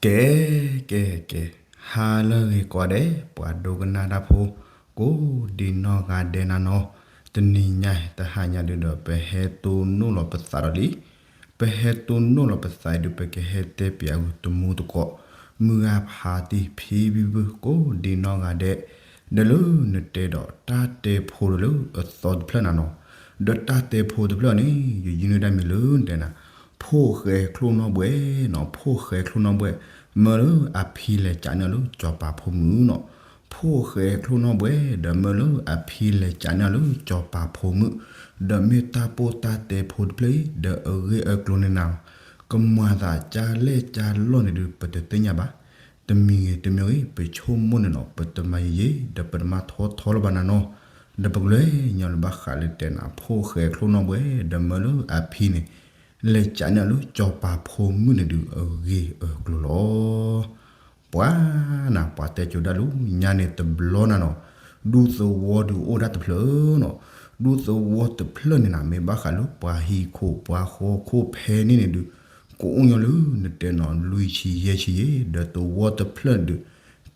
ကဲ ကဲ ကဲ, ဟါလၢအဂ့ၤကိးဂၤဒဲး ပှၤဒိကနၣ်တၢ်ဖိ ကိးဒံနီၢ်ဂၤဒဲးနၤနီၤ, တနံၤညါ တဟါညါဒုဒီး ပဟဲတိၢ်နီၣ်လီၤပသးဒီးလံ. ပဟဲတိၢ်နီၣ်လီၤပသးအံၤဒု ပကဟဲတဲပၠးအဂုၤတမူသကိး, မုၢ်ဂၤဖးတံၢ်ဖံဘံဘု ကိးဒံနီၢ်ဂၤဒဲး, ဒီးလၢနတဲဒီးတၢ်တဲဖိဒီးလၢအသီတဖျၢၣ်နၤနီၤ, ဒီးတၢ်တဲဖိတဖျၢၣ်န့ၣ် ယယုၢ်န့ၢ်တၢ်မံၤလၢနတဲနၤ, ဖိၣ်ဃဲချိၣ်နီၣ်ဘှဲၣ်နီၤ, ဖိၣ်ဃဲချိၣ်နီၣ်ဘှဲၣ်, မၢလၢအဖံလဲၤကးန့ၢ်အီၤလၢစီၤပၤဖိမုၣ်နီၤ, ဖိၣ်ဃဲချိၣ်နီၣ်ဘှဲၣ် ဒီးမၢလၢအဖံလဲၤကးန့ၢ်အီၤလၢစီၤပၤဖိမုၣ်, ဒီးမ့ၢ်တၢ်ပိၢ်တၢ်တဲဖိတဖျၢၣ်အံၤ ဒီးအဂ့ၢ်အကျိၤန့ၣ်နၤ, ကမၤသးကၢ်လဲၣ်ကၢ်လီၢ်န့ၣ်ဒု ပတသ့ၣ်ညါဘၣ်. တမံၤဂ့ၤတမံၤဂ့ၤ ပဆိကမိၣ်န့ၣ်နီၤ ပတမၤယံာ်ယံာ် ဒီးပတမၤထီထီလၢၤဘၣ်နၤနီၤ, ဒီးပကလဲၤညီလၢဘၣ်ဃးလၢတဲနၤ ဖိၣ်ဃဲချိၣ်နီၣ်ဘှဲၣ် ဒီးမၢလၢအဖံန့ၣ် လဲၤကးန့ၢ်အီၤလၢစီၤပၤဖိမုၣ်န့ၣ်ဒု အဂ့ၢ်အကျိၤလီၤ. ပှၤနၤ ပှၤတဲကၠိဒၣ်လၢညါန့ၣ်တဘျီနၤနီၤ, ဒူသဝီဒုအိၣ်ဒၣ်တဖျၢၣ်နီၤ, ဒူသဝီတဖျၢၣ်န့ၣ်နၤ မ့ၢ်ဘၣ်ဃးလၢပှၤဟံၣ်ခိၣ်ပှၤဃီခိၣ်ဖဲန့ၣ်န့ၣ်ဒု ကအိၣ်ညီလၢနတဲနီၤ လွံၢ်ဆံယဲၢ်ဆံယဲၢ် ဒီးသဝီတဖျၢၣ်န့ၣ်ဒု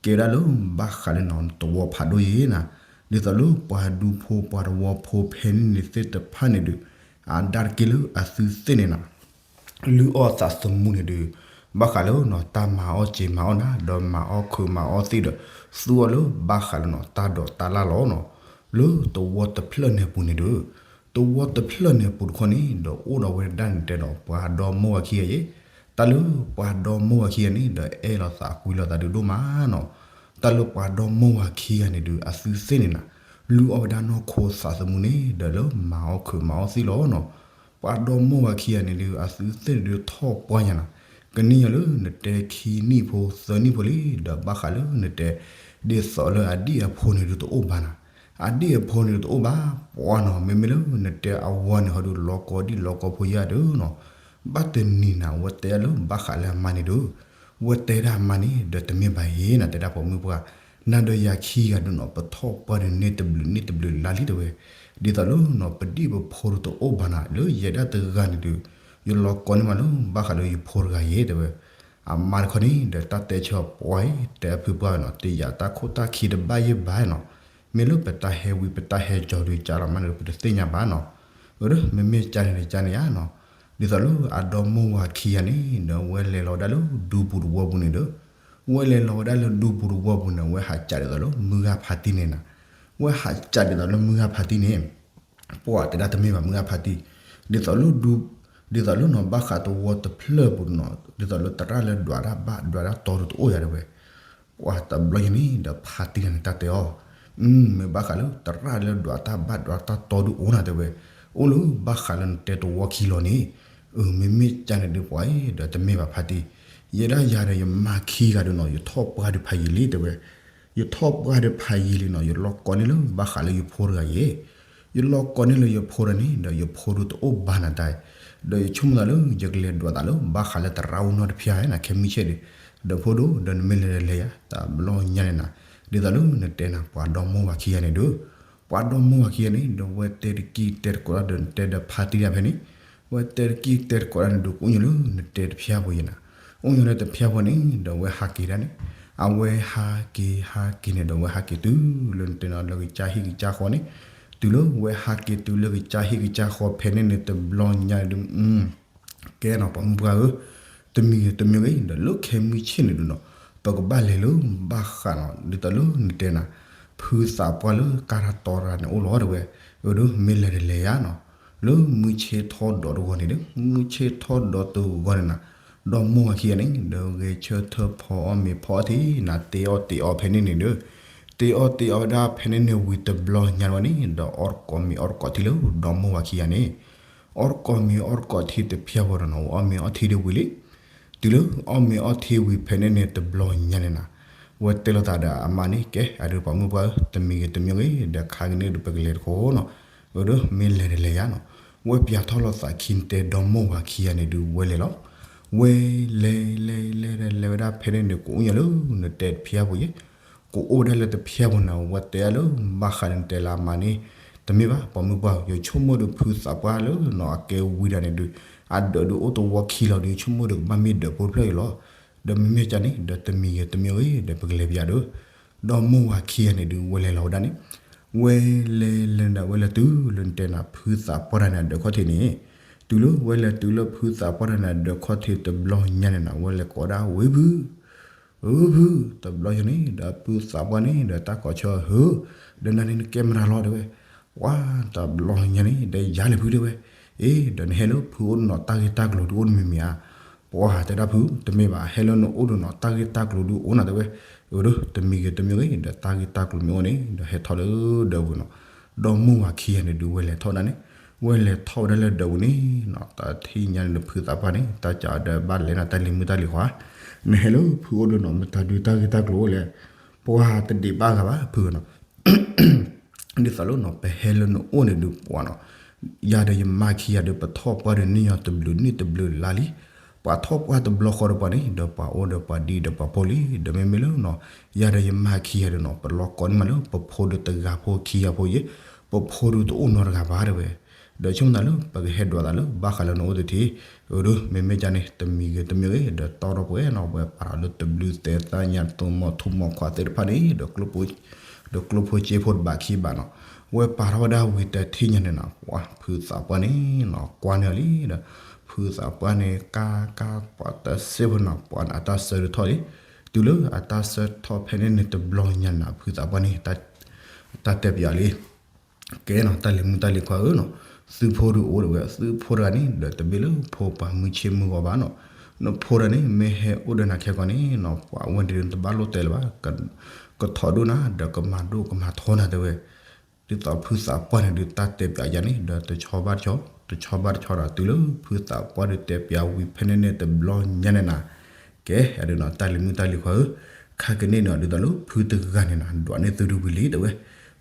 ကဲဒၣ်လၢဘၣ်ဃးလၢနၤ သဝီဖးဒိၣ်ယဲၢ်နၤ, ဒ်သိးလၢပှၤဒူဖိပှၤသဝီဖိဖဲန့ၣ်န့ၣ်သ့ၣ်တဖၣ်န့ၣ်ဒု အဒါတက့ၢ်လၢအသုသ့ၣ်န့ၣ်နၤ လုၢ်အီၣ်သးသမူန့ၣ်ဒု ဘၣ်ဃးလၢနီၤ တၢ်မၤအီၣ်စ့မၤအီၣ်နၤ ဒီးမၤအီၣ်ခုးမၤအီၣ်သ့ၣ်ဒီး သူအီၤလၢဘၣ်ဃးလၢနီၤ တၢ်ဒိးတၢ်လၢ်လီၤနီၤ. လၢသဝီတဖျၢၣ်န့ၣ်ပူၤန့ၣ်ဒု သဝီတဖျၢၣ်န့ၣ်ပူၤတခီန့ၣ် ဒီးအိၣ်ဒီးဝဲဒၣ်န့ၣ်တဲဒီး ပှၤဒီမိၢ်ဝၤခံဂၤယဲၢ်, တၢ်လၢပှၤဒီမိၢ်ဝၤခံဂၤန့ၣ် ဒီးအဲၣ်လီၤသးကွံလီၤသးဒုဒိၣ်မးနီၤ. တၢ်လၢပှၤဒီမိၢ်ဝၤခံဂၤန့ၣ်ဒု အသုသ့ၣ်န့ၣ်နၤ လုၢ်အီၣ်ဝဲဒၣ်နီၢ်ခိသးသမူန့ၣ် ဒီးလၢမၤအီၣ်ခုးမၤအီၣ်သ့ၣ်လီၤနီၤ. ပှၤဒီမိၢ်ဝၤခံဂၤန့ၣ်ဒု အသုသ့ၣ်န့ၣ်ဒုထီၣ်ပှၢ်ညါနၤ, ကနံၣ်ယၤလၢနတဲခံနံၣ်ဖိသၢနံၣ်ဖိလံ ဒီးဘၣ်ဃးလၢနတဲ ဒ်သိးလၢအဒံၣ်အဖိန့ၣ်ဒုတအိၣ်ဘၣ်နၤ, အဒံၣ်အဖိန့ၣ်ဒုတအိၣ်ဘၣ်, ပှၤနီၤ မ့မ့ၢ်လၢနတဲအဝၤန့ၣ် ဟီဒုလီၤကီဒံၣ်လီၤကီဖိယါဒုနီၤ. ဘၣ်တနံၤနၤ ဝဲတဲလၢဘၣ်ဃးလၢအမါန့ၣ်ဒု ဝဲတဲဒၣ်အမါန့ၣ် ဒီးတမ့ၢ်ဘၣ်ယဲၢ်နၤ တဲဒၣ်ပိာ်မုၣ်ပှၢ်, နၤဒီးယၤခံဂၤဒုနီၤ ပထီၣ်ပှၢ်ဒုန့ၢ်တဘျုးန့ၢ်တဘျုးလါလံတဲဝဲ, ဒ်သိးလၢနီၤ ပဒံၣ်ပဖိဒုတအိၣ်ဘၣ်နၤ လၢယဲဒၣ်တဂၤန့ၣ်ဒု ယလီၤကီန့ၢ်မးလၢဘၣ်ဃးလၢယဖိတဂၤယဲၢ်တဲဝဲ. အမါတခီန့ၣ် ဒီးတၢ်တဲဆၢပှၤ တဲအဖုပှၢ်နီၤ တယာ်တၢ်ခိၣ်တၢ်ခံတဘၣ်ယဲၢ်ဘၣ်နီၤ, မ့ၢ်လၢပတၢ်ဟဲဝံၤပတၢ်ဟဲကၠီၤဒုကၢ်လီၤမးန့ၣ် ပတသ့ၣ်ညါဘၣ်နီၤ. အၢ မ့မ့ၢ်ကၢ်န့ၣ်န့ၣ် ကၢ်န့ၣ်ဧါနီၤ, ဒ်သိးလၢအဒီမိၢ်ဝၤခံဂၤန့ၣ် ဒီးဝဲလဲၤလီၤဝဲဒၣ်လၢဒူပူၤတဝီပူၤန့ၣ်ဒီး ဝဲလဲၤလီၤဝဲဒၣ်လၢဒူပူၤတဝီပူၤန့ၣ် ဝဲဟးကးဒ်သိးလၢမုၢ်ဂၢ်ဖါတံၢ်န့ၣ်နၤ, ဝဲဟးကးဒ်သိးလၢမုၢ်ဂၢ်ဖါတံၢ်န့ၣ် ပှၤတဲဒၣ်တမ့ၢ်ဘၣ်မုၢ်ဂၢ်ဖါတံၢ်, ဒ်သိးလၢဒူ, ဒ်သိးလၢနီၤ ဘၣ်ဃးသဝီတဖျၢၣ်ပူၤနီၤ ဒ်သိးလၢသရၣ်လၢဒွးတၢ်ဘၣ်ဒွးတၢ်တီဒုတအိၣ်ယၤတဲဝဲ. ပှၤတဘျီယဲၢ်န့ၣ် ဒီးဖါတံၢ်န့ၣ်တၢ်တဲအီၤ, မ့ၢ်ဘၣ်ဃးလၢသရၣ်လၢဒွးတၢ်ဘၣ်ဒွးတၢ်တီဒုအိၣ်နၤတဲဝဲ, အိၣ်လၢဘၣ်ဃးလၢနတဲသဝီခံလီၤန့ၣ်, အၢ မ့မ့ၢ်ကၢ်န့ၣ်ဒုးပှၤဒီးတမ့ၢ်ဘၣ်ဖါတံၢ်, ယဲဒၣ်ယၤဒီးယမါခံဂၤဒုနီၤ ယထီၣ်ပှၢ်ဒုးဖးယံာ်လံတဲဝဲ, ယထီၣ်ပှၢ်ဒုးဖးယံာ်လံနီၤ ယလီၤကိးန့ၢ်လၢဘၣ်ဃးလၢယဖိတဂၤယဲၢ် ယလီၤကိးန့ၢ်လၢယဖိဒီးန့ၣ် ဒီးယဖိဒုတအိၣ်ဘၣ်နၤတၢ်, ဒီးယဆိကမိၣ်သးလၢ ယကလဲၤဒွးသးလၢဘၣ်ဃးလၢသရၣ်အိၣ်နီတဖၣ်နခဲမုၢ်ဆ့ၣ်ဒီး, ဒီးဖိဒိၣ် ဒီးနမ့ၢ်လဲၤဒီးလဲၤယၤ တဘျီညါန့ၣ်နၤ, ဒ်သိးလၢနတဲနၤ ပှၤဒီမိၢ်ဝၤခံဂၤန့ၣ်ဒီး, ပှၤဒီမိၢ်ဝၤခံဂၤန့ၣ် ဒီးဝဲတဲတကံၢ်တဲတကိးတၢ်ဒီးနတဲဒီးဖါတံၢ်တၢ်ဖဲန့ၣ်, ဝဲတဲတကံၢ်တဲတကိးတၢ်န့ၣ်ဒီး ကအိၣ်ညီလၢနတဲတဖျါဖိယဲၢ်နၤ, အိၣ်ညီလၢတဖျါဖိန့ၣ် ဒီးဝဲဟးက့ၤဒၣ်န့ၣ်, အဝဲဟးက့ၤဟးက့ၤန့ၣ်ဒီး ဝဲဟးက့ၤတုၤလၢနတဲနီၤလၢကစၢ်ဟံၣ်ကစၢ်ဃီန့ၣ်, တုၤလၢဝဲဟးက့ၤတုၤလၢကစၢ်ဟံၣ်ကစၢ်ဃီဖဲန့ၣ်န့ၣ် တဘျီညါန့ၣ်ဒုး ကဲနီၤ ပှၤမုၣ်ပှၢ်ဧၢ, တမံၤဂ့ၤတမံၤဂ့ၤ ဒီးလၢခဲမုၢ်ဆ့ၣ်န့ၣ်ဒုးနီၤ, ပကဘၣ်လဲၤလၢဘၣ်ဃးနီၤ ဒ်သိးလၢနတဲနၤ, ဖုသးပှၢ်လၢကါတတီတဂၤန့ၣ်အိၣ်လီၤတဲဝဲ, အၢ ဒီးမ့ၢ်လဲၤဒီးလဲၤယၤနီၤ, လၢမုၢ်ဆ့ၣ်ထီၣ်ဒီးတဂီၤန့ၣ်ဒီး မုၢ်ဆ့ၣ်ထီၣ်ဒီးတဂီၤန့ၣ်နၤ, ဒီမိၢ်ဝၤခံဂၤန့ၣ် ဒီးဂဲၤဆၢထၢၣ်ဖီအီၣ်မ့ၤဖီအီထံနၤ တ့အီၣ်တ့အီဖဲန့ၣ်န့ၣ်ဒီး, တ့အီၣ်တ့အီဝဲဒၣ်ဖဲန့ၣ်န့ၣ်ဝံၤတဘျီညါဝဲန့ၣ် ဒီးအီၣ်တကိးမ့ၤအီၣ်တကိးထံလၢဒီမိၢ်ဝၤခံဂၤန့ၣ် အီၣ်တကိးမ့ၤအီၣ်တကိးထံတဖျါဖိဒီးနီၤ အီၣ်မ့ၤအီၣ်ထံဒ်ဝံၤလံ, တုၤလၢအီၣ်မ့ၤအီၣ်ထံဝံၤဖဲန့ၣ်န့ၣ်တဘျီညါန့ၣ်နၤ, ဝဲတဲလိာ်သးဒီးအမါန့ၣ် ကဲ အဒုးပှၤမုၣ်ပှၢ်ဧၢ တမံၤဂ့ၤတမံၤဂ့ၤ ဒီးခါကန့ၣ်ဒီးပကလဲၤတခီနီၤ, အၢ ဒီးမ့ၢ်လဲၤဒီးလဲၤယၤနီၤ, ဝဲပၠးထီၣ်လိာ်သးခံနတဲဒီမိၢ်ဝၤခံဂၤန့ၣ်ဒုးဝဲလဲၤလီၤ, ဝဲလဲၤလဲၤလဲၤလဲၤလဲၤဝဲဒၣ်ဖဲန့ၣ်န့ၣ် ကအိၣ်ညီလၢနတဲတဖျါဖိယဲၢ် ကအိၣ်ဝဲဒၣ်လၢတဖျါဖိန့ၣ် ဝဲတဲဒၣ်လၢဘၣ်ဃးလၢနတဲလၢအမါန့ၣ်, တမ့ၢ်ဘၣ် ပှၤမုၣ်ပှၢ်ဧၢ ယဆိကမိၣ်ဒီးဖုသးပှၢ်လၢနီၤ အကဲဝံၤဒၣ်န့ၣ်ဒုး, အဒၢးဒုးအိၣ်သဝီခံလီၤဒီး ယဆိကမိၣ်ဒီးကဘၣ်မ့ၢ်ဒၢးဖိတဖျၢၣ်အံၤလီၤ, ဒီးမ့မ့ၢ်ကန့ၣ် ဒီးတမံၤဂ့ၤတမံၤဂ့ၤ ဒီးပကလဲၤပယါဒီး ဒီမိၢ်ဝၤခံဂၤန့ၣ်ဒုး ဝဲလဲၤလီၤဝဲဒၣ်န့ၣ် ဝဲလဲၤလဲၤဒၣ်ဝဲလဲၤတုၤလၢနတဲနၤ ဖုသးပှၢ်တၢ်န့ၣ်အဒၢးခီၣ်ထံးန့ၣ်, တုၤလၢဝဲလဲၤတုၤလၢဖုသးပှၢ်တၢ်န့ၣ်အဒၢးခီၣ်ထံးတဘျီညါန့ၣ်နၤ ဝဲလဲၤကိးဒၣ်ဝဲဖု အၢ ဖု, တဘျီညါန့ၣ် ဒီးဖုသးပှၢ်န့ၣ် ဒီးတၢ်ကိးဆၢဟၢ, ဒီးနၤန့ၣ်နကဲမတၤလီၤတဲဝဲ, ပှၤတဘျီညါန့ၣ် ဒီးယၤလဲၣ်ဖုတဲဝဲ, အ့ ဒီးနဟဲလၢဖုအိၣ်တနီၤတၢ်ဂ့ၢ်တၢ်ကျိၤဒုးအိၣ်နမံၤမံၤဧါ, ပှၤတဲဒၣ်ဖု တမ့ၢ်ဘၣ် ဟဲလၢနအိၣ်တနီၤတၢ်ဂ့ၢ်တၢ်ကျိၤဒုးအိၣ်နၤတဲဝဲ, အၢ ဒီးတမံၤဂ့ၤတမံၤဂ့ၤ ဒီးတၢ်ဂ့ၢ်တၢ်ကျိၤမ့ၢ်အိၣ်န့ၣ် ဒီးဟဲထီၣ်လၢဒၢးပူၤနီၤ, ဒီမိၢ်ဝၤခံဂၤန့ၣ်ဒုး ဝဲလဲၤထီၣ်ဒၣ်န့ၣ်, ဝဲလဲၤထီၣ်ဝဲဒၣ်လၢဒၢးပူၤန့ၣ်နီၤ, တထံၣ်ညါန့ၣ်ဒီးဖုသးပှၢ်န့ၣ် တၢ်ကဒီးဘၣ်လဲၤနၤတၢ်လံၤမုၢ်တၢ်လံၤခွါ, နဟဲလၢဖုအိၣ်ဒီးနီၤ မတၤဒုးတၢ်ဂ့ၢ်တၢ်ကျိၤအိၣ်လဲၣ်, ပှၤတဒံးဘၣ်ဂၤဘၣ်ဖုနီၤ ဒ်သိးလၢနီၤ ပဟဲလၢနအိၣ်န့ၣ်ဒုးပှၤနီၤ, ယၤဒီးယမါခံဂၤဒီး ပထီၣ်ပှၢ်ဒီးနံၣ်ညီတဘျုးနံၣ်တဘျုးလါလံ, ပှၤထီၣ်ပှၢ်တဘျီဃီဒီးပှၤန့ၣ် ဒီးပှၤအိၣ်ဒီးပှၤဒံဒီးပှၤဖိလံ, ဒီးမ့မ့ၢ်လၢနီၤ ယၤဒီးယမါခံဂၤဒီးနီၤ ပလီၢ်ကိးန့ၢ်မးလၢ ပဖိဒီးတဂၤဖိခံဂၤဖိယဲၢ်, ပဖိဒုးတအိၣ်နီတဂၤဘၣ်တဲဝဲ, ဒီးဆိကမိၣ်သးလၢ ပကဟဲဒွးသးလၢ ဘၣ်ဃးလၢနအိၣ်တထံၣ်, အၢ ဒီးမ့မ့ၢ်ကန့ၣ် တမံၤဂ့ၤတမံၤဂ့ၤ ဒီးတီထီၣ်ပှဲၤနီၤ ဝဲပာ်ထီၣ်လၢတဘျုးသဲသၣ်ညါ သိၣ်မိၣ်ထူၣ်မိၣ်ခွါသ့ၣ်တဖၣ်န့ၣ် ဒီးကျိဖိစ့ဖိတဘးခံဘးနီၤ, ဝဲပာ်ထီၣ်ဝဲဒၣ်ဝံၤတထံၣ်ညါန့ၣ်နီၤ ပှၤဖုသးပှၢ်န့ၣ်နီၤ ကွၢ်န့ၢ်အီၤလံဒီး ဖုသးပှၢ်န့ၣ် ကါကါပှၤတစဲးဖိနီၤ ပှၤန့ၣ်အတၢ်ဆၢဒုးထီၣ်လံ, တုၤလၢအတၢ်ဆၢထီၣ်ဖဲန့ၣ်န့ၣ် တဘျီညါန့ၣ် ဖုသးပှၢ်န့ၣ် တၢ်တဲပၠးလံ ကဲနီၤ တၢ်လံၤမုၣ်တၢ်လံၤခွါဧၢနီၤ, သုဖိဒုးအိၣ်ဒီးဝဲ သုဖိတဂၤန့ၣ် ဒီးတမ့ၢ်လၢဖိပှၤမုၢ်ဆ့ၣ်မုၢ်ဂီၤဘၣ်နီၤ, နဖိတဂၤန့ၣ် မ့ၢ်ဟဲအိၣ်ဒီးနၤခဲကီးန့ၣ်နီၤ ပှၤဝဲဒၣ်တဘၣ်လိၣ်တဲလၢၤဘၣ်, ကထီၣ်ဒိၣ်နၤ ဒီးကမၤဒိၣ်ကမၤထီနၤတဲဝဲ, ဒ်သိးဖုသးပှၢ်န့ၣ်ဒုး တၢ်တဲပၠးယၤန့ၣ် ဒီးတဆီဘၣ်တဆီ တဆီဘၣ်တဆီဒီး တုၤလၢဖုသးပှၢ်ဒုးတဲပၠးဝံၤဖဲန့ၣ်န့ၣ် တဘျီညါန့ၣ်နၤ ကဲ အဒုးနီၤ တၢ်လံၤမုၣ်တၢ်လံၤခွါဧၢ, ခါကန့ၣ်နီၤ ဒ်သိးလၢဖုတဂၤန့ၣ်နၤ ဒွးန့ၢ်သုဒုးဝံၤလံတဲဝဲ,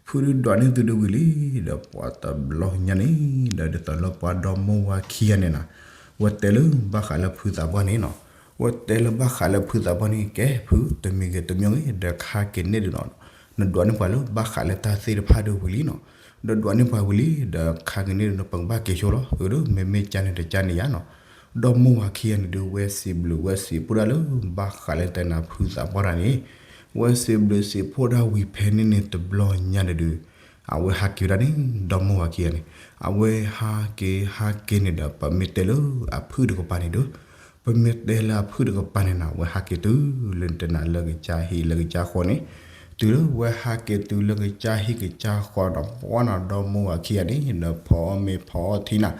ဖုဒုးဒွးန့ၢ်သုဒုးဝံၤလံ, ဒီးပှၤတဘျီညါန့ၣ် ဒီးဒ်သိးလၢပှၤဒီမိၢ်ဝၤခံဂၤန့ၣ်နၤ, ဝဲတဲလၢဘၣ်ဃးလၢဖုသးပှၢ်န့ၣ်နီၤ, ဝဲတဲလၢဘၣ်ဃးလၢဖုသးပှၢ်န့ၣ် ကဲဖု တမံၤဂ့ၤတမံၤဂ့ၤ ဒီးခါကန့ၣ်ဒုးနီၤ, နဒွးန့ၢ်ပှၤလၢဘၣ်ဃးလၢတၢ်သ့ၣ်တဖၣ်ဒုးဝံၤလံနီၤ, ဒီးဒွးန့ၢ်ပှၤဝံၤလံ ဒီးခါကန့ၣ်ဒုးနီၤ ပကဘၣ်က့ၤဆိလီၤ, အၢ ဒီးမ့မ့ၢ်ကန့ၣ်တကန့ၣ်ယါနီၤ, ဒီမိၢ်ဝၤခံဂၤန့ၣ်ဒုး ဝဲစံးဘျုးဝဲစံးဖှိၣ်ဒၣ်လၢဘၣ်ဃးလၢတဲနၤဖုသးပှၢ်တၢ်န့ၣ်, ဝဲစံးဘျုးစံးဖှိၣ်ဒၣ်ဝံၤဖဲန့ၣ်န့ၣ် တဘျီညါန့ၣ်ဒုး အဝဲဟးက့ၤဝဲဒၣ်န့ၣ် ဒီမိၢ်ဝၤခံဂၤန့ၣ်, အဝဲဟးက့ၤဟးက့ၤန့ၣ်ဒီး ပမ့ၢ်တဲလၢအဖုၣ်တကပၤန့ၣ်ဒီး, ပမ့ၢ်တဲလၢအဖုၣ်တကပၤန့ၣ်နၤ အဝဲဟးက့ၤတုၤလၢနတဲနၤလၢကစၢ်ဟံၣ်လၢကစၢ်ဃီန့ၣ်, တုၤလၢဝဲဟးက့ၤတုၤလၢကစၢ်ဟံၣ်ကစၢ်ဃီဒီး ပှၤနီၤ ဒီမိၢ်ဝၤခံဂၤန့ၣ် ဒီးဖီအီၣ်မ့ၤဖီအီၣ်ထံနၤ,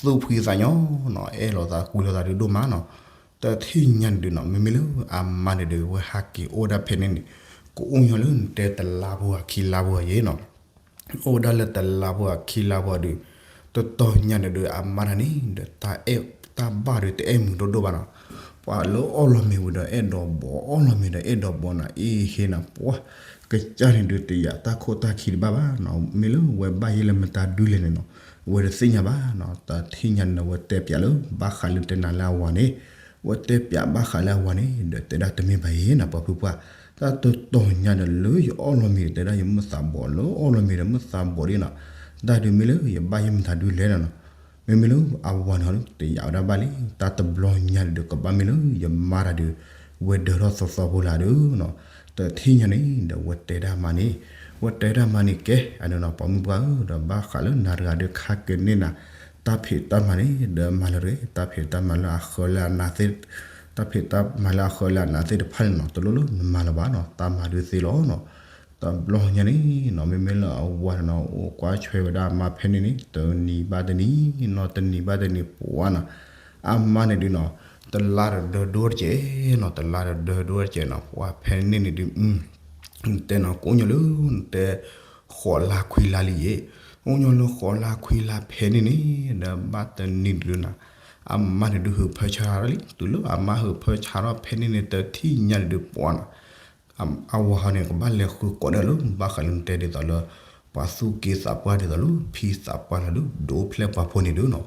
သူၣ်ဖှံသးညီနီၤ အဲၣ်လိာ်သးကွံလိာ်သးဒုးဒိၣ်မးနီၤ, တထံၣ်ညါန့ၣ်ဒုးနီၤ မ့မ့ၢ်လၢအမါန့ၣ်ဒုး ဝဲဟးက့ၤအိၣ်ဝဲဒၣ်ဖဲန့ၣ်န့ၣ်, ကအိၣ်ညီလၢနတဲတလါဖိဧါခံလါဖိဧါယဲနီၤ, အိၣ်ဝဲဒၣ်လၢတလါဖိဧါခံလါဖိဧါဒုး, တတီၤညါန့ၣ်ဒုး အမါတၢ်န့ၣ်ဒီး တၢ်အဲၣ်တၢ်ဘၣ်ဒုးတအဲၣ်မုာ်ဒိၣ်ဒိၣ်ဘၣ်နီၤ, ပှၤလၢအီၣ်လီၤမ့ၤဝံၤဒီးအဲၣ်ဒိးဘီး အီၣ်လီၤမ့ၤဒီးအဲၣ်ဒိးဘီးနၤ အ့ဟ့နၤ ပှၤ ကစၢ်န့ၣ်ဒုးတယာ်တၢ်ခိၣ်တၢ်ခံတဘၣ်ဘၣ်နီၤ, မ့ၢ်လၢဝဲဘၣ်ယဲလၢမတၤဒုလဲၣ်န့ၣ်နီၤ, ဝဲတသ့ၣ်ညါဘၣ်နီၤ, တထံၣ်ညါန့ၣ်ဒီး ဝဲတဲပၠးလၢဘၣ်ဃးလၢတဲနၤလၢအဝၤန့ၣ်, ဝဲတဲပၠးဘၣ်ဃးလၢအဝၤန့ၣ် ဒီးတဲဒၣ်တမ့ၢ်ဘၣ်ယဲနီၤ ပှၤဖုပှၢ်, တၢ်တတီၤညါဒီးလၢယအီၣ်လီၤမ့ၤဒီးတဲဒၣ်ယမုၢ်သးဘီး လၢအီၣ်လီၤမ့ၤဒီးမုၢ်သးဘီးဒ်နီၤ, တၢ်ဒုးမ့ၢ်လၢယဘၣ်ယဲမတၤဒုလဲၣ်နီၤ, မ့မ့ၢ်လၢအဝၤန့ၣ်တယာ်ဝဲဒၣ်ဘၣ်လံ, တၢ်တဘျီညါန့ၣ်ဒီး ကဘၣ်မ့ၢ်လၢယမါတၢ်ဒုး ဝဲဒၢးထီၣ်သီသီဖိလၢဒုးနီၤ, တထံၣ်ညါန့ၣ်ဒီး ဝဲတဲဒၣ်မါန့ၣ်, ဝဲတဲဒၣ်မါန့ၣ် ကဲ အန့ၣ်နီၤ ပှၤမုၢ်ပှၢ်ဧၢ ဒီးဘၣ်ဃးလၢနၤတဂၤဒီး ခါကန့ၢ်နၤ တၢ်ဖံးတၢ်မၤန့ၣ် ဒီးမၤလၢတဂ့ၤ, တၢ်ဖံးတၢ်မၤလၢအဃၢလၢအနးသ့ၣ်, တၢ်ဖံးတၢ်မၤလၢအဃၢလၢအနးသ့ၣ်တဖၣ်န့ၣ်နီၤ တလိၣ်လၢနမၤလၢၤဘၣ်နီၤ တၢ်မၤဒုးသ့လီၤနီၤ, တဘျီညါန့ၣ်နီၤ မ့မ့ၢ်လၢအဝၤန့ၣ်နီၤ အိၣ်ကွၢ်ဆွဲဝဲဒၣ်အမါဖဲန့ၣ်န့ၣ် တနံၤဘၣ်တနံၤ နီၤတနံၤဘၣ်တနံၤပှၤနီၤ, အမါန့ၣ်ဒုးနီၤ တလါဒီးဒၢဒိၣ်တကဲးနီၤ တလါဒီးဒၢဒိၣ်တကဲးနီၤ ပှၤဖဲန့ၣ်န့ၣ်ဒုး တဲနီၤ ကအိၣ်ညီလၢ နတဲ ဃိးလါခွံလါလံယဲ, အိၣ်ညီလၢဃိးလါခွံလါဖဲန့ၣ်န့ၣ် ဒီးဘၣ်တနံၤဒုးနၤ အမါန့ၣ်ဒုးဟုးဖၢဆါထီၣ်လံ တုၤလၢအမါဟုးဖၢဆါထီၣ်ဖဲန့ၣ်န့ၣ် တထံၣ်ညါန့ၣ်ဒုးပှၤနီၤ အဝၤဟီန့ၣ် ကဘၣ်လဲၤဃုကိးဒၣ်လၢ ဘၣ်ဃးလၢနတဲဒ်သိးလၢ ပှၤသူၣ်က့သးပှၢ်ဒ်သိးလၢ ဖံသးပှၢ်လီၤဒုး ဒိးဖျဲၣ်ပှၤဖိန့ၣ်ဒုးနီၤ,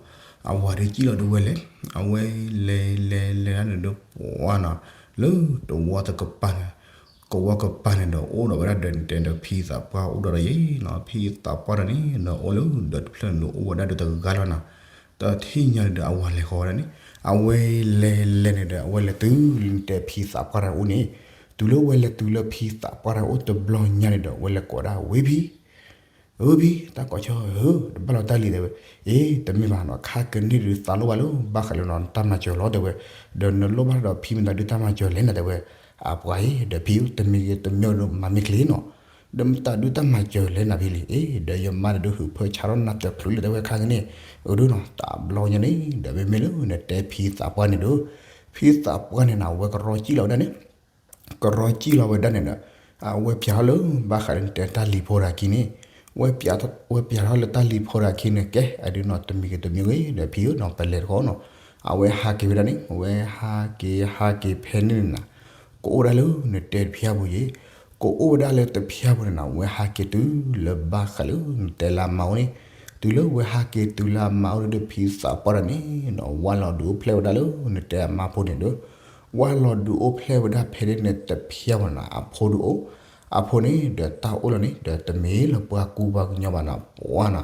အဝၤဒုးကံၣ်လီၤဒုးဝဲလဲၤ, အဝဲလဲၤလဲၤလဲၤဒၣ်န့ၣ်ဒုးပှၤနီၤ, လၢတဝီတကပၤန့ၣ်, ကဝီကပၤန့ၣ်ဒီး အိၣ်ဒီးဝဲဒၣ်ဒီးနတဲဒီး ဖံသးပှၢ်အိၣ်ဒီးဒီးယဲနီၤ, ဖံသးပှၢ်ဒီးန့ၣ် နအိၣ်လၢဒီးတဖျၢၣ်န့ၣ်ဒုး အိၣ်ဝဲဒၣ်ဒီးတဂၤလီၤနီၤ, တထံၣ်ညါန့ၣ်ဒီး အဝၤလဲၤဃီၤဝဲဒၣ်န့ၣ်, အဝဲလဲၤလဲၤန့ၣ်ဒီး အဝဲလဲၤတုၤလၢနတဲဖံသးပှၢ်တၢ်အိၣ်န့ၣ်, တုၤလၢဝဲလဲၤတုၤလၢဖံသးပှၢ်တၢ်အိၣ်တဘျီညါန့ၣ်ဒီး ဝဲလဲၤကိးဒၣ်ဝ့ၢ်ဖံ, ဝ့ၢ်ဖံ တၢ်ကိးဆၢဧၢ, တဘၣ်လီၤတၢ်လံၤ တဲဝဲ, အ့ တမ့ၢ်ဘၣ်နီၤ ခါကန့ၢ်ဒုးသးလိၣ်ဘၣ်လၢ ဘၣ်ဃးလၢနီၤ နတၢ်မၤစၢၤလီၤ တဲဝဲ, ဒီးနလိၣ်ဘၣ်ဒီးဖံမတၤဒုးတၢ်မၤစၢၤလဲၣ်နီၤ တဲဝဲ, အပှၤအံၤ ဒီးဖံဧၢ တမံၤဂ့ၤတမံၤဒုးမၤမ့ၢ်ချ့နီၤ ဒီးမတၤဒုးတၢ်မၤစၢၤလဲၣ်နၤဖံလံ, အ့ ဒီးယမါန့ၣ်ဒုးဟုးဖၢဆါထီၣ်နၤတချုးလၢတဲဝဲခါကန့ၣ်, အဒုနီၤ တဘျီညါန့ၣ် ဒီးမ့မ့ၢ်လၢနတဲဖံသးပှၢ်န့ၣ်ဒုး, ဖံသးပှၢ်န့ၣ်နီၤ အဝဲကရီစံၣ်လီၤဝဲဒၣ်န့ၣ်, ကရီစံၣ်လီၤဝဲဒၣ်န့ၣ်ဒီး, အဝဲပျးထီၣ်လၢ ဘၣ်ဃးလၢနတဲတၢ်လံၤဖိတဂၤခံန့ၣ်, ဝဲ, ဝဲပျးထီၣ်လၢတၢ်လံၤဖိတဂၤခံန့ၣ် ကဲ အဒုနီၤ တမံၤဂ့ၤတမံၤဂ့ၤ ဒီးဖံဧၢနီၤ ပလဲၤတခီနီၤ, အဝဲဟးက့ၤဝဲဒၣ်န့ၣ် အဝဲဟးက့ၤဟးက့ၤဖဲန့ၣ်န့ၣ်နီၤ ကအိၣ်ဝဲဒၣ်လၢနတဲတဖျၢၣ်ပူၤယ့ၣ်, ကအိၣ်ဝဲဒၣ်လၢတဖျၢၣ်ပူၤန့ၣ်နီၤ အဝဲဟးက့ၤတုၤလၢဘၣ်ဃးလၢနတဲလၢအမါအိၣ်န့ၣ်, တုၤလၢဝဲဟးက့ၤတုၤလၢအမါအိၣ်ဒီးဖံသးပှၢ်တၢ်န့ၣ်နီၤ ဝဲလီၤဒုးအိၣ်ဖျဲၣ်ဝဲဒၣ်လၢနတဲအမါဖိန့ၣ်ဒီး, ဝဲလီၤဒုးအိၣ်ဖျဲၣ်ဝဲဒၣ်ဖဲန့ၣ်န့ၣ်တဖျၢၣ်ပူၤန့ၣ်နီၤ အဖိဒုးအိၣ်, အဖိန့ၣ်ဒီးတၢ်အိၣ်လီၤန့ၣ် ဒီးတမ့ၢ်လၢပှၤကူပှၤကညီဘၣ်နီၤ ပှၤနီၤ,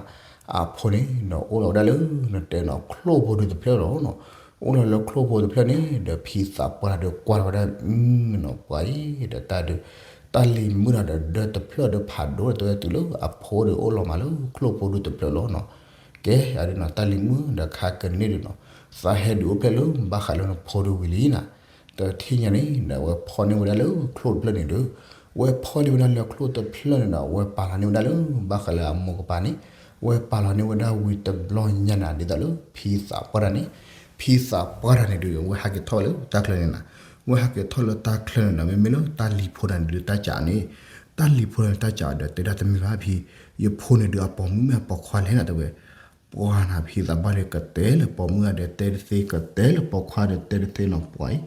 အဖိန့ၣ်ဒီးအိၣ်လီၤဝဲဒၣ်လၢနတဲနီၤ ချိၣ်ဖိဒုးတဖျၢၣ်လီၤနီၤ, အိၣ်လီၤလၢချိၣ်ဖိတဖျၢၣ်န့ၣ် ဒီးဖံသးပှၢ်တၢ်ဒီးကွၢ်လီၤဝဲဒၣ် အုနီၤ ပှၤအံၤ ဒီးတၢ်ဒုး, တၢ်လံၤမုၣ်တၢ်ဒီးဒၢတဖျၢၣ်ဒီးဖးဒိၣ်တဲဝဲတုၤလၢအဖိဒီးအိၣ်လီၤမးလၢချိၣ်ဖိဒုးတဖျၢၣ်လီၤနီၤ, ကဲ အဒုနီၤ တၢ်လံၤမုၣ်ဒီးခါကန့ၢ်ဒုးနီၤ, သးဟဲဒုးအိၣ်ဖျဲၣ်လၢဘၣ်ဃးလၢနဖိဒုးဝံၤလံနီၤ, တထံၣ်ညါန့ၣ်ဒီး အဝဲဖီၣ်န့ၢ်ဝဲဒၣ်လၢချိၣ်တဖျၢၣ်န့ၣ်ဒီး, ဝဲဖီၣ်န့ၢ်ဝဲဒၣ်လၢချိၣ်တဖျၢၣ်န့ၣ်ဒီး အဝဲပာ်လီၤန့ၢ်ဝဲဒၣ်လၢဘၣ်ဃးလၢအမိၢ်ကပၤန့ၣ်, ဝဲပာ်လီၤန့ၢ်ဝဲဒၣ်ဝံၤတဘျီညါန့ၣ် ဒ်သိးလၢဖံသးပှၢ်တၢ်န့ၣ်, ဖံသးပှၢ်တၢ်န့ၣ်ဒီး ဝဲဟးက့ၤထီၣ်လၢတၢ်ချၢန့ၣ်နီၤ, ဝဲဟးက့ၤထီၣ်လၢတၢ်ချၢန့ၣ်ဒီး မ့မ့ၢ်လၢတၢ်လံၤဖိတၢ်န့ၣ်ဒုးတၢ်စးန့ၣ်, တၢ်လံၤဖိတၢ်န့ၣ်တၢ်စးဒီး တဲဒၣ်တမ့ၢ်ဘၣ်ဖံ, ယဖိန့ၣ်ဒုးအပိာ်မုၣ်မ့ၢ်အပိာ်ခွါလဲၣ်နီၤ တဲဝဲ ပှၤနီၤ ဖံသးပှၢ်ဒီးကတဲလၢပိာ်မုၣ်ဂၤဒီး တဲတသ့ကတဲလၢပိာ်ခွါဒီး တဲတသ့နီၤ ပှၤအံၤ,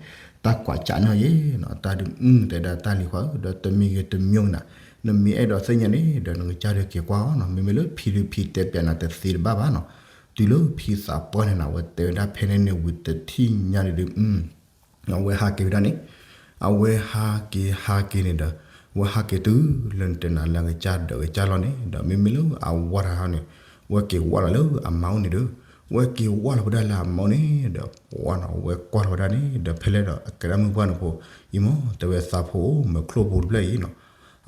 တၢ်ကွၢ်စးန့ၢ်ယ့ၣ်နီၤ, တၢ်ဒုး တဲဒၣ်တၢ်လံၤခွါဧၢ ဒီးတမံၤဂ့ၤတမံၤဂ့ၤနီၤ, နမ့ၢ်အဲၣ်ဒိးသ့ၣ်ညါန့ၣ် ဒီးနကစၢ်ဒုးက့ၤကွၢ်အီၤနီၤ, မ့မ့ၢ်လၢဖံဒုးဖံတဲပျးနၤတသ့တဘၣ်ဘၣ်နီၤ, တုၤလၢဖံသးပှၢ်န့ၣ်နီၤ အဝဲတဲဝဲဒၣ်ဖဲန့ၣ်န့ၣ်ဝံၤတထံၣ်ညါန့ၣ်ဒုး အဝဲဟးက့ၤဝဲဒၣ်န့ၣ်, အဝဲဟးက့ၤဟးက့ၤန့ၣ်ဒီး, ဝဲဟးက့ၤတုၤလၢနတဲနၤလၢအကစၢ်ဒၢးကစၢ်လီၢ်န့ၣ် ဒီးမ့မ့ၢ်လၢအဝၤတဂၤန့ၣ်, ဝဲက့ၤဝဲလီၤလၢအမါအိၣ်န့ၣ်ဒီး, ဝဲက့ၤဝဲလီၤဝဲဒၣ်လၢအမါအိၣ်န့ၣ်ဒီး ပှၤနီၤ ဝဲကွၢ်လီၤဝဲဒၣ်န့ၣ် ဒီးဖဲလဲၣ်ဒီးအကဲဒၣ်မုၣ်ပှၢ်န့ၣ်ဖိ, အံၤမ့ၢ်တဲဝဲသးဖိအိၣ်မ့ၢ်ချိၣ်ဖိတဖျၢၣ်အံၤနီၤ,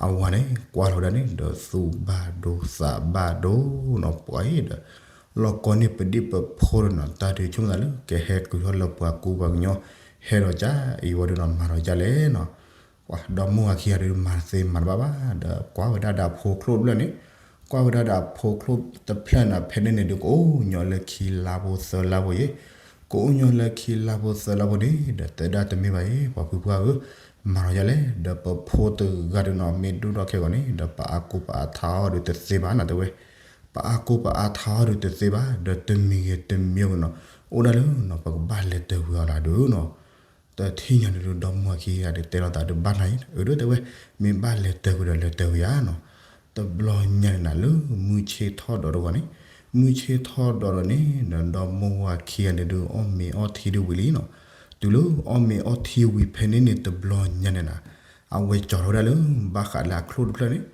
အဝၤန့ၣ်ကွၢ်လီၤဝဲဒၣ်န့ၣ် ဒီးသူၣ်ဘၣ်ဒိသးဘၣ်ဒိနီၤ ပှၤအံၤဒီး လီၤကီန့ၢ်ပဒံၣ်ပဖိဒီးနီၤ တၢ်ဒုးဆိကမိၣ်သးလၢ ကဟဲကုာ်ထီၣ်လၢပှၤကူပှၤကညီ, ဟဲဒီးကၢ်အံၤဝဲဒီးနီၤ မၤဒီးကၢ်လဲၣ်နီၤ, ဒီမါဝၤခံဂၤဒီးမၤတသ့မၤတဘၣ်ဘၣ် ဒီးကွၢ်ဝဲဒၣ်ဒီးအဖိချိၣ်တဖျၢၣ်န့ၣ်, ကွၢ်ဝဲဒၣ်ဒီးအဖိချိၣ်တဖျၢၣ်န့ၣ် ဖဲန့ၣ်န့ၣ်ဒုးကအိၣ်ညီလၢခံလါဖိသၢလါဖိယ့ၣ်, ကအိၣ်ညီလၢခံလါဖိသၢလါဖိန့ၣ် ဒီးတဲဒၣ်တမ့ၢ်ဘၣ်အံၤ ပှၤဖုပှၢ်ဧၢ, မၤဒီးကၢ်လဲၣ် ဒီးပဖိတဂၤဒီးနီၤ မ့ၢ်ဒိၣ်ထီၣ်ခဲဂီၤန့ၣ် ဒီးပအါကိးပအါထါအီၤဒုးတသ့ဘၣ်နီၤ တဲဝဲ, ပအါကိးပအါထါအီၤဒုးတသ့ဘၣ် ဒီးတမံၤဂ့ၤတမံၤဂ့ၤနီၤ, အိၣ်ဒၣ်လၢနီၤ ပကဘၣ်လဲၤတၢၤကွံာ်အီၤလၢဒုးနီၤ, တထံၣ်ညါန့ၣ်ဒုး ဒီမါဝၤခံဂၤဒီးတဲလီၤသးဒုးဘၣ်နၤအံၤ အၢ ဒုးတဲဝဲ, မ့ၢ်ဘၣ်လဲၤတၢၤကွံာ်ဒီးလဲၤတၢၤကွံာ်ဧါနီၤ, တဘျီညါန့ၣ်နၤလၢမုၢ်ဆ့ၣ်ထီၣ်ဒီးတဂီၤန့ၣ်, မုၢ်ဆ့ၣ်ထီၣ်ဒီးဒီးန့ၣ် ဒီးဒီမါဝၤခံဂၤန့ၣ်ဒုး အီၣ်မ့ၤအီၣ်ထံဒုးဝံၤလံနီၤ, တုၤလၢအီၣ်မ့ၤအီၣ်ထံဝံၤဖဲန့ၣ်န့ၣ် တဘျီညါန့ၣ်နၤ, အဝဲကၠီၤထီၣ်ဝဲဒၣ်လၢ ဘၣ်ဃးလၢအချိၣ်တဖျၢၣ်န့ၣ်,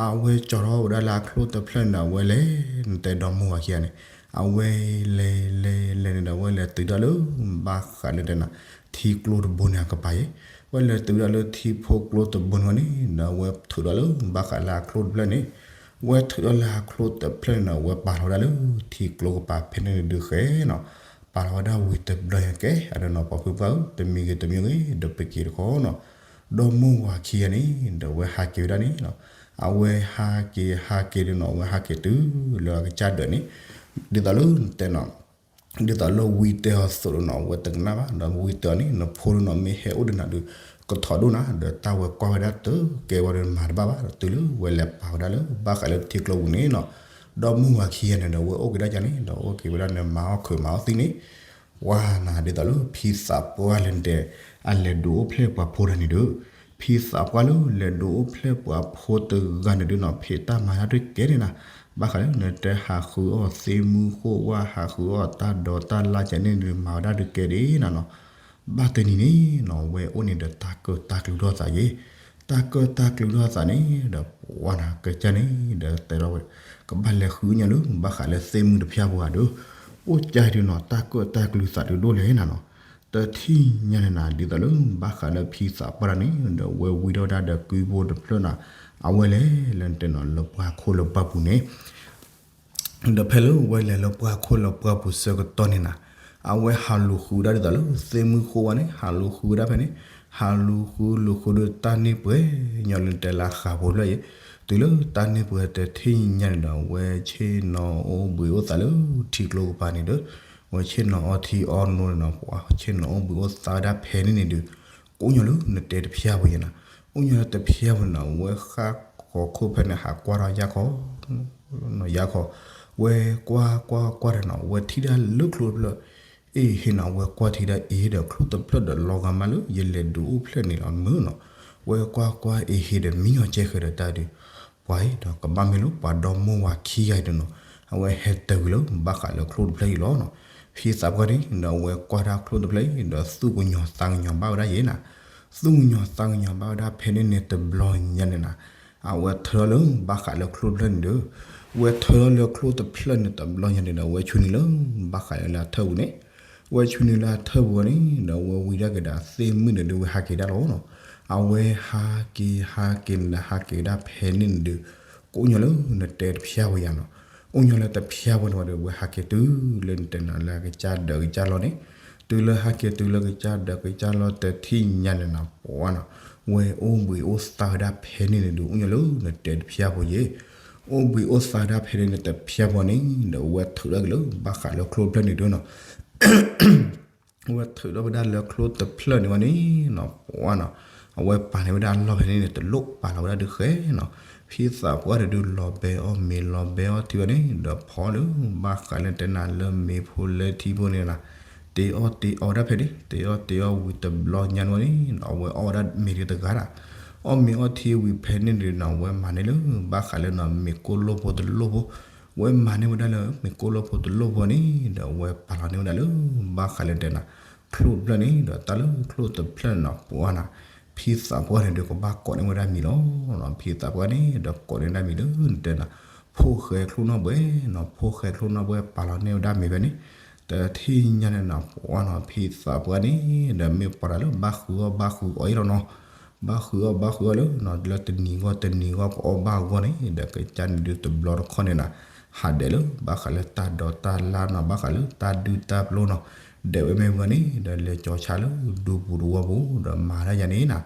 အဝဲကၠီၤထီၣ်ဝဲဒၣ်လၢအချိၣ်တဖျၢၣ်န့ၣ် အဝဲလဲၤ နတဲဒီမါဝၤခံဂၤန့ၣ်, အဝဲလဲၤလဲၤလဲၤန့ၣ်ဒီး အဝဲလဲၤတုၤဒၣ်လၢ ဘၣ်ဃးလၢတဲနၤ ထံကျိတဘိန့ၣ်အကပၤယ့ၣ်, ဝဲလဲၤတုၤဒၣ်လၢထံဖိကျိတဘိန့ၣ်န့ၣ် ဒီးအဝဲထုးထီၣ်လၢ ဘၣ်ဃးလၢအချိၣ်တဖျၢၣ်န့ၣ်, ဝဲထုးထီၣ်လၢအချိၣ်တဖျၢၣ်န့ၣ်ဒီး အဝဲပာ်လီၤဝဲဒၣ်လၢထံကျိကပၤဖဲန့ၣ်န့ၣ်ဒုးဃဲနီၤ, ပာ်လီၤဝဲဒၣ်ဝံၤတဘျီညါကဲ အဒီးနီၤ ပှၤဖုပှၢ်ဧၢ တမံၤဂ့ၤတမံၤဂ့ၤ ဒီးပက့ၤတခီနီၤ, ဒီမါဝၤခံဂၤန့ၣ် ဒီးအဝဲဟးက့ၤဝဲဒၣ်န့ၣ်နီၤ, အဝဲဟးက့ၤဟးက့ၤဒီးနီၤ အဝဲဟးက့ၤတုၤလၢအကစၢ်ဒၢးန့ၣ်, ဒ်သိးလၢနတဲနီၤ ဒ်သိးလၢဝံတဲအီၤသိးဒီးနီၤ အဝဲတကနၣ်ဘၣ် ဒီးဝံတဲအီၤန့ၣ် နဖိဒီးနီၤ မ့ၢ်ဟဲအိၣ်ဒီးနၤဒုး ကထီၣ်ဒိၣ်နၤ ဒီးတၢ်ဝဲကွၢ်ဝဲဒၣ်တကဲဝဲဒီးမၤတဘၣ်ဘၣ် ဒီးတုၤလၢဝဲလဲၤပာ်ဝဲဒၣ်လၢ ဘၣ်ဃးလၢထံကျိပူၤန့ၣ်နီၤ, ဒီမါဝၤခံဂၤန့ၣ်ဒီး အဝဲအိၣ်က့ၤဒၣ်ကန့ၣ် ဒီးအိၣ်က့ၤဝဲဒၣ်န့ၣ် မၤအီၣ်ခုးမၤအီၣ်သံန့ၣ်, ပှၤနၤ ဒ်သိးလၢဖံသးပှၢ်လၢနတဲ အလဲၤဒုးအိၣ်ဖျဲၣ်ပှၤဖိတဂၤန့ၣ်ဒီး ဖံသးပှၢ်လၢလဲၤဒုးအိၣ်ဖျဲၣ်ပှၤဖိတဂၤန့ၣ်ဒုးနီၤ ဖံးတၢ်မၤတၢ်တကဲန့ၣ်နၤ, ဘၣ်ဃးလၢနတဲဟးဃုအီၣ်သ့ၣ်မုၢ်ဃိၣ်ဝါ ဟးဃုအီၣ်တၢ်ဒိးတၢ်လၢကန့ၣ်ဒုး မၤဝဲဒၣ်တကဲဒၣ်နၤနီၤ, ဘၣ်တနံၤန့ၣ်နီၤ ဝဲအိၣ်န့ၣ်ဒီးတၢ်ကၢၣ်တၢ်ကျူထီၣ်သးယ့ၣ်, တၢ်ကၢၣ်တၢ်ကျူထီၣ်သးန့ၣ်ဒီး ပှၤနၤ ကစၢ်န့ၣ်ဒီးတဲလီၤဝဲ ကဘၣ်လဲၤဃုညီလၢ ဘၣ်ဃးလၢသ့ၣ်မုၢ်တဖၠၣ်ပူၤဧါဒီး, အိၣ်ကါဒုးနီၤ တၢ်ကၢၣ်တၢ်ကလုၤသးဒုးဒိၣ်လဲၣ်နၤနီၤ. တထံၣ်ညါန့ၣ်နၤ ဒ်သိးလၢဘၣ်ဃးလၢဖံသးပှၢ်တၢ်န့ၣ် ဒီးဝဲဝံထီၣ်ဝဲဒၣ်ဒီးကုဖိတဖျၢၣ်နၤ, အဝဲလဲၤလၢတဲနီၤ လၢပှၢ်ခိၣ်လၢပှၢ်ပူၤန့ၣ် ဒီးဖဲလၢဝဲလဲၤလၢပှၢ်ခိၣ်လၢပှၢ်ပူၤဆၢကတီၢ်န့ၣ်နၤ, အဝဲဟးလူၤဃုဝဲဒၣ်ဒ်သိးလၢသ့ၣ်မုၢ်ဃိဝဲန့ၣ် ဟးလူၤဃုဝဲဒၣ်ဖဲန့ၣ်, ဟးလူၤဃုလူၤဃုဒီးတၢ်န့ၢ်ပှဲၤညီလၢတဲလၢဃးဖိဖျၢၣ်အံၤ, တုၤလၢတၢ်န့ၢ်ပှဲၤတထံၣ်ညါန့ၣ်ဒီး ဝဲဆ့ၣ်နီၤအိၣ်ဘှံးအိၣ်သါလၢထံကျိကပၤန့ၣ်ဒီး ဝဲဆ့ၣ်နီၤအီထံအီနိန့ၣ်နီၤ ပှၤဆ့ၣ်နီၤအိၣ်ဘှံးအိၣ်သါဝဲဒၣ်ဖဲန့ၣ်န့ၣ်ဒီး ကိးညီလၢနတဲတဖျၢၣ်ဖိယဲနၤ, အိၣ်ညီလၢတဖျၢၣ်ဖိန့ၣ် ဝဲဃၣ်ဃီၤခိၣ်ဖဲန့ၣ် ဟးကွၢ်ထီၣ်ယၢ်ခီ နီၤယၢ်ခီ, ဝဲကွၢ်ကွၢ်ကွၢ်ဒီးနီၤ ဝဲထံၣ်ဒၣ်လၢချိတဖျၢၣ်, အ့ဟ့နီၤ ဝဲကွၢ်ထံဒၣ်အ့ဒီးချိတဖျၢၣ်ဒီး လီၤဂာ်မးလၢယလဲၤဒုးအိၣ်ဖျဲၣ်န့ၣ်လီၤမုၢ်နီၤ, ဝဲကွၢ်ကွၢ်အ့ဟ့ဒီးမံညီၤကဲဃဲၤဒီးတၢ်ဒုး, ပှၤအံၤဒီးကဘၣ်မ့ၢ်လၢပှၤဒီမိၢ်ဝၤခံဂၤအံၤဒုးနီၤ, အဝဲဟဲတဂ့ၤလၢဘၣ်ဃးလၢချိတဖျၢၣ်အံၤလီၤနီၤ, ဖံသးပှၢ်န့ၣ်ဒီး ဝဲကွၢ်တၢ်ချိတဖျၢၣ်အံၤဒီး သူၣ်ကညီၤသးကညီၤဘၣ်ဝဲဒၣ်ယဲနၤ, သူၣ်ကညီၤသးကညီၤဘၣ်ဝဲဒၣ်ဖဲန့ၣ်န့ၣ်တဘျီညါန့ၣ်နၤ, အဝဲထၢထီၣ်လၢဘၣ်ဃးလၢချိတဖျၢၣ်န့ၣ်ဒီး, ဝဲထၢထီၣ်လၢချိတဖျၢၣ်န့ၣ်တဘျီညါန့ၣ်ဒီး ဝဲဆူန့ၣ်လၢဘၣ်ဃးလၢအထၢၣ်ပူၤန့ၣ်, ဝဲဆူန့ၣ်လၢအထၢၣ်ပူၤန့ၣ်ဒီး ဝဲဝံဒၣ်က့ၤဒီးသ့ၣ်မုၣ်န့ၣ်ဒီး ဝဲဟးက့ၤဒၣ်လီၤနီၤ, အဝဲဟးက့ၤဟးက့ၤန့ၣ်ဒီး ဟးက့ၤဒၣ်ဖဲန့ၣ်န့ၣ်ဒီး ကိးညီလၢနတဲတဖျၢၣ်ဖိယဲနီၤ, အိၣ်ညီလၢတဖျၢၣ်ဖိန့ၣ်ဝံၤဒီး ဝဲဟးက့ၤတုၤလၢနတဲနၤလၢအကစၢ်ဒၢးကစၢ်လီၢ်န့ၣ်, တုၤလၢဟးက့ၤတုၤလၢကစၢ်ဒၢးကစၢ်လီၢ်တထံၣ်ညါန့ၣ်နၤ ပှၤနီၤ, ဝဲအိၣ်ဘှံးအိၣ်သါဝဲဒၣ်ဖဲန့ၣ်န့ၣ်ဒီး အိၣ်ညီလၢနတဲတဖျၢၣ်ဖိယဲ, အိၣ်ဘှံးအိၣ်သါဒၣ်ဖဲန့ၣ်န့ၣ်တဖျၢၣ်ဖိန့ၣ်ဒီး ဝဲထုးထီၣ်က့ၤလၢဘၣ်ဃးလၢချိတဖျၢၣ်န့ၣ်ဒီးနီၤ ဝဲထုးထီၣ်ဝဲဒၣ်လၢချိတဖျၢၣ်န့ၣ်ဝဲန့ၣ်နီၤ ပှၤနီၤ, အဝဲပာ်န့ၢ်ဝဲဒၣ်အလီၢ်ဖဲန့ၣ်န့ၣ် တလိၣ်ပာ်လီၤဝဲဒၣ်ဒုးဃဲနီၤ, ဖံသးပှၢ်တဒုးလီၤဘဲအီၣ်မ့ၤလီၤဘဲအီထံဝဲန့ၣ် ဒီးဖီလၢဘၣ်ဃးလၢတဲနၤလၢမ့ၤဖိလၢထံဖိန့ၣ်နၤ, တ့အီၣ်တ့အီဝဲဒၣ်ဖဲန့ၣ် တ့အီၣ်တ့အီဝံၤတဘျီညါန့ၣ်ဝဲန့ၣ် အဝဲအီၣ်ဝဲဒၣ်မ့ၤဒုးတဂၤဒၣ်, အီၣ်မ့ၤအီထံဝံၤဖဲန့ၣ်ဒုးနီၤ ဝဲမၤန့ၢ်လၢဘၣ်ဃးလၢနီၤ မ့ၤကိၢ်လိၣ်ဖိတလိၣ်ဖိ, ဝဲမၤန့ၢ်ဝဲဒၣ်လၢမ့ၤကိၢ်လိၣ်ဖိတလိၣ်ဖိန့ၣ်ဒီး ဝဲပာ်လီၤန့ၢ်ဝဲဒၣ်လၢ ဘၣ်ဃးလၢတဲနၤ ချိတဖျၢၣ်န့ၣ်ဒီး တၢ်လၢချိတဖျၢၣ်န့ၣ်နီၤ ပှၤနီၤ, ဖံသးပှၢ်န့ၣ်ဒီးကဘၣ်ကိးန့ၢ်ဝဲဒၣ်မံၤလီၤ, ဖံသးပှၢ်န့ၣ်ဒီးကိးန့ၢ်ဒၣ်မံၤလၢနတဲနၤ, ဖိၣ်ဃဲချိနီၣ်ဘှဲနီၤ ဖိၣ်ဃဲချိနီၣ်ဘှဲပာ်လီၤန့ၢ်ဝဲဒၣ်မ့ၤဖဲန့ၣ်, တထံၣ်ညါန့ၣ်နီၤ ပှၤနီၤ ဖံသးပှၢ်န့ၣ်ဒီး မ့ၢ်ပှၤတၢ်လၢဘၣ်ဃုအီၣ်ဘၣ်ဃုအီအံၤလီၤနီၤ, ဘၣ်ဃုအီၣ်ဘၣ်ဃုအီလၢနီၤ လၢတနံၤဂီၢ်တနံၤဂီၢ်ကအီၣ်ဘၣ်အဂီၢ်န့ၣ်ဒီး ကစၢ်န့ၣ်ဒုးတဘျီတခီၣ်န့ၣ်နၤ, ဟးဒဲးလၢဘၣ်ဃးလၢတၢ်ဒိးတၢ်လၢ်နီၤ ဘၣ်ဃးလၢတၢ်ဒုၣ်တၢ်ပျိနီၤ, ဒဲးဝဲမ့ၢ်ဝဲန့ၣ်ဒီး လဲၤကၠီၤဆါလၢဒူပူၤတဝီပူၤဒီးမၤတၢ်ယၤန့ၣ်နၤ,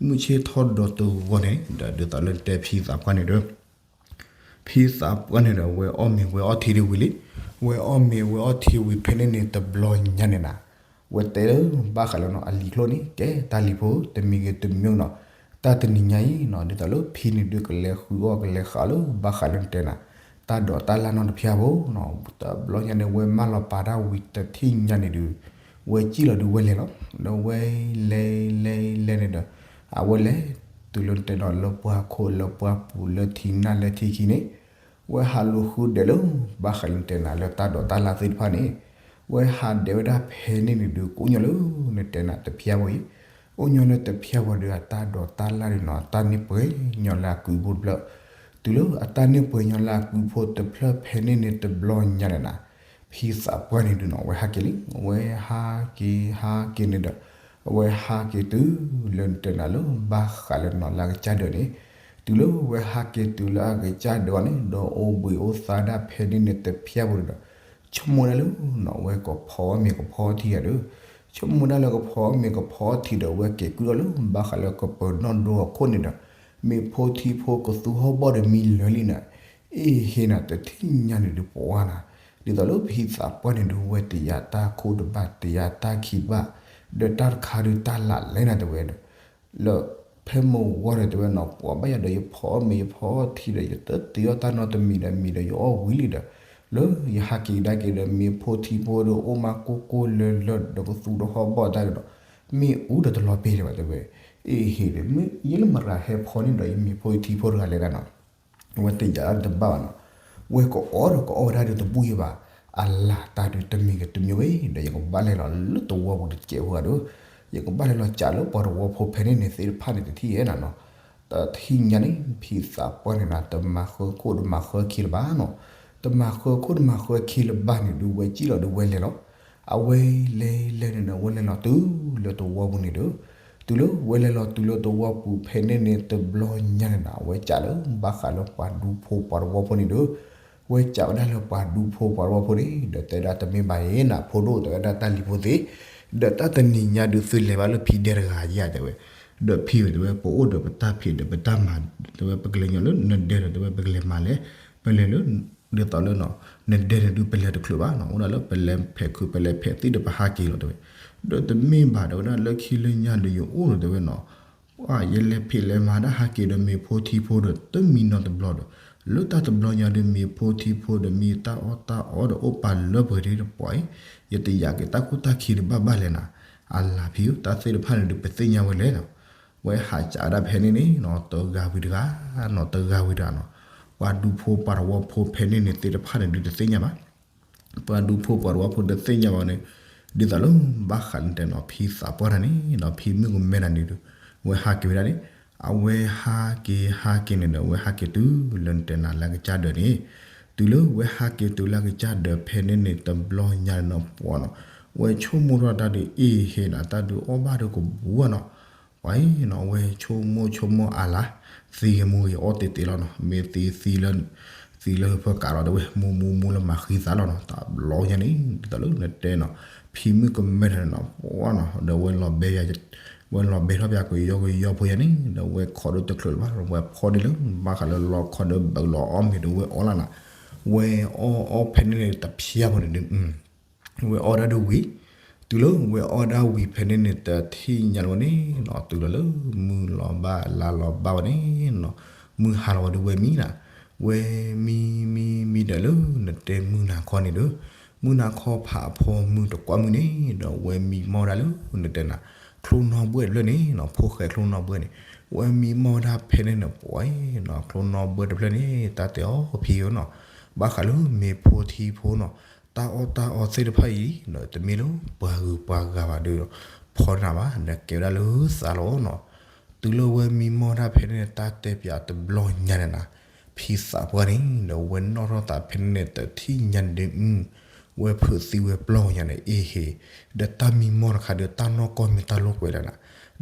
မုၢ်ဆ့ၣ်ထီၣ်ဒီးတဂီၢ်န့ၣ်ဒီး ဒ်သိးလၢနတဲဖံသးပှၢ်န့ၣ်ဒီး ဖံသးပှၢ်န့ၣ်ဒီး ဝဲအီၣ်မ့ၤဝဲအီထံဒုးဝံၤလံ, ဝဲအီၣ်မ့ၤဝဲအီထံဝံၤဖဲန့ၣ်န့ၣ် တဘျီညါန့ၣ်နၤ, ဝဲတဲလၢဘၣ်ဃးလၢနီၤ အလံၤချိၣ်န့ၣ် ကဲတၢ်လံၤဖိ တမံၤဂ့ၤတမံၤနီၤ, တၢ်တနံၤညါအံၤနီၤ ဒ်သိးလၢဖံန့ၣ်ဒုး ကလဲၤဃုအီၣ်ကလဲၤဃုအီလၢဘၣ်ဃးလၢနတဲနၤ တၢ်ဒိးတၢ်လၢ်နီတဖၣ်ဖိနီၤ, တဘျီညါန့ၣ် ဝဲမၢလီၤပာ်တၢ်ဝံၤတထံၣ်ညါန့ၣ်ဒုး ဝဲစံၣ်လီၤဒုးဝဲလဲၤလီၤ, ဒီးဝဲလဲၤလဲၤလဲၤန့ၣ်ဒီး အဝဲလဲၤ တုၤလၢနတဲနီၤ လၢပှၢ်ခိၣ်လၢပှၢ်ပူၤလၢထံနၢ်လၢထံခံန့ၣ် ဝဲဟးလူၤဃုဒဲးလၢ ဘၣ်ဃးလၢနတဲနၤလၢတၢ်ဒိးတၢ်လၢ်သ့ၣ်တဖၣ်န့ၣ်, ဝဲဟးဒဲးဝဲဒၣ်ဖဲန့ၣ်န့ၣ်ဒုး ကအိၣ်ညီလၢနတဲနၤတဖၣ်ဖိအံၤ, အိၣ်ညီလၢတဖၣ်ဖိဒီး အတၢ်ဒိးတၢ်လၢ်န့ၣ်နီၤ အတၢ်န့ၢ်ပှဲၤညီလၢအကုဖိတဖျၢၣ်, တုၤလၢအတၢ်န့ၢ်ပှဲၤညီလၢအကုဖိတဖျၢၣ်ဖဲန့ၣ်န့ၣ်တဘျီညါန့ၣ်နၤ, ဖံသးပှၢ်န့ၣ်ဒုးနီၤ အဝဲဟးက့ၤလံ, အဝဲဟးက့ၤဟးက့ၤန့ၣ်ဒီး အဝဲဟးက့ၤတုၤလၢနတဲနၤလၢ ဘၣ်ဃးလၢနီၤလၢအကစၢ်ဒၢးန့ၣ်, တုၤလၢဝဲဟးက့ၤတုၤလၢအကစၢ်ဒၢးအီၤန့ၣ် ဒီးအိၣ်ဘှံးအိၣ်သါဒၣ်ဖဲန့ၣ်န့ၣ်တဖၣ်ဖိန့ၣ်ဒီး ဆိကမိၣ်ဒၣ်လၢနီၤ ဝဲကဖီအီၣ်မ့ၤကဖီအီၣ်ထံဒီး ဆိကမိၣ်ဒၣ်လၢကဖီအီၣ်မ့ၤကဖီအီၣ်ထံဒီး ဝဲက့ၤကုၣ်ထီၣ်လၢ ဘၣ်ဃးလၢကပၢၤနီၣ်ဒိအခိၣ်န့ၣ်ဒီး မ့ၤဖိထံဖိကသူဟီၣ်ဘီၣ်ဒီးမံလၢာ်လံနၤ, အ့ဟ့နၤ တထံၣ်ညါန့ၣ်ဒုးပှၤနၤ, ဒ်သိးလၢဖံသးပှၢ်န့ၣ်ဒုး ဝဲတယာ်တၢ်ခိၣ်တဘၣ် တယာ်တၢ်ခံဘၣ်, ဒီးတၢ်တခါဒုးတၢ်လးလဲၣ်နၤတဲဝဲဒီး လၢဖဲမုၢ်ဂီၢ်ဒီးတဲဝဲနီၤ ပှၤဘၣ်ယၤဒီးယဖီအီၣ်မ့ၤယဖီအီၣ်ထံဒီး ယတသ့အီၣ်တၢ်နီတမံၤဒီးမံၤဒီးယအီၣ်ဝံၤလံဒီး လၢယဟးက့ၤကဒါက့ၤဒီး မ့ၤဖိထံဖိဒီး အိၣ်မးကိၢ်ကိၢ်လၢလၢဒီး ကသူတဟီၣ်ဘီၣ်တၢ်ဒီး မ့ၣ်အူဒီးတလီၤပ့ၤလၢၤဘၣ်တဲဝဲ, အ့ဟ့ဒီး မ့ၢ်ယဲလၢမရၤဟဲဖီန့ၣ်ဒီး ယမ့ၤဖိယထံဖိတဂၤလဲၣ်ဂၤနီၤ ဝဲတယာ်တဘၣ်ဘၣ်နီၤ, ဝဲကအီၣ်ဒီးကအီၣ်ဝဲဒၣ်ဒီးတဘူၣ်ယဲဘၣ်, အလၢ်တၢ်ဒုးတမံၤဂ့ၤတမံၤဂ့ၤဒီး ယကဘၣ်လဲၤလီၤလၢတဝီပူၤတစဲးဖိဂၤဒီး ယကဘၣ်လဲၤလီၤစးလၢပှၤတဝီဖိဖဲန့ၣ်န့ၣ်သ့ၣ်တဖၣ်န့ၣ်တထံၣ်ယဲနၤနီၤ, တထံၣ်ညါန့ၣ် ဖံသးပှၢ်န့ၣ်နၤ တမၤဃၢခိၣ်တမၤဃၢခံလၢၤဘၣ်နီၤ, တမၤဃၢခိၣ်တမၤဃၢခံလၢၤဘၣ်န့ၣ်ဒုး ဝဲစံၣ်လီၤဒုးဝဲလဲၤလီၤ. အဝဲလဲၤလဲၤန့ၣ်ဒီး ဝဲလဲၤလီၤတုၤလၢသဝီပူၤန့ၣ်ဒီး, တုၤလၢဝဲလဲၤလီၤတုၤလၢသဝီပူၤဖဲန့ၣ်န့ၣ် တဘျီညါန့ၣ်ဒီး အဝဲစံၣ်လၢဘၣ်ဃးလၢပှၤဒူဖိပှၤသဝီဖိန့ၣ်ဒီး, ဝဲစံၣ်ဝဲဒၣ်လၢပှၤဒူဖိပှၤသဝီဖိန့ၣ် ဒီးတဲဒၣ်တမ့ၢ်ဘၣ်အံၤနၤ ဖိဒိၣ် တဲဝဲဒၣ်တၢ်လံၤဖိသ့ၣ်, ဒီးတၢ်တနံၤညါဒုးသုလဲၤဘၣ်လၢဖံဒဲတဂၤဧါ တဲဝဲ, ဒီးဖံဝဲတဲဝဲ ပအိၣ်ဒီးပတၢ်ဖံးဒီးပတၢ်မၤ တဲဝဲပကလဲၤညီလၢနဒဲဒီး တဲဝဲပကလဲၤမၤလဲၣ်, ပလဲၤလၢ ဒ်သိးလၢနီၤ နဒဲန့ၣ်ဒုးပလဲၤတချုးဘၣ်နီၤ အိၣ်ဒၣ်လၢပလဲၤဖဲးခုး ပလဲၤဖဲးသံၣ်ဒီးပဟးက့ၤလီၤ တဲဝဲ, ဒီးတမ့ၢ်ဘၣ် တဲဝဲဒၣ်လၢခံလၢညါဒီးယအိၣ်လီၤ တဲဝဲနီၤ ယလဲၤဖံးလဲၤမၤတၢ်ဟးက့ၤဒီးမ့ၤဖိထံဖိဒီးတမံၤနီတဘျီဒီး, လၢတၢ်တဘျီညါဒီးမ့ၤဖိထံဖိဒီးမ့ၢ်တၢ်အီၣ်တၢ်အီဒီးအိၣ်ပာ်လၢပှဲၤဒ်တပှၤအံၤ, ယတယာ်က့ၤတၢ်ခိၣ်တၢ်ခံဒီးဘၣ်ဘၣ်လဲၣ်နၤ, အလၤဖံဧၢ တၢ်သ့ၣ်တဖၣ်န့ၣ်ဒုးပသ့ၣ်ညါဝဲလဲၣ်နီၤ, ဝဲဟးစံၣ်ဝဲဒၣ်ဖဲန့ၣ်န့ၣ်နီၤ တဂၤဝံၤတဂၤနီၤ တဂၤဝံၤတဂၤနီၤ, ပှၤဒူဖိပှၤသဝီဖိဖဲန့ၣ်န့ၣ်သ့ၣ်တဖၣ်န့ၣ်ဒုးတသ့ၣ်ညါဘၣ် ပှၤဒူဖိပှၤသဝီဖိတသ့ၣ်ညါဘၣ်န့ၣ်, ဒ်သိးလၢဘၣ်ဃးလၢတဲနီၤ ဖံသးပှၢ်တၢ်န့ၣ်နီၤ ဖံမုၣ်ကမဲတၢ်န့ၣ်ဒီး, ဝဲဟးက့ၤဝဲဒၣ်န့ၣ်, အဝဲဟးက့ၤဟးက့ၤန့ၣ်ဒီး ဝဲဟးက့ၤတုၤလၢနတဲနၤလၢကစၢ်ဒၢးန့ၣ်, တုၤလၢဝဲဟးက့ၤတုၤလၢကစၢ်ဒၢးဖဲန့ၣ်န့ၣ် တဘျီညါန့ၣ်နီၤ ပှၤနီၤ, ဝဲဆိကမိၣ်ထီၣ်တၢ်ဒုးအ့ၣ်ဟ့ၣ်နၤ တၢ်ဒုးအီၣ်ဘၣ်ဒုးကဘူးနီၤ ပှၤအံၤနီၤ ဝဲဆိကမိၣ်ဆိကမိၣ်အလၤ, သံကမူဂ့ၤအီၣ်တ့ၢ်တ့ၢ်လီၤနီၤ မ့ၢ်သံသံလၢ သံလၢဖၢကးလီၤ တဲဝဲ မူမူမူလၢမၤဃံသးလီၤနီၤ တဘျီညါန့ၣ် ဒ်သိးလၢနတဲနီၤ ဖံမုၣ်ကမဲထီၣ်န့ၣ်နီၤ ပှၤနီၤ ဒီးဝဲလီၤဘဲ ဝဲလီၤဘဲထီၣ်ပၠးကယီကယီဖိယါန့ၣ် ဒီးဝဲခိးဒီးတချုးလၢၤဘၣ် ဝဲဖီဒ့လၢ ဘၣ်ဃးလၢလီခီဒီးဘၢလီၤအီၣ်မ့ၤဒီးဝဲအီၣ်လၢနၤ, ဝဲအီၣ်အီၣ်ဖဲန့ၣ်န့ၣ်တဖျါဖိန့ၣ်ဒုး ဝဲအီၣ်ဒၣ်ဒုးဝံၤ, တုၤလၢဝဲအီၣ်ဒၣ်ဝံၤဖဲန့ၣ်န့ၣ် တထံၣ်ညါလီၤဝဲန့ၣ်နီၤ တုၤလီၤလၢ မုၢ်လီၤဘၣ်လါလီၤဘၣ်ဝဲန့ၣ်နီၤ, မုၢ်ဟါလီၤဝဲဒုးဝဲမံနၤ, ဝဲမံမံမံဒီးလၢနတဲမုၢ်နၤခီန့ၣ်ဒီး, မုၢ်နၤခီဖးအဖီမုၢ်တကွၢ်မုၢ်န့ၣ် ဒီးဝဲမံမီၢ်ဒၣ်လၢနတဲနၤ, ချိၣ်နီၣ်ဘှဲၣ်တဖျၢၣ်န့ၣ်နီၤ ဖိၣ်ဃဲချိၣ်နီၣ်ဘှဲၣ်န့ၣ်, ဝဲမံမီၢ်ဒၣ်ဖဲန့ၣ်န့ၣ် ပှၤနီၤ ချိၣ်နီၣ်ဘှဲၣ်တဖျၢၣ်န့ၣ် တၢ်တဲအီၤဖံဧၢနီၤ ဘၣ်ဃးလၢမ့ၤဖိထံဖိနီၤ, တၢ်အီၣ်တၢ်အီသ့ၣ်တဖၣ်အံၤ တမ့ၢ်လၢပှၤဂုၤပှၤဂၤဘၣ်ဒီး ဖီနၤဘၣ် နကဲဝဲဒၣ်လၢသးလီၤနီၤ, တုၤလၢဝဲမံမီၢ်ဒၣ်ဖဲန့ၣ် တၢ်တဲပၠးတဘျီညါန့ၣ်နၤ, ဖံသးပှၢ်န့ၣ် ဒီးဝဲနီၣ်ထီၣ်သးဖဲန့ၣ် တထံၣ်ညါန့ၣ်ဒုး ဝဲဖုးသံဝဲပျီညါန့ၣ် အ့ဟ့ၣ်, ဒီးတၢ်မံမီၢ်တခါဒီးတၢ်နီၢ်ကီၢ်မ့ၢ်တၢ်လိာ်ကွဲလၢန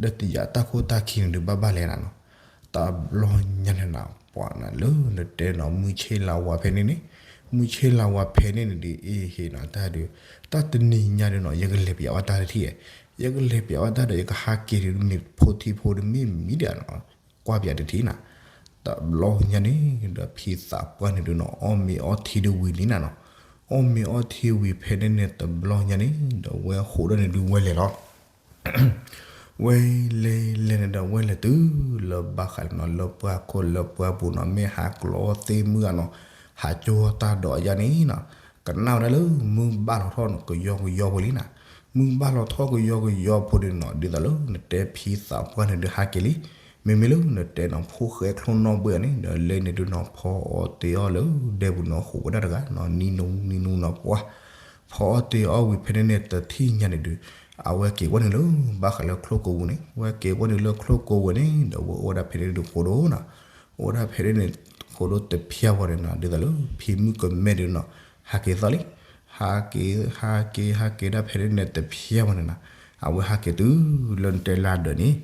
ၤ, ဒီးတယာ်တၢ်ခိၣ်တၢ်ခံန့ၣ်ဒုးဘၣ်ဘၣ်လဲၣ်နၤနီၤ, တဘျီညါန့ၣ်နၤ ပှၤနၤလၢနတဲနီၤ မုၢ်ဆ့လးဝါဖဲန့ၣ်န့ၣ်, မုၢ်ဆ့လးဝါဖဲန့ၣ်န့ၣ်ဒုး အ့ဟ့ၣ်နီၤ တၢ်ဒုး, တၢ်တနံၤညါဒုးနီၤ ယကလဲၤပၠးဝဲတၢ်တထံၣ်, ယကလဲၤပၠးဝဲတၢ်ဒီး ယကဟးက့ၤဒုး မ့ၤဖိထံဖိဒုးမ့ၢ်မံဒၣ်နီၤ, ကွၢ်ပၠးတထံၣ်နၤ, တဘျီညါန့ၣ် ဒီးဖံသးပှၢ်န့ၣ်ဒုးနီၤ အီၣ်မ့ၤအီထံဒုးဝံၤလံနၤနီၤ, အီၣ်မ့ၤအီထံဝံၤဖဲန့ၣ်န့ၣ် တဘျီညါန့ၣ် ဒီးဝဲဟိးဒီးန့ၣ်ဒုးဝဲလဲၤလီၤ ဝဲလဲၤလဲၤန့ၣ်ဒီး ဝဲလဲၤတုၤလၢဘၣ်ဃးလၢနီၤ လၢပှၢ်ခိၣ်လၢပှၢ်ပူၤနီၤ မ့ၢ်ဟးကျီသ့ၣ်မုၢ်ဧါနီၤ, ဟးကၠိတၢ်ဒိးယါန့ၣ်နီၤ, ကနၣ်ဝဲဒၣ်လၢမုၢ်ဘၣ်လီၤထီၣ်ကယီကယီဖိလံနၤ, မုၢ်ဘၣ်လီၤထီၣ်ကယီကယီဖိန့ၣ်နီၤ ဒ်သိးလၢနတဲဖံသးပှၢ်န့ၣ်ဒုးဟးက့ၤလံ, မ့မ့ၢ်လၢနတဲနီၤ ဖိၣ်ဃဲချိၣ်နီၣ်ဘှဲၣ်န့ၣ် ဒီးလဲၤန့ၣ်ဒုးနီၤ ဖီအီၣ်တ့ၢ်အီၣ်လၢဒဲပူၤနီၤ ဟူးဝဲဒၣ်တဂၤနီၤ နံၤနူနံၤနူနီၤ ပှၤ ဖီအီၣ်တ့ၢ်အီၣ်ဝံၤဖဲန့ၣ်န့ၣ် တထံၣ်ညါန့ၣ်ဒုး အဝဲက့ၤဝဲန့ၣ်လၢ ဘၣ်ဃးလၢချိၣ်ကိးပူၤန့ၣ် ဝဲက့ၤဝဲန့ၣ်လၢချိၣ်ကိးပူၤန့ၣ် ဒီးဝဲအိၣ်ဝဲဒၣ်ဖဲန့ၣ်ဒုးဃိးဒိၣ်နီၤ, အိၣ်ဝဲဒၣ်ဖဲန့ၣ်န့ၣ် ဃိးဒိၣ်တဖျၢၣ်ဝဲန့ၣ်နီၤ ဒ်သိးလၢ ဖံမုၣ်ကမဲဒုးနီၤ ဟးက့ၤသီလံ, ဟးက့ၤ ဟးက့ၤ ဟးက့ၤဒၣ်ဖဲန့ၣ်န့ၣ်တဖျၢၣ်ဝဲန့ၣ်နီၤ, အဝဲဟးက့ၤတုၤလၢနတဲလၢအဒၢးန့ၣ်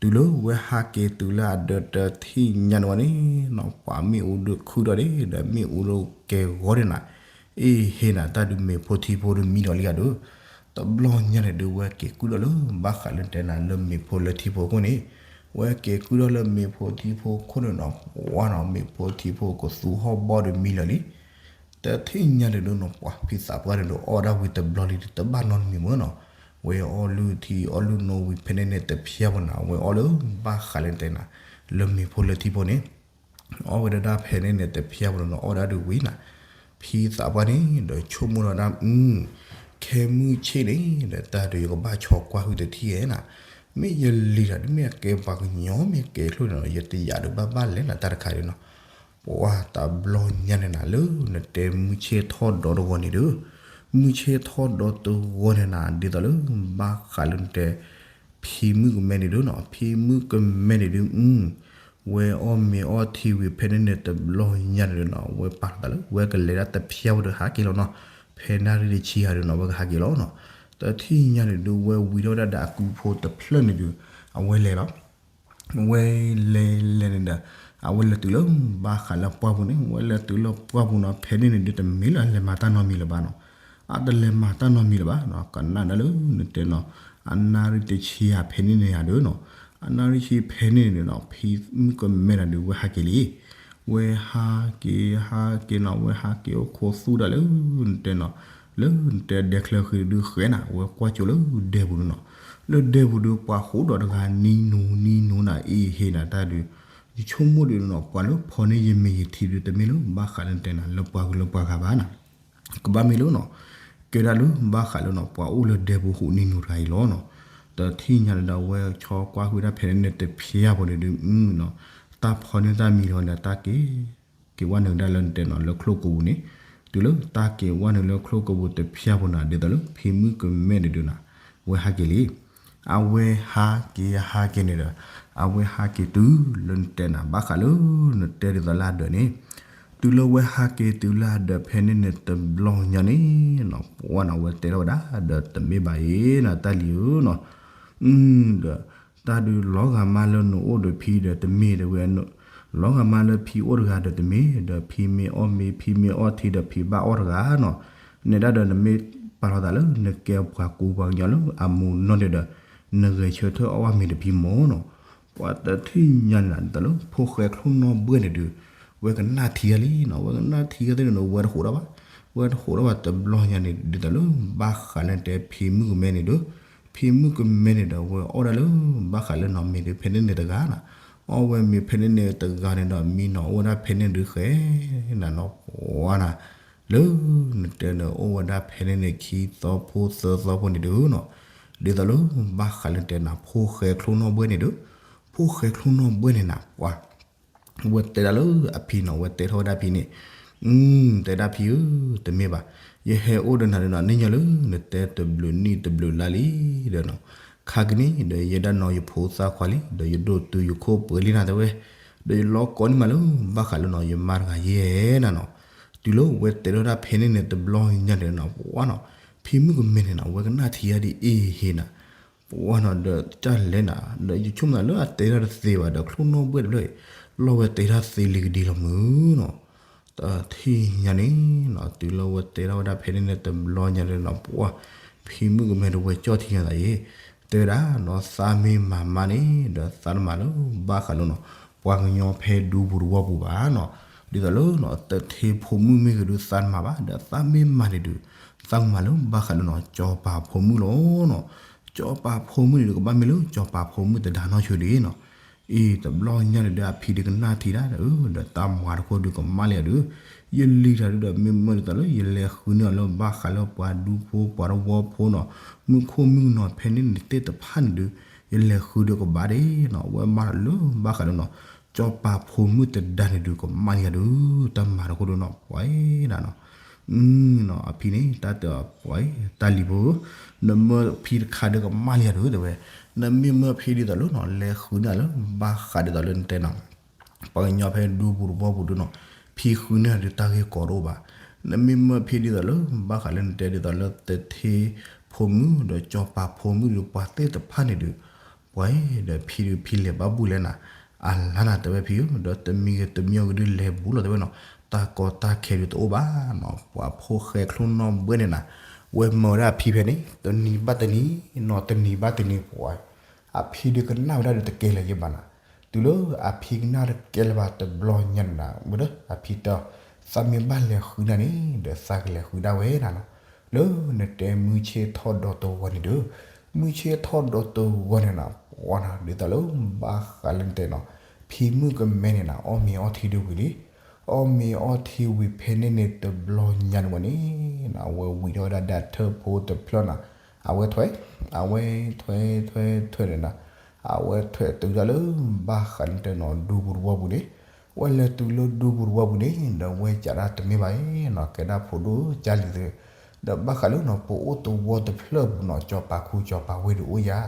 တုၤလၢဝဲဟးက့ၤတုၤလၢအဒၢးတထံၣ်ညါန့ၣ်ဝဲန့ၣ်နီၤ ပှၤမ့ၣ်အူဒုးခုဒီးန့ၣ် ဒီးမ့ၣ်အူဒုးကဲဂီၤန့ၣ်နၤ, အ့ဟ့ၣ်နၤ တၢ်ဒုးမ့ၤဖိထံဖိဒုးမံဒီးလံဧါဒုး, တဘျီညါန့ၣ်ဒုး ဝဲက့ၤကုၢ်ဒီးလၢ ဘၣ်ဃးလၢတဲနၤလၢမ့ၤဖိလၢထံဖိအခိၣ်န့ၣ်, ဝဲက့ၤကုၢ်ဒီးလၢမ့ၤဖိထံဖိခိၣ်န့ၣ်နီၤ ပှၤနီၤ မ့ၤဖိထံဖိကသူဟီၣ်ဘီဒုးမံလၢာ်လံ တထံၣ်ညါန့ၣ်ဒုးနီၤ ပှၤဖံသးပှၢ်န့ၣ်ဒုး အီၣ်ဒၣ်ဝံၤတဘျီလံ တဘၣ်နီတမံၤမ့ၢ်နီၤ, ဝဲအီၣ်လုၢ်ထံအီၣ်လုၢ်နိဝံၤဖဲန့ၣ်န့ၣ် တဖျၢၣ်ဝဲနၤ ဝဲအီၣ်လၢ ဘၣ်ဃးလၢတဲနၤ လၢမ့ၤဖိလၢထံဖိန့ၣ် အီၣ်ဝဲဒၣ်ဖဲန့ၣ်န့ၣ် တဖျၢၣ်ဝဲနၤ အီၣ်ဒၣ်ဒုးဝံၤနၤ, ဖံသးပှၢ်န့ၣ် ဒီးဆိကမိၣ်ထီၣ်ဒၣ် အု ခဲမုၢ်ဆ့ၣ်န့ၣ် ဒီးတၢ်ဒုးယကဘၣ်ဆီကွၢ်ဟုၣ်တထံၣ်ဧဲနၤ, မ့ၢ်ယလံၤဒီး မ့ၢ်အကဲပှၤကညီ မ့ၢ်အကဲချိၣ်န့ၣ်နီၤ ယတယာ်ဒုးဘၣ်ဘၣ်လဲၣ်နၤ တၢ်တခါဒုးနီၤ ပှၤတဘျီညါန့ၣ်နၤ လၢနတဲမုၢ်ဆ့ၣ်ထီၣ်ဒီးတဂီၤန့ၣ်ဒုး, မုၢ်ဆ့ၣ်ထီၣ်ဒီးတဂီၤန့ၣ်နၤ ဒ်သိးလၢ ဘၣ်ဃးလၢနတဲ ဖံမုၣ်ကမဲန့ၣ်ဒုးနီၤ ဖံမုၣ်ကမဲန့ၣ်ဒုး အု ဝဲအီၣ်မ့ၤအီထံဝံၤဖဲန့ၣ်န့ၣ်တဘျီညါန့ၣ်ဒီးနီၤ ဝဲပာ်လီၤသးလၢ ဝဲကလဲၤဒၣ်တဖျၢၣ်ဖိဒီးဟးက့ၤလီၤနီၤ, ဖဲနၣ်ရံၣ်တဆံဟးဒီးနီၤ ဝဲကဟးက့ၤလီၤနီၤ, တထံၣ်ညါန့ၣ်ဒုး ဝဲဝံၤထီၣ်ဝဲဒၣ်ဒီးအကုဖိတဖျၢၣ်န့ၣ်ဒုး အဝဲလဲၤလီၤ ဝဲလဲၤလဲၤန့ၣ်ဒီး အဝဲလဲၤတုၤလၢဘၣ်ဃးလၢပှၢ်ပူၤန့ၣ် ဝဲလဲၤတုၤလၢပှၢ်ပူၤနီၤ ဖဲန့ၣ်န့ၣ်ဒုးတမ့ၢ်လၢအလဲၤမၤတၢ်နီတမံၤလၢၤဘၣ်နီၤ, အတလဲၤမၤတၢ်နီတမံၤလၢၤဘၣ်နီၤ ကနၣ်ဒၣ်လၢနတဲနီၤ, အနၣ်ရံၣ်တဆံဧါဖဲန့ၣ်န့ၣ်ဧါဒီးနီၤ, အနၣ်ရံၣ်ဆံဖဲန့ၣ်န့ၣ်နီၤ ဖံမုၣ်ကမဲတၢ်ဒုးဝဲဟးက့ၤလံ ဝဲဟးက့ၤဟးက့ၤနီၤ ဝဲဟးက့ၤအိၣ်ခိးသူၣ်ဒၣ်လၢနတဲနီၤ, လၢနတဲဒဲချၢဃံဒုးဃဲနၤ ဝဲကွၢ်ကၠိလၢဒဲပူၤဒုးနီၤ, လၢဒဲပူၤဒုးပှၤဃိဒီးတဂၤနံၤနူၤနံၤနူၤနၤအံၤဟ့ၣ်နၤတၢ်ဒုး, ယဆိကမိၣ်ဒုးနီၤ ပှၤလၢဖီန့ၢ်ယမ့ၢ်ယထံဒုးတမ့ၢ်လၢဘၣ်ဃးလၢနတဲနၤ လၢပှၤကလၢပှၤဂၤဘၣ်နၤ ကဘၣ်မ့ၢ်လၢနီၤ, ကဲဒၣ်လၢဘၣ်ဃးလၢနီၤ ပှၤအိၣ်လၢဒဲပူၤဃိနံၤနူၤတဂၤအံၤလီၤနီၤ, တထံၣ်ညါဒၣ်ဒီးဝဲဆီကွၢ်ဃုာ်ဒၣ်ဖဲန့ၣ်န့ၣ်တဖျၢၣ်ဖိန့ၣ်ဒုး နီၤ, တၢ်ဖီန့ၢ်တၢ်မံၤလီၤဒီးတၢ်က့ၤ က့ၤဝဲနုာ်ဒၣ်လၢနတဲနီၤ လၢချိၣ်ကိးပူၤန့ၣ်, တုၤလၢတၢ်က့ၤဝဲနုာ်လၢချိၣ်ကိးပူၤတဖျၢၣ်ဖိနၤ ဒ်သိးလၢဖံမုၣ်ကမဲန့ၣ်ဒုးနၤ, ဝဲဟးက့ၤလံ အဝဲဟးက့ၤဟးက့ၤန့ၣ်ဒီး အဝဲဟးက့ၤတုၤလၢနတဲနၤ ဘၣ်ဃးလၢနတဲဒ်သိးလၢအဒၢးန့ၣ်, တုၤလၢဝဲဟးက့ၤတုၤလၢအဒၢးဖဲန့ၣ်န့ၣ်တဘျီညါန့ၣ်နီၤ ပှၤနီၤ ဝဲတဲထီၣ်ဝဲဒၣ်ဒီးတမ့ၢ်ဘၣ်အံၤနီၤ တၢ်လံၤဧၢနီၤ, ဒီး တၢ်ဒုးလီၤဂာ်မးလၢနအိၣ်ဒီးဖံဒီးတမ့ၢ်တဝဲ လီၤဂာ်မးလၢဖံအိၣ်တဂၤဒီးတမ့ၢ် ဒီးဖံမ့ၢ်အီၣ်မ့ၤ ဖံမ့ၢ်အီၣ်ထံဒီးဖံဘၣ်အီၣ်တဂၤနီၤ, နဲဒၣ်ဒီးနမ့ၢ်ပာ်လီၤသးလၢနကဲပှၤကူပှၤကညီလၢအမိၢ်နီၢ်န့ၣ်ဒီး နဂဲၤဆၢထၢၣ်အီၣ်ဘၣ်မ့ၤတဖံမ့ၢ်နီၤ, ပှၤတထံၣ်ညါန့ၣ်ဒ်သိးလၢဖိၣ်ဃဲချိၣ်နီၣ်ဘှဲၣ်န့ၣ်ဒုး ဝဲကနၣ်ထံဂၤလံနီၤ ဝဲကနၣ်ထံဂၤသ့ၣ်န့ၣ် ဝဲတဃိးဒၣ်ဘၣ်, ဝဲတဃိးဒၣ်ဘၣ်တဘျီညါန့ၣ် ဒ်သိးလၢဘၣ်ဃးလၢနတဲဖံမုၣ်ကမဲန့ၣ်ဒီး ဖံမုၣ်ကမဲန့ၣ်ဒီး ဝဲအီၣ်ဒၣ်လၢ ဘၣ်ဃးလၢနီၤ မ့ၤဒုးဖဲန့ၣ်န့ၣ်တဂၤနီၤ, အီၣ်ဝဲမ့ၤဖဲန့ၣ်န့ၣ်တဂၤန့ၣ်ဒီး မံနီၤအိၣ်ဝဲဒၣ်ဖဲန့ၣ်ဒုးဃဲနၤနီၤ ပှၤနၤ, လၢနတဲန့ၣ်အိၣ်ဝဲဒၣ်ဖဲန့ၣ်န့ၣ် ခံသီဖိသၢသီဖိန့ၣ်ဒုးနီၤ, ဒ်သိးလၢဘၣ်ဃးလၢနတဲနၤ ဖိၣ်ဃဲချိၣ်နီၣ်ဘှဲၣ်န့ၣ်ဒီး, ဖိၣ်ဃဲချိၣ်နီၣ်ဘှဲၣ်န့ၣ်နၤ ပှၤ ဝဲတဲဒၣ်လၢအဖံနီၤ ဝဲတဲထီၣ်ဝဲဒၣ်ဖံန့ၣ်, တဲဒၣ်ဖံဧၢ, တမ့ၢ်ဘၣ်, ယဟဲအိၣ်ဒီးနၤဒီးနီၤ န့ၣ်ညီလၢနတဲတဘျုးနံၣ်တဘျုးလါလံဒီးနီၤ, ခါကနံၣ်ဒီး ယဲဒၣ်နီၤ ယဖိသၣ်ခွါလံ ဒီးယဒိၣ်တုၤယခိၣ်ပှဲၤလံနၤတဲဝဲ, ဒီးယလီၤကိးန့ၢ်မးလၢ ဘၣ်ဃးလၢနီၤ ယမါတဂၤယဲနၤနီၤ, တုၤလၢဝဲတဲထီၣ်ဝဲဒၣ်ဖဲန့ၣ်န့ၣ် တဘျီညါန့ၣ်နီၤ ပှၤနီၤ, ဖံမုၣ်ကမဲန့ၣ်နီၤ ဝဲကနၣ်ထံဂၤဒ်အံၤဟ့ၣ်နၤ ပှၤနီၤ ဒီးတၢ်လဲၤနၤ ဒီးယဆိကမိၣ်သးလၢအတဲတၢ်တသ့ဘၣ် ဒီးချိၣ်နီၣ်ဘှဲၣ်တဖျၢၣ်အံၤ လီၤဝဲတဲတၢ်သ့လံကဒံလီၤမုၢ်နီၤ, တထံၣ်ညါန့ၣ်နီၤ တုၤလၢဝဲတဲထီၣ်ဝဲဒၣ်ဖဲန့ၣ်န့ၣ် တဘျီညါန့ၣ်နီၤ ပှၤ ဖံမုၣ်ကမဲဒီးဝဲကၠီၣ်ထံညါသးအံၤ တဲဝဲဒၣ်နီၤ သးမ့ၢ်မၤမါန့ၣ် ဒီးသးတမၤလၢ ဘၣ်ဃးလၢနီၤ ပှၤကညီဖဲဒူပူၤတဝီပူၤဘၣ်နီၤ, ဒ်သိးလၢနီၤ တထ့ဖိမုၣ်မ့ၢ်ဂ့ၤဒုးသးတမၤဘၣ် ဒီးသးမ့ၢ်မၤန့ၣ်ဒုး သးကမၤလၢဘၣ်ဃးလၢနီၤ ကၠီၤပၤဖိမုၣ်လီၤနီၤ, ကၠီၤပၤဖိမုၣ်န့ၣ်ဒုး ကဘၣ်မ့ၢ်လၢကၠီၤပၤဖိမုၣ်တဒါနီၢ်ဆၢဒ်နီၤ, အံၤတဘျီညါန့ၣ်ဒီး အဖံဒုးကနၣ်ထံဒၣ်ဒီး ဒီးတၢ်မၤတခိၣ်ဒုးကမၣ်လံယၤဒုး, ယလံၤတၢ်ဒုးဒီး မ့ၢ်မၢဒ်သိးလၢ ယလဲၤဃုန့ၢ်အီၤလၢဘၣ်ဃးလၢပှၤဒူဖိပှၤတဝီဖိနီၤ, မုၣ်ခိၣ်မုၣ်ကနီၤ ဖဲန့ၣ်န့ၣ်သ့ၣ်တဖၣ်န့ၣ်ဒုး ယလဲၤဃုဒီးကဘၣ်ဒ်နီၤ, ဝဲမၤလၢဘၣ်ဃးလၢနီၤ ကၠီၤပၤဖိမုၣ်တဒါန့ၣ်ဒုး ကမၣ်လံယၤဒုး, တၢ်မၤတခိၣ်ဒုးနီၤ ပှၤဒၣ်နီၤ အဖံန့ၣ် တၢ်တဲအီၤ ပှၤ တၢ်လံၤဖိ, နမၢဖံတခါဒီးကမၣ်လံယၤဒုး တဲဝဲ, နမ့ၢ်မၢဖံဒ်သိးလၢနီၤ လဲၤဃုန့ၢ်လၢ ဘၣ်ဃးဒ်သိးလၢနတဲနီၤ ပှၤကညီဖဲဒူပူၤတဝီပူၤဒုးနီၤ, ဖံဃုန့ၢ်ဒုးတၢ်ဂ့ၢ်ကီတအိၣ်ဘၣ်, နမ့ၢ်မၢဖံဒ်သိးလၢ ဘၣ်ဃးလၢနတဲဒ်သိးလၢတထ့ဖိမုၣ် ဒီးကၠီၤပၤဖိမုၣ်ဒုး ပှၤသ့ၣ်တဖၣ်န့ၣ်ဒုး ပှၤဒီးဖံဒုးဖံလဲၤဘၣ်ဘူၣ်လဲၣ်နၤ, အလါနၤတဲဝဲဖံဧၢ, ဒီးတမံၤဂ့ၤတမံၤဂ့ၤဒုးလဲၤဘူးလီၤတဲဝဲနီၤ, တၢ်ကီတၢ်ခဲဒုးတအိၣ်ဘၣ်နီၤ, ပှၤဖိၣ်ဃဲချိၣ်နီၣ်ဘှဲၣ်န့ၣ်နၤ, ဝဲမၢဝဲဒၣ်အဖံဖဲန့ၣ် တနံၤဘၣ်တနံၤ, နီၤတနံၤဘၣ်တနံၤပှၤ, အဖံဒုးကနၣ်ဝဲဒၣ်ဒုးတကဲလၢၤယဘၣ်နၤ, တုၤလၢအဖံကနၣ်တကဲလၢၤဘၣ်တဘျီညါန့ၣ်နၤ, ဝဲဒီးအဖံတဲအီၤ, သးမ့ၢ်ဘၣ်လဲၤဃုနၤန့ၣ် ဒီးသးကလဲၤဃုဒၣ်ဝဲနၤနီၤ, လၢနတဲမုၢ်ဆ့ၣ်ထီၣ်ဒီးတဝီန့ၣ်ဒီး, မုၢ်ဆ့ၣ်ထီၣ်ဒီးတဝီန့ၣ်နၤ ပှၤနၤ ဒ်သိးလၢဘၣ်ဃးလၢနတဲနီၤ, ဖံမုၣ်ကမဲန့ၣ်နၤ အီၣ်မ့ၤအီထံဒုးဝံၤလံ, အီၣ်မ့ၤအီထံဝံၤဖဲန့ၣ်န့ၣ်တဘျီညါန့ၣ်ဝဲန့ၣ်, အဝဲဝံၤထီၣ်ဝဲဒၣ်ဒီးထၢၣ်ဖိတဖျၢၣ်နၤ, အဝဲထွဲ, အဝဲထွဲထွဲထွဲန့ၣ်နၤ, အဝဲထွဲတုၤဒၣ်လၢ ဘၣ်ဃးလၢနတဲနီၤ ဒူပူၤတဝီပူၤန့ၣ်, ဝဲလဲၤတုၤလၢဒူပူၤတဝီပူၤန့ၣ် ဒီးဝဲကးဒၣ်တမ့ၢ်ဘၣ်နီၤ ကဲဒၣ်ဖိဒိၣ်ကၢ်လံၤသ့, ဒီးဘၣ်ဃးလၢနီၤ ပအိၣ်တဝီတဖျၢၣ်ပူၤနီၤ ကၠီၤပၤခူကၠီၤပၤဝ့ၢ်ဒုးအိၣ်ယၤ,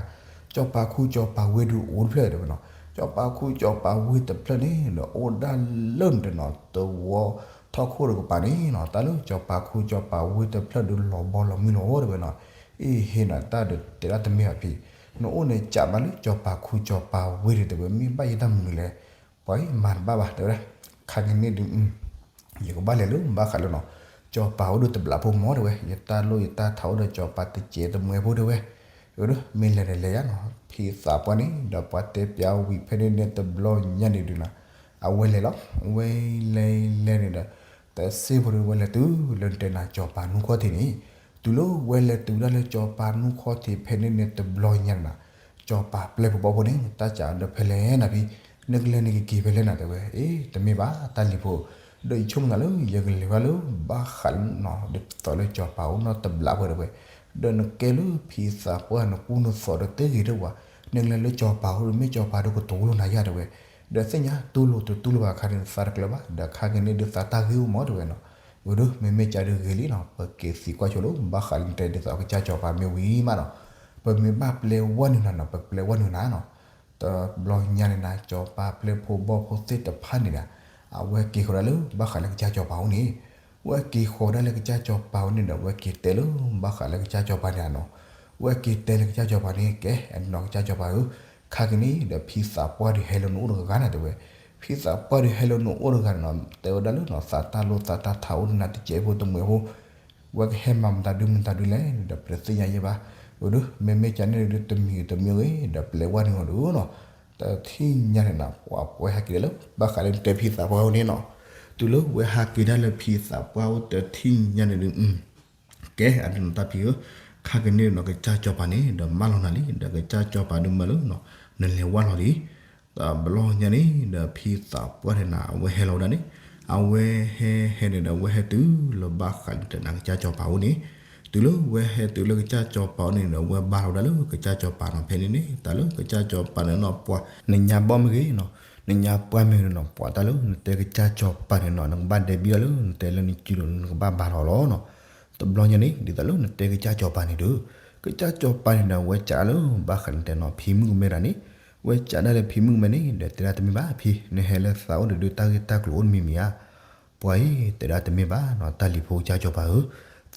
ကၠီၤပၤခူကၠီၤပၤဝ့ၢ်ဒုးအိၣ်တဖျၢၣ်တဲဝဲနီၤ, ကၠ စီၤပၤခူစီၤပၤဝ့တဖျၢၣ်န့ၣ်ဒီး အိၣ်ဒၣ်လၢနတဲနီၤ သဝီထီၣ်ခိၣ်တကပၤန့ၣ်နီၤ, တၢ်လၢစီၤပၤခူစီၤပၤဝ့တဖျၢၣ်ဒုးလီၤဘီလီၤမုၢ်လီၤအိၣ်တဲဝဲနီၤ, အ့ၣ်ဟ့နၤတၢ်ဒီးတဲဒၣ်တမ့ၢ်ဘၣ်ဖံ, နအိၣ်န့ၣ်ကးမးလၢစီၤပၤခူစီၤပၤဝ့ဒုးတဲဝဲ မ့ၢ်ဘၣ်ယတၢ်မနုၤလဲၣ်, ပှၤအံၤမၤတဘၣ်ဘၣ်တဲဝဲဒၣ်, ခါကန့ၣ်ဒုး ယကဘၣ်လဲၤလၢဘၣ်ဃးလၢနီၤ, စီၤပၤအိၣ်ဒီးတဘျးဖိမၢတဲဝဲ, ယတၢ်လိၣ်ယတၢ်ထးအိၣ်ဒီးစီၤပၤတစဲးတမှဲဖိတဲဝဲ, အဒိ မ့ၢ်လဲၤဒီးလဲၤယါနီၤ, ဖံသးပှၢ်န့ၣ်ဒီးပှၤတဲပၠးဝံၤဖဲန့ၣ်န့ၣ်တဘျီညါန့ၣ်ဒုးနီၤ, အဝဲလဲၤလီၤ, ဝဲလဲၤလဲၤန့ၣ်ဒီး တစ့ဖိဒီးဝဲလဲၤတုၤလၢနတဲနၤစီၤပၤနူၢ်ခီၣ်ထံးန့ၣ်, တုၤလၢဝဲလဲၤတုၤဒၣ်လၢစီၤပၤနူၢ်ခီၣ်ထံးဖဲန့ၣ်န့ၣ်တဘျီညါန့ၣ်နီၤ, စီၤပၤပျဲၢ်ဖိဘီဖိန့ၣ် တၢ်စးဒီးဖဲလဲၣ်နၤဖံ, နကလဲၤန့ၣ်ကက့ၤဖဲလဲၣ်နၤတဲဝဲ, အ့ တမ့ၢ်ဘၣ်တၢ်လံၤဖိ ဒီးယဆိကမိၣ်သးလၢ ယကလဲၤဝဲလၢဘၣ်ဃးလၢနီၤ ဒ်သိးလၢစီၤပၤအိၣ်နီတဘျးဖိတဲဝဲ, ဒီးနကဲလၢဖံသးပှၢ်နကူနသိးဒီးတဂ့ၤတဝၤ, နကလဲၤလၢစီၤပၤအိၣ်ဒီးမ့ၢ်စီၤပၤဒီးကတူၢ်လိာ်နၤယါတဲဝဲ, ဒီးသ့ၣ်ညါတူၢ်လိာ်တတူၢ်လိာ်ဘၣ်ခါန့ၣ်သးတကျၢၤဘၣ် ဒီးခါက့ၤန့ၣ်ဒုးသးတၢ်ဂ့ၢ်အိၣ်မၢတဲဝဲနီၤ, အဒိ မ့မ့ၢ်ကဒုးဂ့ၤလံနီၤ ပက့ၤသံကွၢ်ဆိလၢဘၣ်ဃးလၢနတဲဒ်သိးကစၢ်စီၤပၤမ့ၢ်ဝံၤမးနီၤ, ပမ့ၢ်ဘၣ်ပျဲဝဲနုာ်နၤနီၤ ပကပျဲဝဲနုာ်နၤနီၤ တဘျီညါန့ၣ်နၤ စီၤပၤပျဲၢ်ဖိဘီၣ်ဖိသ့ၣ်တဖၣ်န့ၣ်ဒီး အဝဲက့ၤဃီၤဒၣ်လၢဘၣ်ဃးလၢကစၢ်စီၤပၤအိၣ်န့ၣ်, ဝဲက့ၤဃီၤဒၣ်လၢကစၢ်စီၤပၤအိၣ်န့ၣ်ဒီး ဝဲက့ၤတဲလၢဘၣ်ဃးလၢကစၢ်စီၤပၤန့ၣ်နီၤ, ဝဲက့ၤတဲလၢကစၢ်စီၤပၤန့ၣ် ကဲအနီၤကစၢ်စီၤပၤဧၢ, ခါက့ၤန့ၣ်ဒီးဖံသးပှၢ်ဒုးဟဲလၢနအိၣ်တဂၤနၤတဲဝဲ, ဖံသးပှၢ်ဒုးဟဲလၢနအိၣ်တဂၤန့ၣ်နီၤ တဲဝဲဒၣ်လၢနီၤ သးတၢ်လိၣ်သးတၢ်ထးအိၣ်ဒီးနၤတစဲးဖိတမှဲဖိ ဝဲကဟဲမၤမတၤဒုမတၤဒုလဲၣ်န့ၣ်ဒီး ပတသ့ၣ်ညါယဲဘၣ်, အဒိ မ့မ့ၢ်ကန့ၣ်ဒုးတမံၤတမံၤဂ့ၤ ဒီးပျဲဝဲနုာ်အီၤဒုးနီၤ, တထံၣ်ညါန့ၣ်နီၤ ပှၤပှဲၤဟဲက့ၤဒၣ်လၢ ဘၣ်ဃးလၢနတဲဖံသးပှၢ်အိၣ်န့ၣ်နီၤ, တုၤလၢဝဲဟးက့ၤဒၣ်လၢဖံသးပှၢ်အိၣ်တထံၣ်ညါန့ၣ်ဒုး ကဲအဒုးနီၤတၢ်ဖံဧၢ, ခါက့ၤန့ၣ်နီၤ ကစၢ်စီၤပၤန့ၣ်ဒီးမၢလီၤနၤလံ ဒီးကစၢ်စီၤပၤဒုးမၢလၢနီၤ နလဲၤဝဲလီၤလံ တဘျီညါန့ၣ်ဒီးဖံသးပှၢ်န့ၣ်နၤ အဝဲဟဲလီၤဝဲဒၣ်န့ၣ်, အဝဲဟဲဟဲန့ၣ်ဒီး အဝဲဟဲတုၤလၢဘၣ်ဃးလၢနတဲနၤကစၢ်စီၤပၤအိၣ်န့ၣ်, တုၤလၢဝဲဟဲတုၤလၢကစၢ်စီၤပၤအိၣ်န့ၣ်ဒီး အဝဲဘါလီၤဝဲဒၣ်လၢကစၢ်စီၤပၤနီၤ ဖဲန့ၣ်န့ၣ် တၢ်လၢကစၢ်စီၤပၤန့ၣ်နီၤ ပှၤ နညါဘီမ့ၢ်ဂ့ၤနီၤ, နညါပှၢ်မ့ၢ်ဂ့ၤနီၤ ပှၤတၢ်လၢနတဲကစၢ်စီၤပၤန့ၣ်နီၤ နကဘၣ်ဒဲးဘံၣ်ဒၣ်လၢနတဲလၢနစုလိၤ နကဘၣ်ဘါလီၤလီၤနီၤ, တဘျီညါန့ၣ် ဒ်သိးလၢနတဲကစၢ်စီၤပၤန့ၣ်ဒီး, ကစၢ်စီၤပၤန့ၣ်ဒီး အဝဲစံးလၢဘၣ်ဃးလၢနတဲနီၤ ဖံမုၣ်ကမဲဒၣ်န့ၣ်, ဝဲစံးဒၣ်လၢဖံမုၣ်ကမဲန့ၣ်ဒီး တဲဒၣ်တမ့ၢ်ဘၣ်ဖံ, နဟဲလၢသးအိၣ်ဒီးဒုးတၢ်ဂ့ၢ်တၢ်ကျိၤအိၣ်တမံၤမံၤဧါ, ပှၤအံၤ တဲဒၣ်တမ့ၢ်ဘၣ်နီၤ တၢ်လံၤဖိကစၢ်စီၤပၤဧၢ,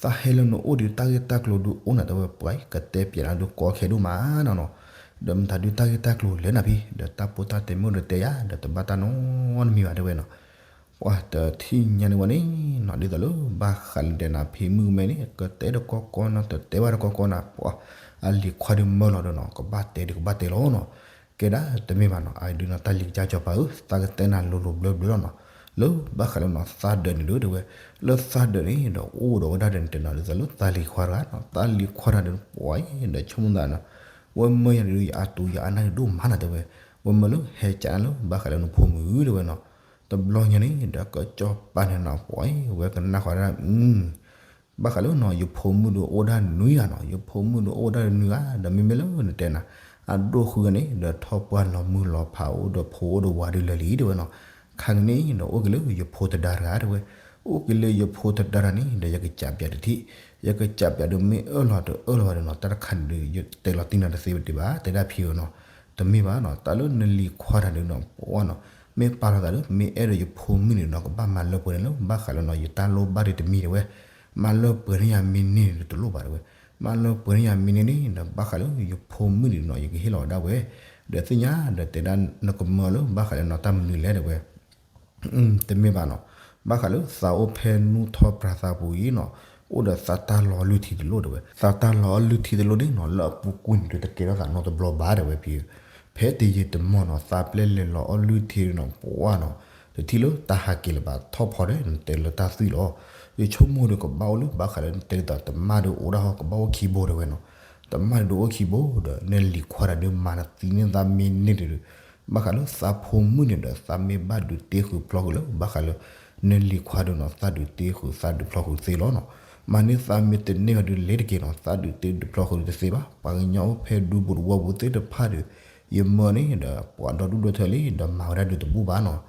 သးဟဲလၢနအိၣ်ဒီးတၢ်ဂ့ၢ်တၢ်ကျိၤဒုးအိၣ်နၤတဲဝဲ ပှၤအံၤ ကတဲပၠးနၤဒုးကီခဲဒိၣ်မးနီၤနီၤ, ဒီးမတၤဒုးတၢ်ဂ့ၢ်တၢ်ကျိၤလဲၣ်နၤဖံ, ဒီးတၢ်ဖိတၢ်တဲမ့ၢ်အိၣ်ဒီးတဲယၤ ဒီးတဘၣ်တၢ်နီတမံၤဘၣ်တဲဝဲနီၤ ပှၤတထံၣ်ညါန့ၣ်ဝဲန့ၣ်နီၤ ဒ်သိးလၢဘၣ်ဃးလၢနတဲနၤ ဖံမုၣ်ကမဲန့ၣ် ကတဲတကီကီနီၤ တတဲဘၣ်တကီကီနၤ ပှၤအလံၤခွါဒုးမၢလီၤဒီးနီၤ ကဘၣ်တဲဒုးကဘၣ်တဲလီၤနီၤ, ကဲဒၣ်တမ့ၢ်ဘၣ်နီၤ အဒုးနီၤ တၢ်လံၤကစၢ်စီၤပၤဧၢ သးကတဲနၤလိၤလိၤဘျၢဘျၢလီၤနီၤ, လၢဘၣ်ဃးလၢနီၤ သးဒၢးန့ၣ်ဒုးတဲဝဲ, လၢသးဒၢးန့ၣ်ဒီး အိၣ်ဒီးဝဲဒၣ်ဒီးနတဲနီၤ ဒ်သိးလၢသးလံၤခွါတဂၤနီၤ သးလံၤခွါတဂၤဒီး ပှၤအံၤဒီးဆိကမိၣ်သးနီၤ ဝဲမၢယၤဒုး ယအါတူယအါနၢ်ဒုးဒိၣ်မးနၤတဲဝဲ, ဝဲမၢလၢဟဲကးနၤလၢဘၣ်ဃးလၢနဖိမုၣ်တဲဝဲနီၤ, တဘျီညါန့ၣ်ဒီး ကစၢ်စီၤပၤန့ၣ်နီၤ ပှၤအံၤ ဝဲကနၣ်ဃီဒၣ် ဘၣ်ဃးလၢနီၤ ယဖိမုၣ်ဒုးအိၣ်ဒၣ်နွံဂၤနီၤ ယဖိမုၣ်ဒုးအိၣ်ဒၣ်နွံဂၤ ဒီးမ့မ့ၢ်လၢနတဲနၤ အဒိၣ်ဃုဂၤန့ၣ် ဒီးထီၣ်ပှၢ်လီၤမုၢ်လီၤဖးအိၣ်ဒီးဖိအိၣ်ဒီးဝၤဒုးလၢာ်လံတဲဝဲနီၤ, ခါကန့ၣ်ဒီး အိၣ်က့ၤလၢယဖိသဒါတဂၤတဲဝဲ, အိၣ်က့ၤလၢယဖိသဒါတဂၤန့ၣ်ဒီး ယကစးပၠးတထံၣ်, ယကစးပၠးဒုးမ့ၢ်အၢၣ်လီၤတအၢၣ်လီၤဘၣ်ဒီးနီၤ တၢ်တခါန့ၣ်ဒုး ယတဲလီၤတံၢ်နၤတသ့ဝဲဒံးဘၣ် တဲဒၣ်ဖံဧၢနီၤ, တမ့ၢ်ဘၣ်နီၤ တၢ်လၢနလံၤခွါတဂၤဒုးနီၤ ပှၤနီၤ, မ့ၢ်ပာ်လီၤသးဒီး မ့ၢ်အဲၣ်ဒိးယဖိမုၣ်န့ၣ်နီၤ ကဘၣ်မၤလၢပှဲၤန့ၣ်လၢ ဘၣ်ဃးလၢနီၤ ယတၢ်လိၣ်ဘၣ်ဒုးတမံၤတဲဝဲ, မၤလၢပှဲၤန့ၢ်ယၤမ့ၢ်န့ၢ်န့ၣ်တလိၣ်ဘၣ်တဲဝဲ, မၤလၢပှဲၤန့ၢ်ယၤမ့ၢ်န့ၢ်န့ၣ်ဒီး ဘၣ်ဃးလၢယဖိမုၣ်န့ၣ်နီၤ ယကဟ့ၣ်လီၤဝဲဒၣ်ဝဲ, ဒီးသ့ၣ်ညါဒီးတဲဒၣ်နကမၢလၢဘၣ်ဃးလၢနီၤ တၢ်မနုၤလဲၣ်တဲဝဲ တမ့ၢ်ဘၣ်နီၤ, ဘၣ်ဃးလၢသးအိၣ်ဖဲနူၢ်ထီၣ်ပြၤသးပူၤအံၤနီၤ, အိၣ်ဒီးသးတၢ်လီၤအလုၢ်ထံတလိၣ်တဲဝဲ, သးတၢ်လီၤအလုၢ်ထံတလိၣ်န့ၣ်နီၤ လၢအပူၤကွံာ်န့ၣ်ဒုးတကဲထီၣ်သးနီတဘျီဘၣ်တဲဝဲဖံ, ဖဲတယံာ်တမီၢ်နီၤ သးပျဲလဲၤလီၤအီၣ်လုၢ်ထံနီၤ ပှၤနီၤ, တထံၣ်လၢတၢ်ဟးက့ၤလၢၤဘၣ် ထီၣ်ဖီဒဲး နတဲလၢတၢ်သွံၣ်လီၤ, ယဆိကမိၣ်ဒီးကဘၣ်အိၣ်လၢဘၣ်ဃးလၢနတဲဒ်သိး တမၣ်ဒုးအိၣ်ဒၣ်ဟီ ကဘၣ်အိၣ်ခံဘိတဲဝဲနီၤ, တမၣ်ဒုးအိၣ်ခံဘိဒီး နလံၤခွါတဂၤဒုးမၤနသံန့ၢ်သးမ့ၢ်န့ၢ်ဒုး ဘၣ်ဃးလၢသးဖိမုၣ်န့ၣ်ဒီး သးမ့ၢ်ဘၣ်ဒုးတ့ဃုာ်ဖျီဃုာ်လၢ ဘၣ်ဃးလၢ နလံၤခွါဒုးနီၤ သးဒုးတ့ဃုာ်သးဒုးဖျီဃုာ်သ့လီၤနီၤ, မၤန့ၢ်သးမ့ၢ်တန့ၢ်ဘၣ်ဒုးလဲၤတက့ၢ်နီၤ သးဒုးတ့ဒုးဖျီဃုာ်တသ့ဘၣ်, ပှၤကညီအိၣ်ဖဲဒူပူၤတဝီပူၤသ့ၣ်တဖၣ်ဒီး ယမၢန့ၣ်ဒီး ပှၤဒီဒူၣ်ဒီထၢလံ ဒီးမၤဝဲဒၣ်ဒုးတဘူၣ်ဘၣ်နီၤ,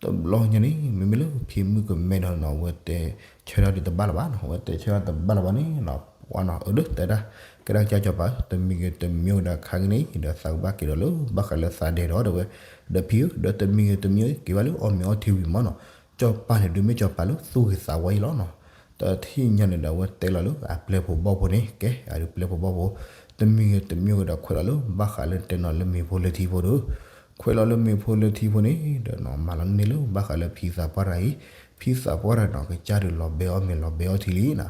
တဘျီညါန့ၣ် မ့မ့ၢ်လၢဖံမုၣ်ကမဲဒီးနီၤ အဝဲတဲဆၢထၢၣ်ဒုးတဘၣ်လၢၤဘၣ်နီၤ အဝဲတဲဆၢထၢၣ်တဘၣ်လၢၤဘၣ်န့ၣ်နီၤ, ပှၤနီၤ အၢ ဒီးတဲဒၣ် ကဲဒၣ်ကစၢ်စီၤပၤဧၢ, တမံၤဂ့ၤတမံၤဂ့ၤဒီးခါကန့ၣ် ဒီးသးကဘၣ်က့ၤဒီးလၢဘၣ်ဃးလၢသးဒဲဒီး တဲဝဲ, ဒီးဖံဧၢ ဒီးတမံၤဂ့ၤတမံၤဂ့ၤ က့ၤဘၣ်လၢအီၣ်မ့ၤအီထံဝံၤမးနီၤ, စီၤပၤန့ၣ်ဒုးမ့ၢ်စီၤပၤလၢသူၣ်ဂ့ၤသးဝါအံၤလီၤနီၤ. တထံၣ်ညါန့ၣ်ဒီး အဝဲတဲလီၤလၢအပျဲၢ်ဖိဘီၣ်ဖိန့ၣ် ကဲ အဒုးပျဲၢ်ဖိဘီၣ်ဖိ တမံၤဂ့ၤတမံၤဂ့ၤဒီး ခွဲးလီၤလၢဘၣ်ဃးလၢတဲနီၤလၢမ့ၤဖိလၢထံဖိဒီး ခွဲးလီၤလၢမ့ၤဖိလၢထံဖိန့ၣ်ဒီးနီၤ မၤလီၤန့ၢ်လၢဘၣ်ဃးလၢဖံသးပှၢ်တဂၤအံၤ, ဖံသးပှၢ်တဂၤနီၤ ကစၢ်ဒုးလီၤဘဲအီၣ်မ့ၤလီၤဘဲအီထံလံနီၤ,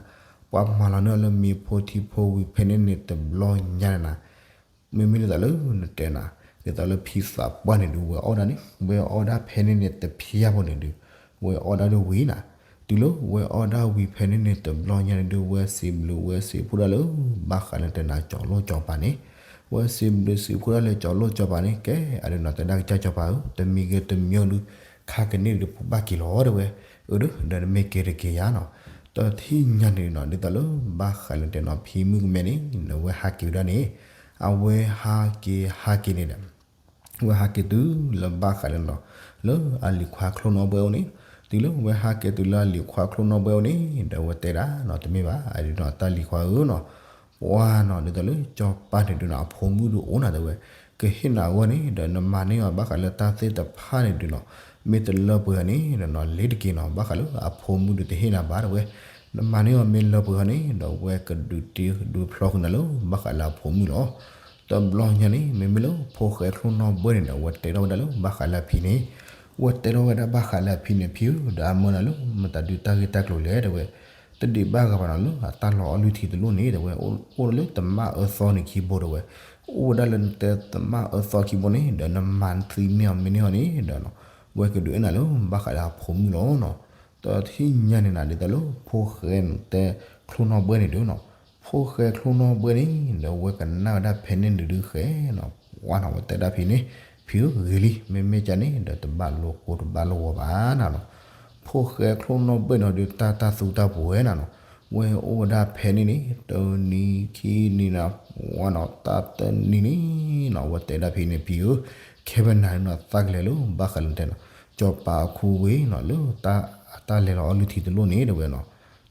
ပှၤမၤလီၤန့ၢ်အီၤလၢမ့ၤဖိထံဖိဝံၤဖဲန့ၣ်န့ၣ်တဘျီညါန့ၣ်နီၤ, မ့မ့ၢ်ဒ်သိးလၢနတဲနီၤ, ဒ်သိးလၢဖံသးပှၢ်န့ၣ်ဒုး ဝဲအီၣ်ဒၣ်န့ၣ် ဝဲအီၣ်ဒၣ်ဖဲန့ၣ်န့ၣ်တဖျၢၣ်ဖိန့ၣ်ဒုး ဝဲအီၣ်ဒၣ်ဒၣ်ဝံၤနီၤ, တုၤလၢဝဲအီၣ်ဒၣ်ဝံၤဖဲန့ၣ်န့ၣ်တဘျီညါန့ၣ်ဒုး ဝဲစံးဘျုးဝဲစံးဖှိၣ်ဒၣ်လၢ ဘၣ်ဃးလၢတဲနီၤ ကၠီၤလိၣ်ကၠီၤပၤန့ၣ်, ဝဲစံးဘျုးစံးဖှိၣ်ဒၣ်လၢကၠီၤလိၣ်ကၠီၤပၤန့ၣ် ကဲ အဒုးနီၤ တဲဒၣ်ကစၢ်စီၤပၤဧၢ တမံၤဂ့ၤတမံၤဂ့ၤဒုး ခါကန့ၣ်ဒုး ပဘၣ်က့ၤလီၤတဲဝဲ, အၢ ဒီး ဒီးနမ့ၢ်က့ၤတက့ၤယၤနီၤ, တထံၣ်ညါန့ၣ်နီၤ ဒ်သိးလၢဘၣ်ဃးလၢတဲနီၤ ဖံမုၣ်ကမဲန့ၣ် အဝဲဟးက့ၤဝဲဒၣ်န့ၣ်, အဝဲဟးက့ၤဟးက့ၤန့ၣ်ဒီး ဝဲဟးက့ၤတုၤလၢဘၣ်ဃးလၢနီၤ လၢအလံၤခွါချိၣ်နီၣ်ဘှဲၣ်အအိၣ်န့ၣ်, တုၤလၢဝဲဟးက့ၤတုၤလၢအလံၤခွါချိၣ်နီၣ်ဘှဲၣ်အအိၣ်န့ၣ် ဒီးဝဲတဲဒၣ်နီၤ တမ့ၢ်ဘၣ် အဒုးနီၤ တၢ်လံၤခွါဧၢနီၤ, ပှၤနီၤ ဒ်သိးလၢစီၤပၤန့ၣ်ဒုးနီၤ အဖိမုၣ်ဒုးအိၣ်နၤတဲဝဲ, ကဟ့ၣ်နၤအဂီၢ်န့ၣ် ဒီးနမၤန့ၢ်အီၤဘၣ်ဃးလၢတၢ်သ့ၣ်တဖၣ်န့ၣ်ဒုးနီၤ, မ့ၢ်တလၢပှဲၤန့ၣ်ဒီးနီၤ လ့ၤတက့ၤနီၤ ဘၣ်ဃးလၢအဖိမုၣ်ဒုးတဟ့ၣ်နၤဘၣ်တဲဝဲ, နမၤန့ၢ်အီၤမ့ၢ်လၢပှဲၤန့ၣ် ဒီးဝဲကဒုးတ့ဒုးဖျီဃုာ်နၤလၢဘၣ်ဃးလၢအဖိမုၣ်လီၤ. တဘျီညါန့ၣ် မ့မ့ၢ်လၢဖိၣ်ဃဲချိၣ်နီၣ်ဘှဲၣ်န့ၣ်ဒီး ဝဲတဲထီၣ်ဝဲဒၣ်လၢဘၣ်ဃးလၢအဖံန့ၣ်, ဝဲတဲထီၣ်ဝဲဒၣ်ဘၣ်ဃးလၢအဖံန့ၣ် ဖံဧၢ ဒီးအမၢနၤလၢမတၤဒုးတၢ်ဂ့ၢ်တၢ်ကျိၤလဲၣ်တဲဝဲ, တဒံးဘၣ်ဂၤဘၣ်နီၤလၢအတၢ်လီၤအီၣ်လုၢ်ထံတလိၣ်န့ၣ်တဲဝဲ, အိၣ်လၢတမၣ်အၢသီန့ၣ်ခံဘိတဲဝဲ, အိၣ်ဝဲဒၣ်လၢနတဲတမၣ်အၢသီခံဘိန့ၣ် ဒီးနမၤသံန့ၢ်အီၤမ့ၢ်န့ၢ်အီၤန့ၣ်ဒီးနီၤ, ဝဲကဒုးအဲၣ်နၤလၢဘၣ်ဃးလၢအဖိမုၣ်လီၤနီၤ. တထံၣ်ညါန့ၣ်နီၤ ဒ်သိးလၢဖိၣ်ဃဲတဲ ချိၣ်နီၣ်ဘှဲၣ်န့ၣ်ဒုးနီၤ, ဖိၣ်ဃဲချိၣ်နီၣ်ဘှဲၣ်န့ၣ် ဒီးဝဲကနၣ်ဝဲဒၣ်ဖဲန့ၣ်ဒုးဒုးဃဲနီၤ, ပှၤနီၤ ဝဲတဲဒၣ်ဖံန့ၣ်, ဖံဧၢ ဂ့ၤလံ မ့မ့ၢ်ကန့ၣ်ဒီး တဘၣ်လိာ်ကိတဘၣ်လိာ်ဂီၤဘၣ်နၤနီၤ, ဖိၣ်ဃဲချိၣ်နီၣ်ဘှဲၣ်န့ၣ်ဒုး တၢ်တၢ်သူတၢ်ပှဲၤနၤနီၤ, ဝဲအိၣ်ဝဲဒၣ်ဖဲန့ၣ်န့ၣ် တနံၤခံနံၤနၤ, ပှၤနီၤ တၢ်တနံၤန့ၣ်နီၤ ဝဲတဲဒၣ်ဖံန့ၣ် ဖံဧၢ, ခဲဘၣ်နၤနီၤ သးကလဲၤလၢဘၣ်ဃးလၢတဲနီၤ စီၤပၤအခိၣ်ဝ့ၢ်နီၤ လၢအတၢ်လဲၤလီၤအီၣ်လုၢ်ထံတလိၣ်န့ၣ်တဲဝဲနီၤ.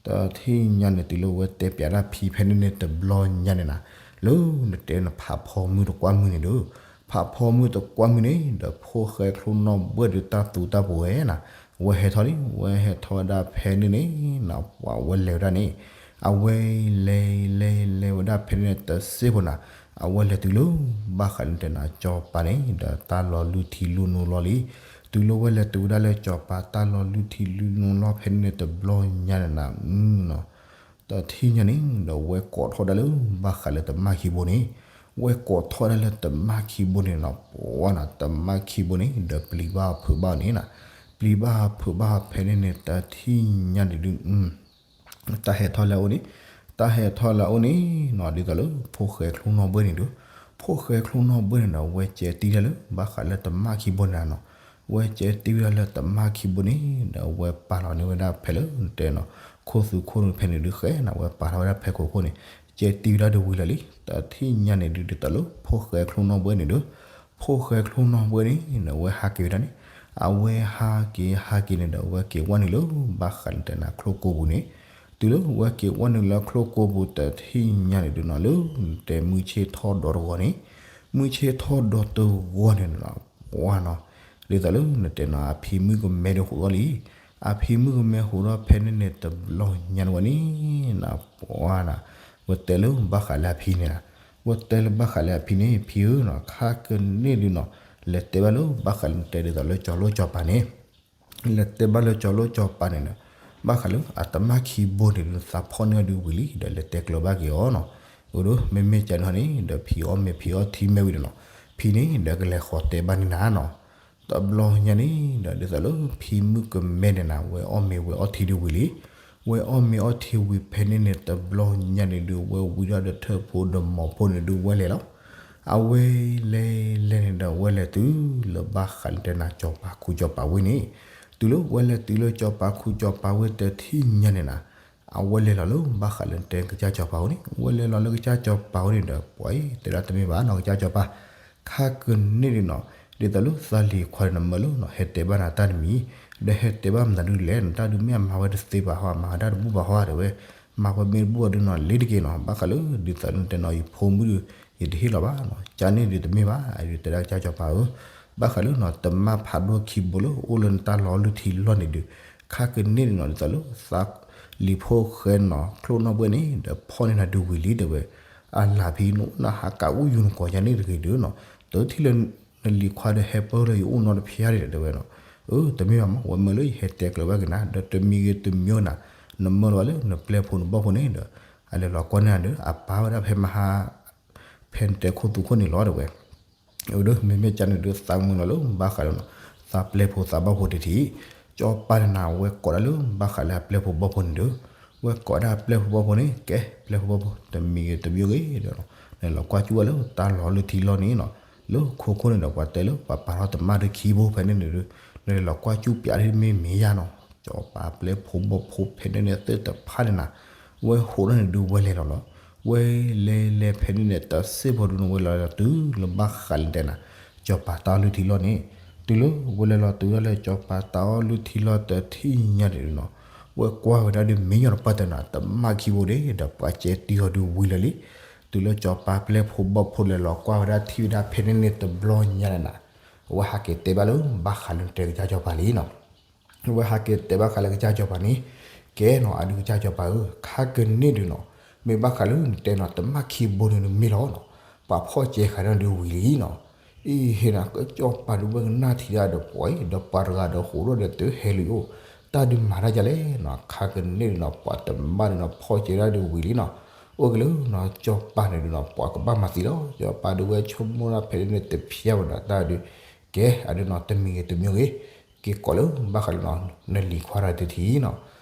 တထံၣ်ညါန့ၣ် တုၤလၢဝဲတဲပၠးဒၣ်ဖံဖဲန့ၣ်န့ၣ်တဘျီညါန့ၣ်နၤ, လၢနတဲနဖးဖီမုၢ်တကွၢ်မုၢ်န့ၣ်ဒီး, ဖးဖီမုၢ်တကွၢ်မုၢ်န့ၣ် ဒီးဖိၣ်ဃဲချိၣ်နီၣ်ဘှဲၣ်ဒုးတၢ်သူတၢ်ပှဲၤနၤ, ဝဲဟဲထီၣ်လံ ဝဲဟဲထီၣ်ဝဲဒၣ်ဖဲန့ၣ်န့ၣ်နီၤ ပှၤဝဲလဲၤဝဲဒၣ်န့ၣ်, အဝဲလဲၤလဲၤလဲၤဝဲဒၣ်ဖဲန့ၣ်န့ၣ်တစ့ၢ်ဖိနၤ, အဝဲလဲၤတုၤလၢ ဘၣ်ဃးလၢတဲနီၤ စီၤပၤန့ၣ် ဒီးတၢ်လီၤလုၢ်ထံလုၢ်နိလီၢ်လံ. တုၤလၢဝဲလဲၤတုၤဝဲဒၣ်လၢစီၤပၤတၢ်လီၤလုၢ်ထံလုၢ်နိလီၢ်ဖဲန့ၣ်န့ၣ်တဘျီညါန့ၣ်နၤ, တထံၣ်ညါန့ၣ် ဒီးဝဲကိးထီၣ်ဒၣ်လၢ ဘၣ်ဃးလၢတမၣ်ခံဘိန့ၣ်, ဝဲကိးထီၣ်ဒၣ်လၢတမၣ်ခံဘိန့ၣ်နီၤ ပှၤနီၤ တမၣ်ခံဘိန့ၣ် ဒီးပျံၤဘၣ်အီၤဖုးဘၣ်အီၤန့ၣ်နၤ, ပျံၤဘၣ်အီၤဖုးဘၣ်အီၤဖဲန့ၣ်န့ၣ် တထံၣ်ညါန့ၣ်ဒုး တၢ်ဟဲထီၣ်လၢအအိၣ်န့ၣ်, တၢ်ဟဲထီၣ်လၢအအိၣ်န့ၣ်နီၤ ဒ်သိးလၢဖိၣ်ဃဲချိၣ်နီၣ်ဘှဲၣ်န့ၣ်ဒီး, ဖိၣ်ဃဲချိၣ်နီၣ်ဘှဲၣ်န့ၣ်ဒီး ဝဲကဲတံၢ်ဒၣ်လၢ ဘၣ်ဃးလၢတမၣ်ခံဘိန့ၣ်နီၤ, ဝဲကဲတံၢ်ဝဲဒၣ်လၢတမၣ်ခံဘိန့ၣ် ဒီးဝဲပာ်လီၤန့ၢ်ဝဲဒၣ်ဖဲလၢတဲနီၤ ခိၣ်သူခိၣ်နူာ်ဖဲန့ၣ်ဒုးဃဲနီၤ ဝဲပာ်လီၤဝဲဒၣ်ဖဲခိၣ်ခိၣ်န့ၣ်, ကဲတံၢ်ဝဲဒၣ်တဝံၤလၢာ်လံ. တထံၣ်ညါန့ၣ်ဒုး ဒ်သိးလၢဖိၣ်ဃဲချိၣ်နီၣ်ဘှဲၣ်န့ၣ်ဒီး, ဖိၣ်ဃဲချိၣ်နီၣ်ဘှဲၣ်န့ၣ် ဒီးဝဲဟးက့ၤဝဲဒၣ်န့ၣ်, အဝဲဟးက့ၤဟးက့ၤန့ၣ်ဒီး အဝဲက့ၤဝဲနုာ်လၢ ဘၣ်ဃးလၢတဲနီၤ ချိၣ်ကိပူၤန့ၣ်, တုၤလၢဝဲက့ၤဝဲနုာ်လၢချိၣ်ကိပူၤတထံၣ်ညါန့ၣ်ဒုးနီၤ လၢတဲမုၢ်ဆ့ၣ်ထီၣ်ဒီးတဂီၤန့ၣ်, မုၢ်ဆ့ၣ်ထီၣ်ဒီးတဂီၤန့ၣ်နီၤ ပှၤနီၤ, ဒ်သိးလၢနတဲနီၤ အဖံမုၣ်ကမဲဒီးဟူးထီၣ်လံ, အဖံမုၣ်ကမဲဟူးထီၣ်ဖဲန့ၣ်န့ၣ်တဘျီညါန့ၣ်ဝဲန့ၣ်နီၤ ပှၤနီၤ, ဝဲတဲလၢဘၣ်ဃးလၢအဖံန့ၣ်, ဝဲတဲလၢဘၣ်ဃးလၢအဖံန့ၣ် ဖံဧၢနီၤ ခါကန့ၣ်ဒုးနီၤ, လဲၤတဲဘၣ်လၢဘၣ်ဃးလၢနတဲဒ်သိးလၢကၠီၤလိၣ်ကၠီၤပၤန့ၣ် လဲၤတဲဘၣ်လၢကၠီၤလိၣ်ကၠီၤပၤန့ၣ်ဒီး, ဘၣ်ဃးလၢအတမၣ်ခံဘိန့ၣ်ဒုး သးဖီၣ်န့ၢ်အီၤဒုးဝံၤလံ ဒီးလဲၤတဲကျၢၤဘၣ်က့ၤအီၤနီၤ, အိၣ်ဒီး မ့မ့ၢ်ကန့ၣ်န့ၣ် ဒီးဖံအီၣ်မ့ၤဖံအီထံမ့ၢ်ဝံၤဒီးနီၤ, ဖံန့ၣ်ဒီးကလဲၤဃီၤတဲဘၣ်န့ၢ်နၤနီၤ, တဘျီညါန့ၣ်ဒီး ဒ်သိးလၢဖံမုၣ်ကမဲန့ၣ်နၤ ဝဲအီၣ်မ့ၤဝဲအီထံဒုးဝံၤလံ, ဝဲအီၣ်မ့ၤအီထံဝံၤဖဲန့ၣ်န့ၣ်တဘျီညါန့ၣ်ဒုး ဝဲဝံၤဒၣ်ဒီးထၢၣ်ဖိဒီးမီၤဖိန့ၣ်ဒုးဝဲလဲၤလီၤ အဝဲလဲၤလဲၤန့ၣ်ဒီး ဝဲလဲၤတုၤလၢဘၣ်ဃးလၢတဲနီၤ ကၠီၤပၤခူကၠီၤပၤဝ့ၢ်န့ၣ်, တုၤလၢဝဲလဲၤတုၤလၢကၠီၤပၤခူကၠီၤပၤဝ့ၢ်တထံၣ်ညါန့ၣ်နၤ, အဝဲလဲၤလီၤလၢဘၣ်ဃးလၢတဲကစၢ်ကၠီၤပၤဝ့ၢ်န့ၣ်, ဝဲလဲၤလီၤလၢကစၢ်ကၠီၤပၤဝ့ၢ်န့ၣ်ဒီး ပှၤအံၤတဲဒၣ်တမ့ၢ်ဘၣ်နီၤ ကစၢ်ကၠီၤပၤ, ခါကန့ၣ်ဒုးနီၤ, ဒ်သိးလၢသးလံၤခွါန့ၣ် နမၢလၢနီၤ ဟဲတဲဘၣ်နၤတၢ်တမံၤ, ဒီးဟဲတဲဘၣ်မနုၤဒုးလဲၣ် နတၢ်ဒုးမ့ၢ်အမၤဝဲတသ့ဘၣ်ဟီ အမၤဝဲဒၣ်တဘူၣ်ဘၣ်ဟီတဲဝဲ, မၤဝဲမ့ၢ်တဘူၣ်အီၤဒုးနီၤ လ့ၤတက့ၢ်နီၤ, ဘၣ်ဃးလၢဒ်သိးနတဲနီၤ ယဖိမုၣ်ဒုး ယတဟ့ၣ်လီၤဘၣ်နီၤ, ကန့ၣ်ဒုးတမ့ၢ်ဘၣ်, အဒုးတဲဒၣ်ကစၢ်စီၤပၤဧၢ, ဘၣ်ဃးလၢနီၤ တမၣ်ဖးဒိၣ်ခံဘိလၢအိၣ်လၢနတၢ်လီၤလုၢ်ထံလီၢ်န့ၣ်ဒုး, ခါကန့ၣ်ဒုးနီၤ ဒ်သိးလၢသးလံၤဖိၣ်ဃဲနီၤ ချိၣ်နီၣ်ဘှဲၣ်န့ၣ် ဒီးဖီၣ်န့ၢ်နၤဒုးဝံၤလံတဲဝဲ, အလၢ်ဖံနီၤ နဟးကးအိၣ်ယူၤနကိးယါန့ၣ်တဂ့ၤဒုးနီၤ, တထံၣ်လၢ နလံၤခွါဒီးဟဲပၢၢ်လၢယအိၣ်နီတဖျါဒံးတဲဝဲနီၤ, အၢ တမ့ၢ်ဘၣ်မး ဝဲမၢလၢယဟဲတဲကျၢၤဝဲက့ၤနၤ ဒီးတမံၤဂ့ၤတမံၤနၤ, နမၢလီၤဘၣ်လၢနပျဲၢ်ဖိနဘီၣ်ဖိန့ၣ်ဒီး, အလဲၤလီၤကွၢ်န့ၢ်နၤဒီး အပၢ်ဝဲဒၣ်ဖဲမဟါ ဖဲနတဲခိၣ်သူခိၣ်န့ၣ်လီၤတဲဝဲ အၢ ဒီးမ့မ့ၢ်ကန့ၣ်ဒုးသးမုာ်လီၤလၢဘၣ်ဃးလၢနီၤ, သးပျဲၢ်ဖိသးဘီၣ်ဖိတထံၣ်, စီၤပၤန့ၣ်နၤ ဝဲကိးဒၣ်လၢဘၣ်ဃးလၢအပျဲၢ်ဖိဘီၣ်ဖိန့ၣ်ဒီး, ဝဲကိးဒၣ်ပျဲၢ်ဖိဘီၣ်ဖိန့ၣ် ကဲ ပျဲၢ်ဖိဘီၣ်ဖိ တမံၤဂ့ၤတမံၤဂ့ၤဒီး, နလဲၤလီၤကွၢ်ကၠူၣ်ဝဲလၢတၢ်လီၤလုၢ်ထံလီၢ်န့ၣ်နီၤ, လၢခိခိၣ်န့ၣ်ဒီး ပှၤတဲလၢပှၤပာ်ထီၣ်တမၣ်ဒုးခံဘိဖဲန့ၣ်န့ၣ်ဒီး, နလဲၤလီၤကွၢ်ကၠူၣ်ပျးဒ်မ့ၢ်မ့ၢ်ယါနီၤ, စီၤပၤပျဲၢ်ဖိဘီၣ်ဖိဖဲန့ၣ်န့ၣ်သ့ၣ်တဖၣ်န့ၣ်နၤ, ဝဲဟိးထီၣ်န့ၣ်ဒုးဝဲလဲၤလီၤလီၤ, ဝဲလဲၤလဲၤဖဲန့ၣ်န့ၣ် တၢ်စ့ၢ်ဖိဒုးန့ၣ် ဝဲလီၤလီၤတုၤလၢဘၣ်ဃးလၢတဲနၤ, စီၤပၤတၢ်လီၤလုၢ်ထံလီၢ်န့ၣ်, တုၤလၢဝဲလဲၤလီၤတုၤဒၣ်လၢစီၤပၤတၢ်လီၤလုၢ်ထံလီၢ်တထံၣ်ညါန့ၣ်နီၤ, ဝဲကွၢ်ဝဲဒၣ်ဒုးမ့ၢ်ညီတပၢၢ်တနၤ တမၣ်ခံဘိန့ၣ်ဒီး ပှၤစဲတံၢ်အီၤဒုးဝံၤလၢာ်လံ, တုၤလၢစီၤပၤပျဲၢ်ဖိဘီၣ်ဖိလဲၤလီၤကွၢ်ဝဲဒၣ်ထံၣ်ဝဲဒၣ်ဖဲန့ၣ်န့ၣ်တဘျီညါန့ၣ်နၤ, အဝဲဟးက့ၤတဲဘၣ်လၢဘၣ်ဃးလၢတဲကစၢ်စီၤပၤလံနီၤ ဝဲဟးက့ၤတဲဘၣ်ဃးလၢကစၢ်စီၤပၤန့ၣ်, ကဲနီၤ အဒုးကစၢ်စီၤပၤဧၢ, ခါကန့ၣ်ဒုးနီၤ, မ့ၢ်ဘၣ်ဃးလၢနတဲနီၤ တမၣ်ခံဘိန့ၣ်ဒုးမ့ၢ်လီၤနီၤ, ပှၤဖီၣ်စဲဃာ်န့ၣ်ဒုးဝံၤလံနီၤ, အံၤဟ့ၣ်နၤ ကစၢ်စီၤပၤဒုးဝဲကနၣ်ထံၣ်ဒၣ်ဒီးပှၤအံၤ ဒီးပှၤတဂၤဒီးဟိးထီၣ်ဒီးတုၤဟဲလံအိၣ်, တၢ်ဒုးမၤတၢ်ဒ်လဲၣ်နီၤ, ခါကန့ၣ်ဒုးနီၤ ပှၤတမၣ်ဒုးနီၤ ဖီၣ်စဲဒၣ်ဒုးဝံၤလံနီၤ, အိၣ်က့ၤလၢနီၤ စီၤပၤန့ၣ်ဒုးနီၤ ပှၤကဘၣ်မၤသံလီၤ, စီၤပၤဒုးဝဲဆိကမိၣ်ဒၣ်ဖဲန့ၣ်န့ၣ်တဖျါဝဲနီၤ တၢ်ဒုး ကဲ အဒုးနီၤ တမံၤဂ့ၤတမံၤဂ့ၤ, က့ၤကိးလၢဘၣ်ဃးလၢနီၤ နလံၤခွါဒီးတထံၣ်နီၤ,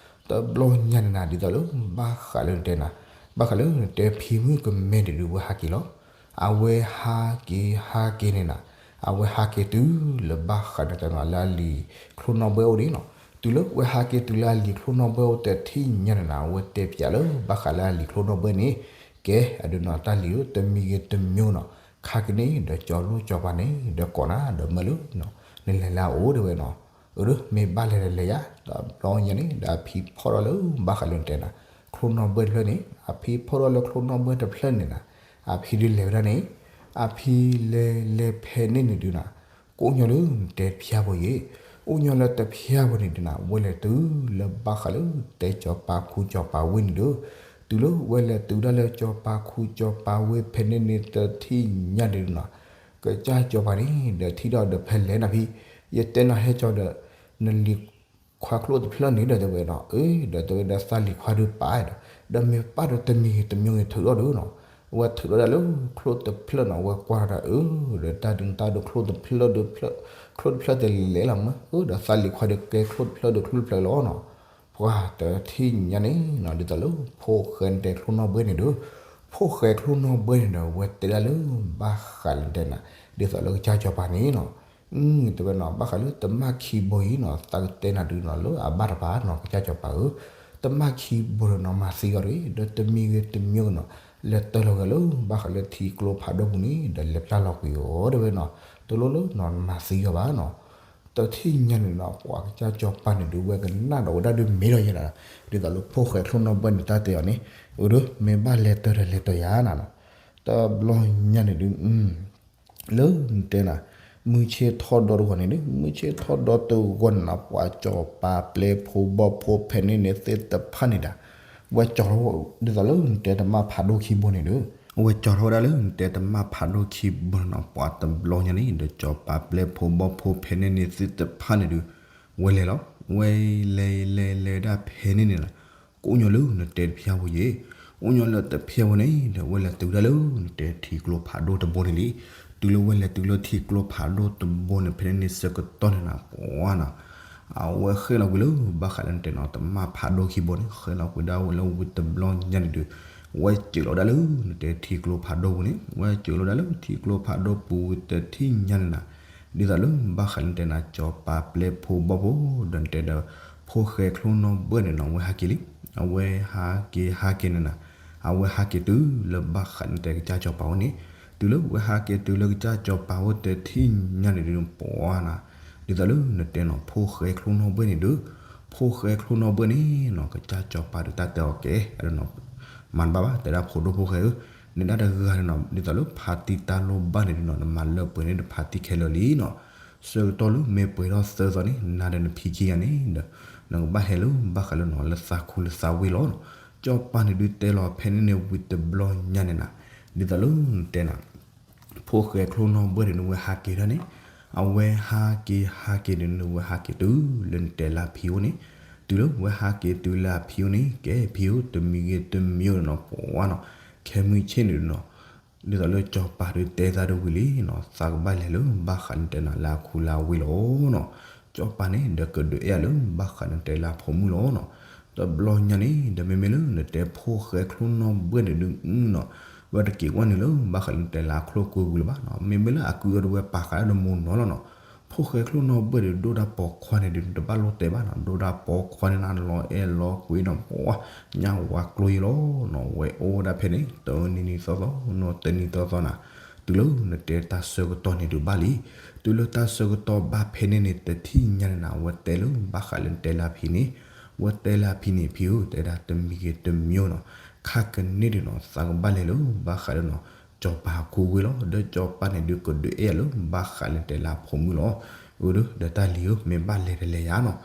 တဘျီညါန့ၣ်နၤ ဒ်သိးလၢဘၣ်ဃးလၢနတဲနၤ, ဘၣ်ဃးလၢနတဲဖံမုၣ်ကမဲန့ၣ်ဒုး ဝဲဟးက့ၤလီၤ, အဝဲဟးက့ၤဟးက့ၤန့ၣ်နၤ, အဝဲဟးက့ၤတုၤလၢဘၣ်ဃးန့ၣ်တဲနီၤ လၢအလံၤချိၣ်နီၣ်ဘှဲၣ်အိၣ်ဒၣ်နီၤ, တုၤလၢဝဲဟးက့ၤတုၤလၢအလံၤချိၣ်နီၣ်ဘှဲၣ်အိၣ်တထံၣ်ညါန့ၣ်နၤ အဝဲတဲပၠးလၢဘၣ်ဃးလၢအလံၤချိၣ်နီၣ်ဘှဲၣ်န့ၣ်, ကဲ အဒုးနီၤ တၢ်လံၤဧၢ တမံၤဂ့ၤတမံၤနီၤ, ခါကန့ၣ်ဒီး စီၤလိၣ်စီၤပၤန့ၣ် ဒီးကိးနၤ ဒီးမၢလၢ နလဲၤလၢအအိၣ်တဲဝဲနီၤ, အၢ မ့ၢ်ဘၣ်လဲၤဒီးလဲၤယါ, တဘျီညါန့ၣ် ဒီးအဖံဖီၣ်ထီၣ်လၢဘၣ်ဃးလၢနတဲနၤ, ချိၣ်နီၣ်ဘှဲၣ်တဖျၢၣ်န့ၣ်, အဖံဖီၣ်ထီၣ်လၢချိၣ်နီၣ်ဘှဲၣ်တဖျၢၣ်န့ၣ်နၤ, အဖံဒုးလဲၤဝဲဒၣ်န့ၣ်, အဖံလဲၤလဲၤဖဲန့ၣ်န့ၣ်ဒုးနၤ, ကအိၣ်ညီလၢနတဲတဖျါဖိယ့ၣ်, အိၣ်ညီလၢတဖျါဖိန့ၣ်ဒုးနၤ ဝဲလဲၤတုၤလၢဘၣ်ဃးလၢတဲစီၤပၤခူစီၤပၤဝ့ၢ်န့ၣ်ဒီး, တုၤလၢဝဲလဲၤတုၤဒၣ်လၢစီၤပၤခူစီၤပၤဝ့ၢ်ဖဲန့ၣ်န့ၣ်တထံၣ်ညါဒုးနၤ, ကစၢ်စီၤပၤန့ၣ် ဒီးထံၣ်ဒီးဒီးဖဲလဲၣ်နၤဖံ, ယတဲနၤဟဲကၠီဒီး နလံၤခွါချိၣ်တဖျၢၣ်န့ၣ်ဒီးတဲဝဲနီၤ, အၢ ဒီးတဲဝဲဒီးသးလံၤခွါဒုးပာ်ဒီး, ဒီးမ့ၢ်ပာ်ဒီးတမံၤဂ့ၤတမံၤဂ့ၤထုးထီၣ်ဒီးနီၤ, အဝဲထုးထီၣ်ဒၣ်လၢချိၣ်တဖျၢၣ်နီၤ, အဝဲကွၢ်ဒီး အၢ ဒီးတၢ်ဒုးတၢ်ဒုးချိၣ်တဖျၢၣ်ဒီး, ချိၣ်တဖျၢၣ်တလဲၤလီၤမး, အၢ ဒီးသးလံၤခွါဒီးကဲချိၣ်တဖျၢၣ်ဒီးချိၣ်တဖျၢၣ်လီၤနီၤ, ပှၤတထံၣ်ညါန့ၣ်နီၤ ဒ်သိးလၢဖိၣ်ဃဲတဲချိၣ်နီၣ်ဘှဲၣ်န့ၣ်ဒီး, ဖိၣ်ဃဲချိၣ်နီၣ်ဘှဲၣ်န့ၣ်ဒီး ဝဲတဲဒၣ်လၢဘၣ်ဃးလၢတဲနၤ, ဒ်သိးလၢကစၢ်စီၤပၤန့ၣ်နီၤ တဲဝဲနီၤ ဘၣ်ဃးလၢတမၣ်ခံဘိအံၤနီၤ သးကတဲနၤဒုးနီၤ လၢအဘၣ်တပၤနီၤ ကစၢ်စီၤပၤဧၢ, တမၣ်ခံဘိဒီးနီၤ မၤသံအီၤတဂ့ၤ, ဒီးတမံၤဂ့ၤတမံၤဂ့ၤနီၤ လဲၤတၢ်လီၤဂဲၤလၢဘၣ်ဃးလၢထံကျိဖးဒိၣ်ပူၤန့ၣ် ဒီးလဲၤပျၢ်လီၤကွံာ်အီၤတဲဝဲနီၤ, တလိၣ်လၢနီၤ မၤသံအီၤဘၣ်နီၤ တထံၣ်ညါန့ၣ်နီၤ ပှၤကစၢ်စီၤပၤန့ၣ်ဒုး ဝဲကနၣ်ဒီးဝဲဒၣ်ဒုးမ့ၢ်လီၤယဲဒၣ်, ဒ်သိးလၢဖိၣ်ဃဲချိၣ်နီၣ်ဘှဲၣ်န့ၣ် တၢ်တဲအီၤန့ၣ်, အၢ ဒီးမ့ၢ်ဘၣ်လဲၤတၢ်ဒီးလဲၤတၢ်ယါနၤနီၤ, တဘျီညါန့ၣ်ဒုး လၢနတဲနၤ, မုၢ်ဆ့ၣ်ထီၣ်ဒီတဂီၤန့ၣ်ဒုး မုၢ်ဆ့ၣ်ထီၣ်ဒီတဂီၤန့ၣ်နီၤ ပှၤစီၤပၤပျဲဖိဘီၣ်ဖိဖဲန့ၣ်န့ၣ်သ့ၣ်တဖၣ်န့ၣ်ဒၣ်, ဝဲကၠီထီၣ် ဒ်သိးလၢနတဲတမၣ်ဖးဒိၣ်ခံဘိန့ၣ်ဒုး, ဝဲကၠီထီၣ်ဝဲဒၣ်လၢနတဲတမၣ်ဖးဒိၣ်ခံဘိန့ၣ်နီၤ ပှၤတဘျီညါန့ၣ် ဒီးစီၤပၤပျဲဖိဘီၣ်ဖိဖဲန့ၣ်န့ၣ်သ့ၣ်တဖၣ်န့ၣ်ဒုး, ဝဲလဲၤလီၤ, ဝဲလဲၤလဲၤလဲၤဒၣ်ဖဲန့ၣ်န့ၣ်လီၤ ကအိၣ်ညီလၢနတဲတဖျါဖိယ့ၣ်, အိၣ်ညီလၢတဖျါဖိန့ၣ် ဒီးဝဲလဲၤတုၤဒၣ်လၢနတဲထံကျိဖးဒိၣ်တဘိန့ၣ်လံ, တုၤလၢဝဲလဲၤတုၤလၢထံကျိဖးဒိၣ်တဘိန့ၣ် ဖဲန့ၣ်န့ၣ်ဆၢကတီၢ်န့ၣ်နၤ ပှၤနီၤ, အဝဲဃဲလီၤကွံာ်လၢဘၣ်ဃးလၢနတဲနီၤ တမၣ်ဖးဒိၣ်ခံဘိန့ၣ် ဃဲလီၤကွံာ်ဒၣ်ဝဲလၢဝံၤတဘျီညါန့ၣ်ဒုး, ဝဲစၢၤလီၤဒၣ်လၢနတဲထံကျိဖးဒိၣ်ပူၤန့ၣ် ဝဲစၢၤလီၤဒၣ်လၢထံကျိဖးဒိၣ်ပူၤဝံၤတထံၣ်ညါန့ၣ်နၤ, ဒ်သိးလၢဘၣ်ဃးလၢနတဲနၤ စီၤပၤပျဲဖိဘီၣ်ဖိ ဒီးနတဲဒီး ဖိၣ်ဃဲချိၣ်နီၣ်ဘှဲၣ်န့ၣ်နီၤ အဝဲဟးက့ၤလံ, အဝဲဟးက့ၤဟးက့ၤန့ၣ်နၤ, အဝဲဟးက့ၤတုၤလၢဘၣ်ဃးလၢနတဲကစၢ်စီၤပၤဝဲန့ၣ်, တုၤလၢဝဲဟးက့ၤတုၤလၢကစၢ်စီၤပၤဝဲတထံၣ်ညါန့ၣ်ဒုး ပှၤနီၤ, ဒ်သိးလၢနတဲနီၤ ဖိၣ်ဃဲချိၣ်နီၣ်ဘှဲၣ်န့ၣ်ဒုး, ဖိ ဖိၣ်ဃဲချိၣ်နီၣ်ဘှဲၣ်န့ၣ်နီၤ ကစၢ်စီၤပၤဒုးတၢ်တဲအီၤကဲ အဒိနီၤ မၤတဘၣ်ဘၣ် တဲဒၣ်ဖိဒိၣ်ဖိၣ်ဃဲဧၢ, နဒၣ်တဂၤန့ၣ်နီၤ ဒ်သိးလၢဖါတံၢ်တၢ်လိၣ်ဘၣ်န့ၣ်ဒုးနီၤ နမၤလၢပှဲၤန့ၣ်ဒီးဖါတံၢ်ခဲလၢာ်လံနီၤ, ဆၢကတီၢ်လၢမ့ၢ်ပှဲၤထီၣ်သၢသီန့ၣ် နၤဒီးနဖံခံဂၤန့ၣ်ဒီး နကဘၣ်ဟဲလၢဘၣ်ဃးလၢနီၤ လၢသးခူလၢသးဝ့ၢ်လီၤနီၤ, စီၤပၤန့ၣ်ဒုးတဲလီၤဖဲန့ၣ်န့ၣ်ဝံၤတဘျီညါန့ၣ်နီၤ, ဒ်သိးလၢနတဲနီၤ ဖိၣ်ဃဲချိၣ်နီၣ်ဘှဲၣ်န့ၣ် နဝဲဟးက့ၤဒၣ်န့ၣ်, အဝဲဟးက့ၤဟးက့ၤန့ၣ် နဝဲဟးက့ၤတုၤလၢနတဲလၢအဖံအိၣ်န့ၣ်, တုၤလၢဝဲဟးက့ၤတုၤလၢအဖံအိၣ်န့ၣ် ကဲဖံအိၣ်တမံၤဂ့ၤတမံၤအိၣ်နီၤ ပှၤနီၤ, ခဲမုၢ်ဆ့ၣ်န့ၣ်နီၤ, ဒ်သိးလၢစီၤပၤဒုးတဲသးဒ်ဝံၤလံနီၤ သးကဘၣ်လဲၤလၢဘၣ်ဃးနတဲနီၤ လၢအခူလၢအဝ့ၢ်လီၤနီၤ, စီၤပၤန့ၣ်ဒီးကဒုးအဲၣ်လၢဘၣ်ဃးနတဲလၢအဖိမုၣ်လီၤနီၤ, တဘျီညါန့ၣ် ဒီးမ့မ့ၢ်လၢနတဲဖိၣ်ဃဲချိၣ်နီၣ်ဘှဲၣ်န့ၣ်ဒုးနီၤ, ဝဲတက့ၤကွၢ်န့ၣ်လၢဘၣ်ဃးလၢနတဲလၢအချိၣ်ကွံာ်ဝံၤလၢၤဘၣ်နီၤ, မ့မ့ၢ်လၢအကုအီၤဒီးဝဲပာ်ဃာ်ဒၣ်ဒီးမိၢ်နီၢ်လီၤနီၤ, ဖိၣ်ဃဲချိၣ်နီၣ်ဘှဲၣ်န့ၣ် ဒိၣ်ဒၣ်ပိာ်ခွါန့ၣ်ဒုး တဘၣ်လိၣ်တဲဘၣ်နီၤ, ဒိၣ်ဒၣ်ပိာ်ခွါန့ၣ်နၤလီၤအဲၣ်လီၤကွံနီၤ ပှၤ ညၣ်ဝါကျိယလီၤနီၤ, ဝဲအိၣ်ဝဲဒၣ်ဖဲန့ၣ် တနံၤနံၤသီသီနီၤ တနံၤသီသီနၤ, တုၤလၢနတဲတၢ်ဆၢကတီၢ်န့ၣ်ဒုးဘၣ်လံ, တုၤလၢတၢ်ဆၢကတီၢ်ဘၣ်ဖဲန့ၣ်န့ၣ် တထံၣ်ညါန့ၣ်နၤ ဝဲတဲလၢဘၣ်ဃးလၢနတဲလၢအဖံန့ၣ်, ဝဲတဲလၢအဖံန့ၣ် ဖံဧၢ တဲဒၣ်တမံၤဂ့ၤတမံၤနီၤ, ခါကန့ၣ်ဒုးနီၤ သးကဘၣ်လဲၤလၢဘၣ်ဃးလၢနီၤ စီၤပၤခူဝ့ၢ်လီၤ, ဒီးစီၤပၤန့ၣ်ဒုးကဒုးအဲၣ်လၢဘၣ်ဃးလၢနတဲလၢအဖိမုၣ်လီၤ, အၢ ဒီးတၢ်လံၤဧၢ မ့ၢ်ဘၣ်လဲၤတလဲၤယၤနီၤ,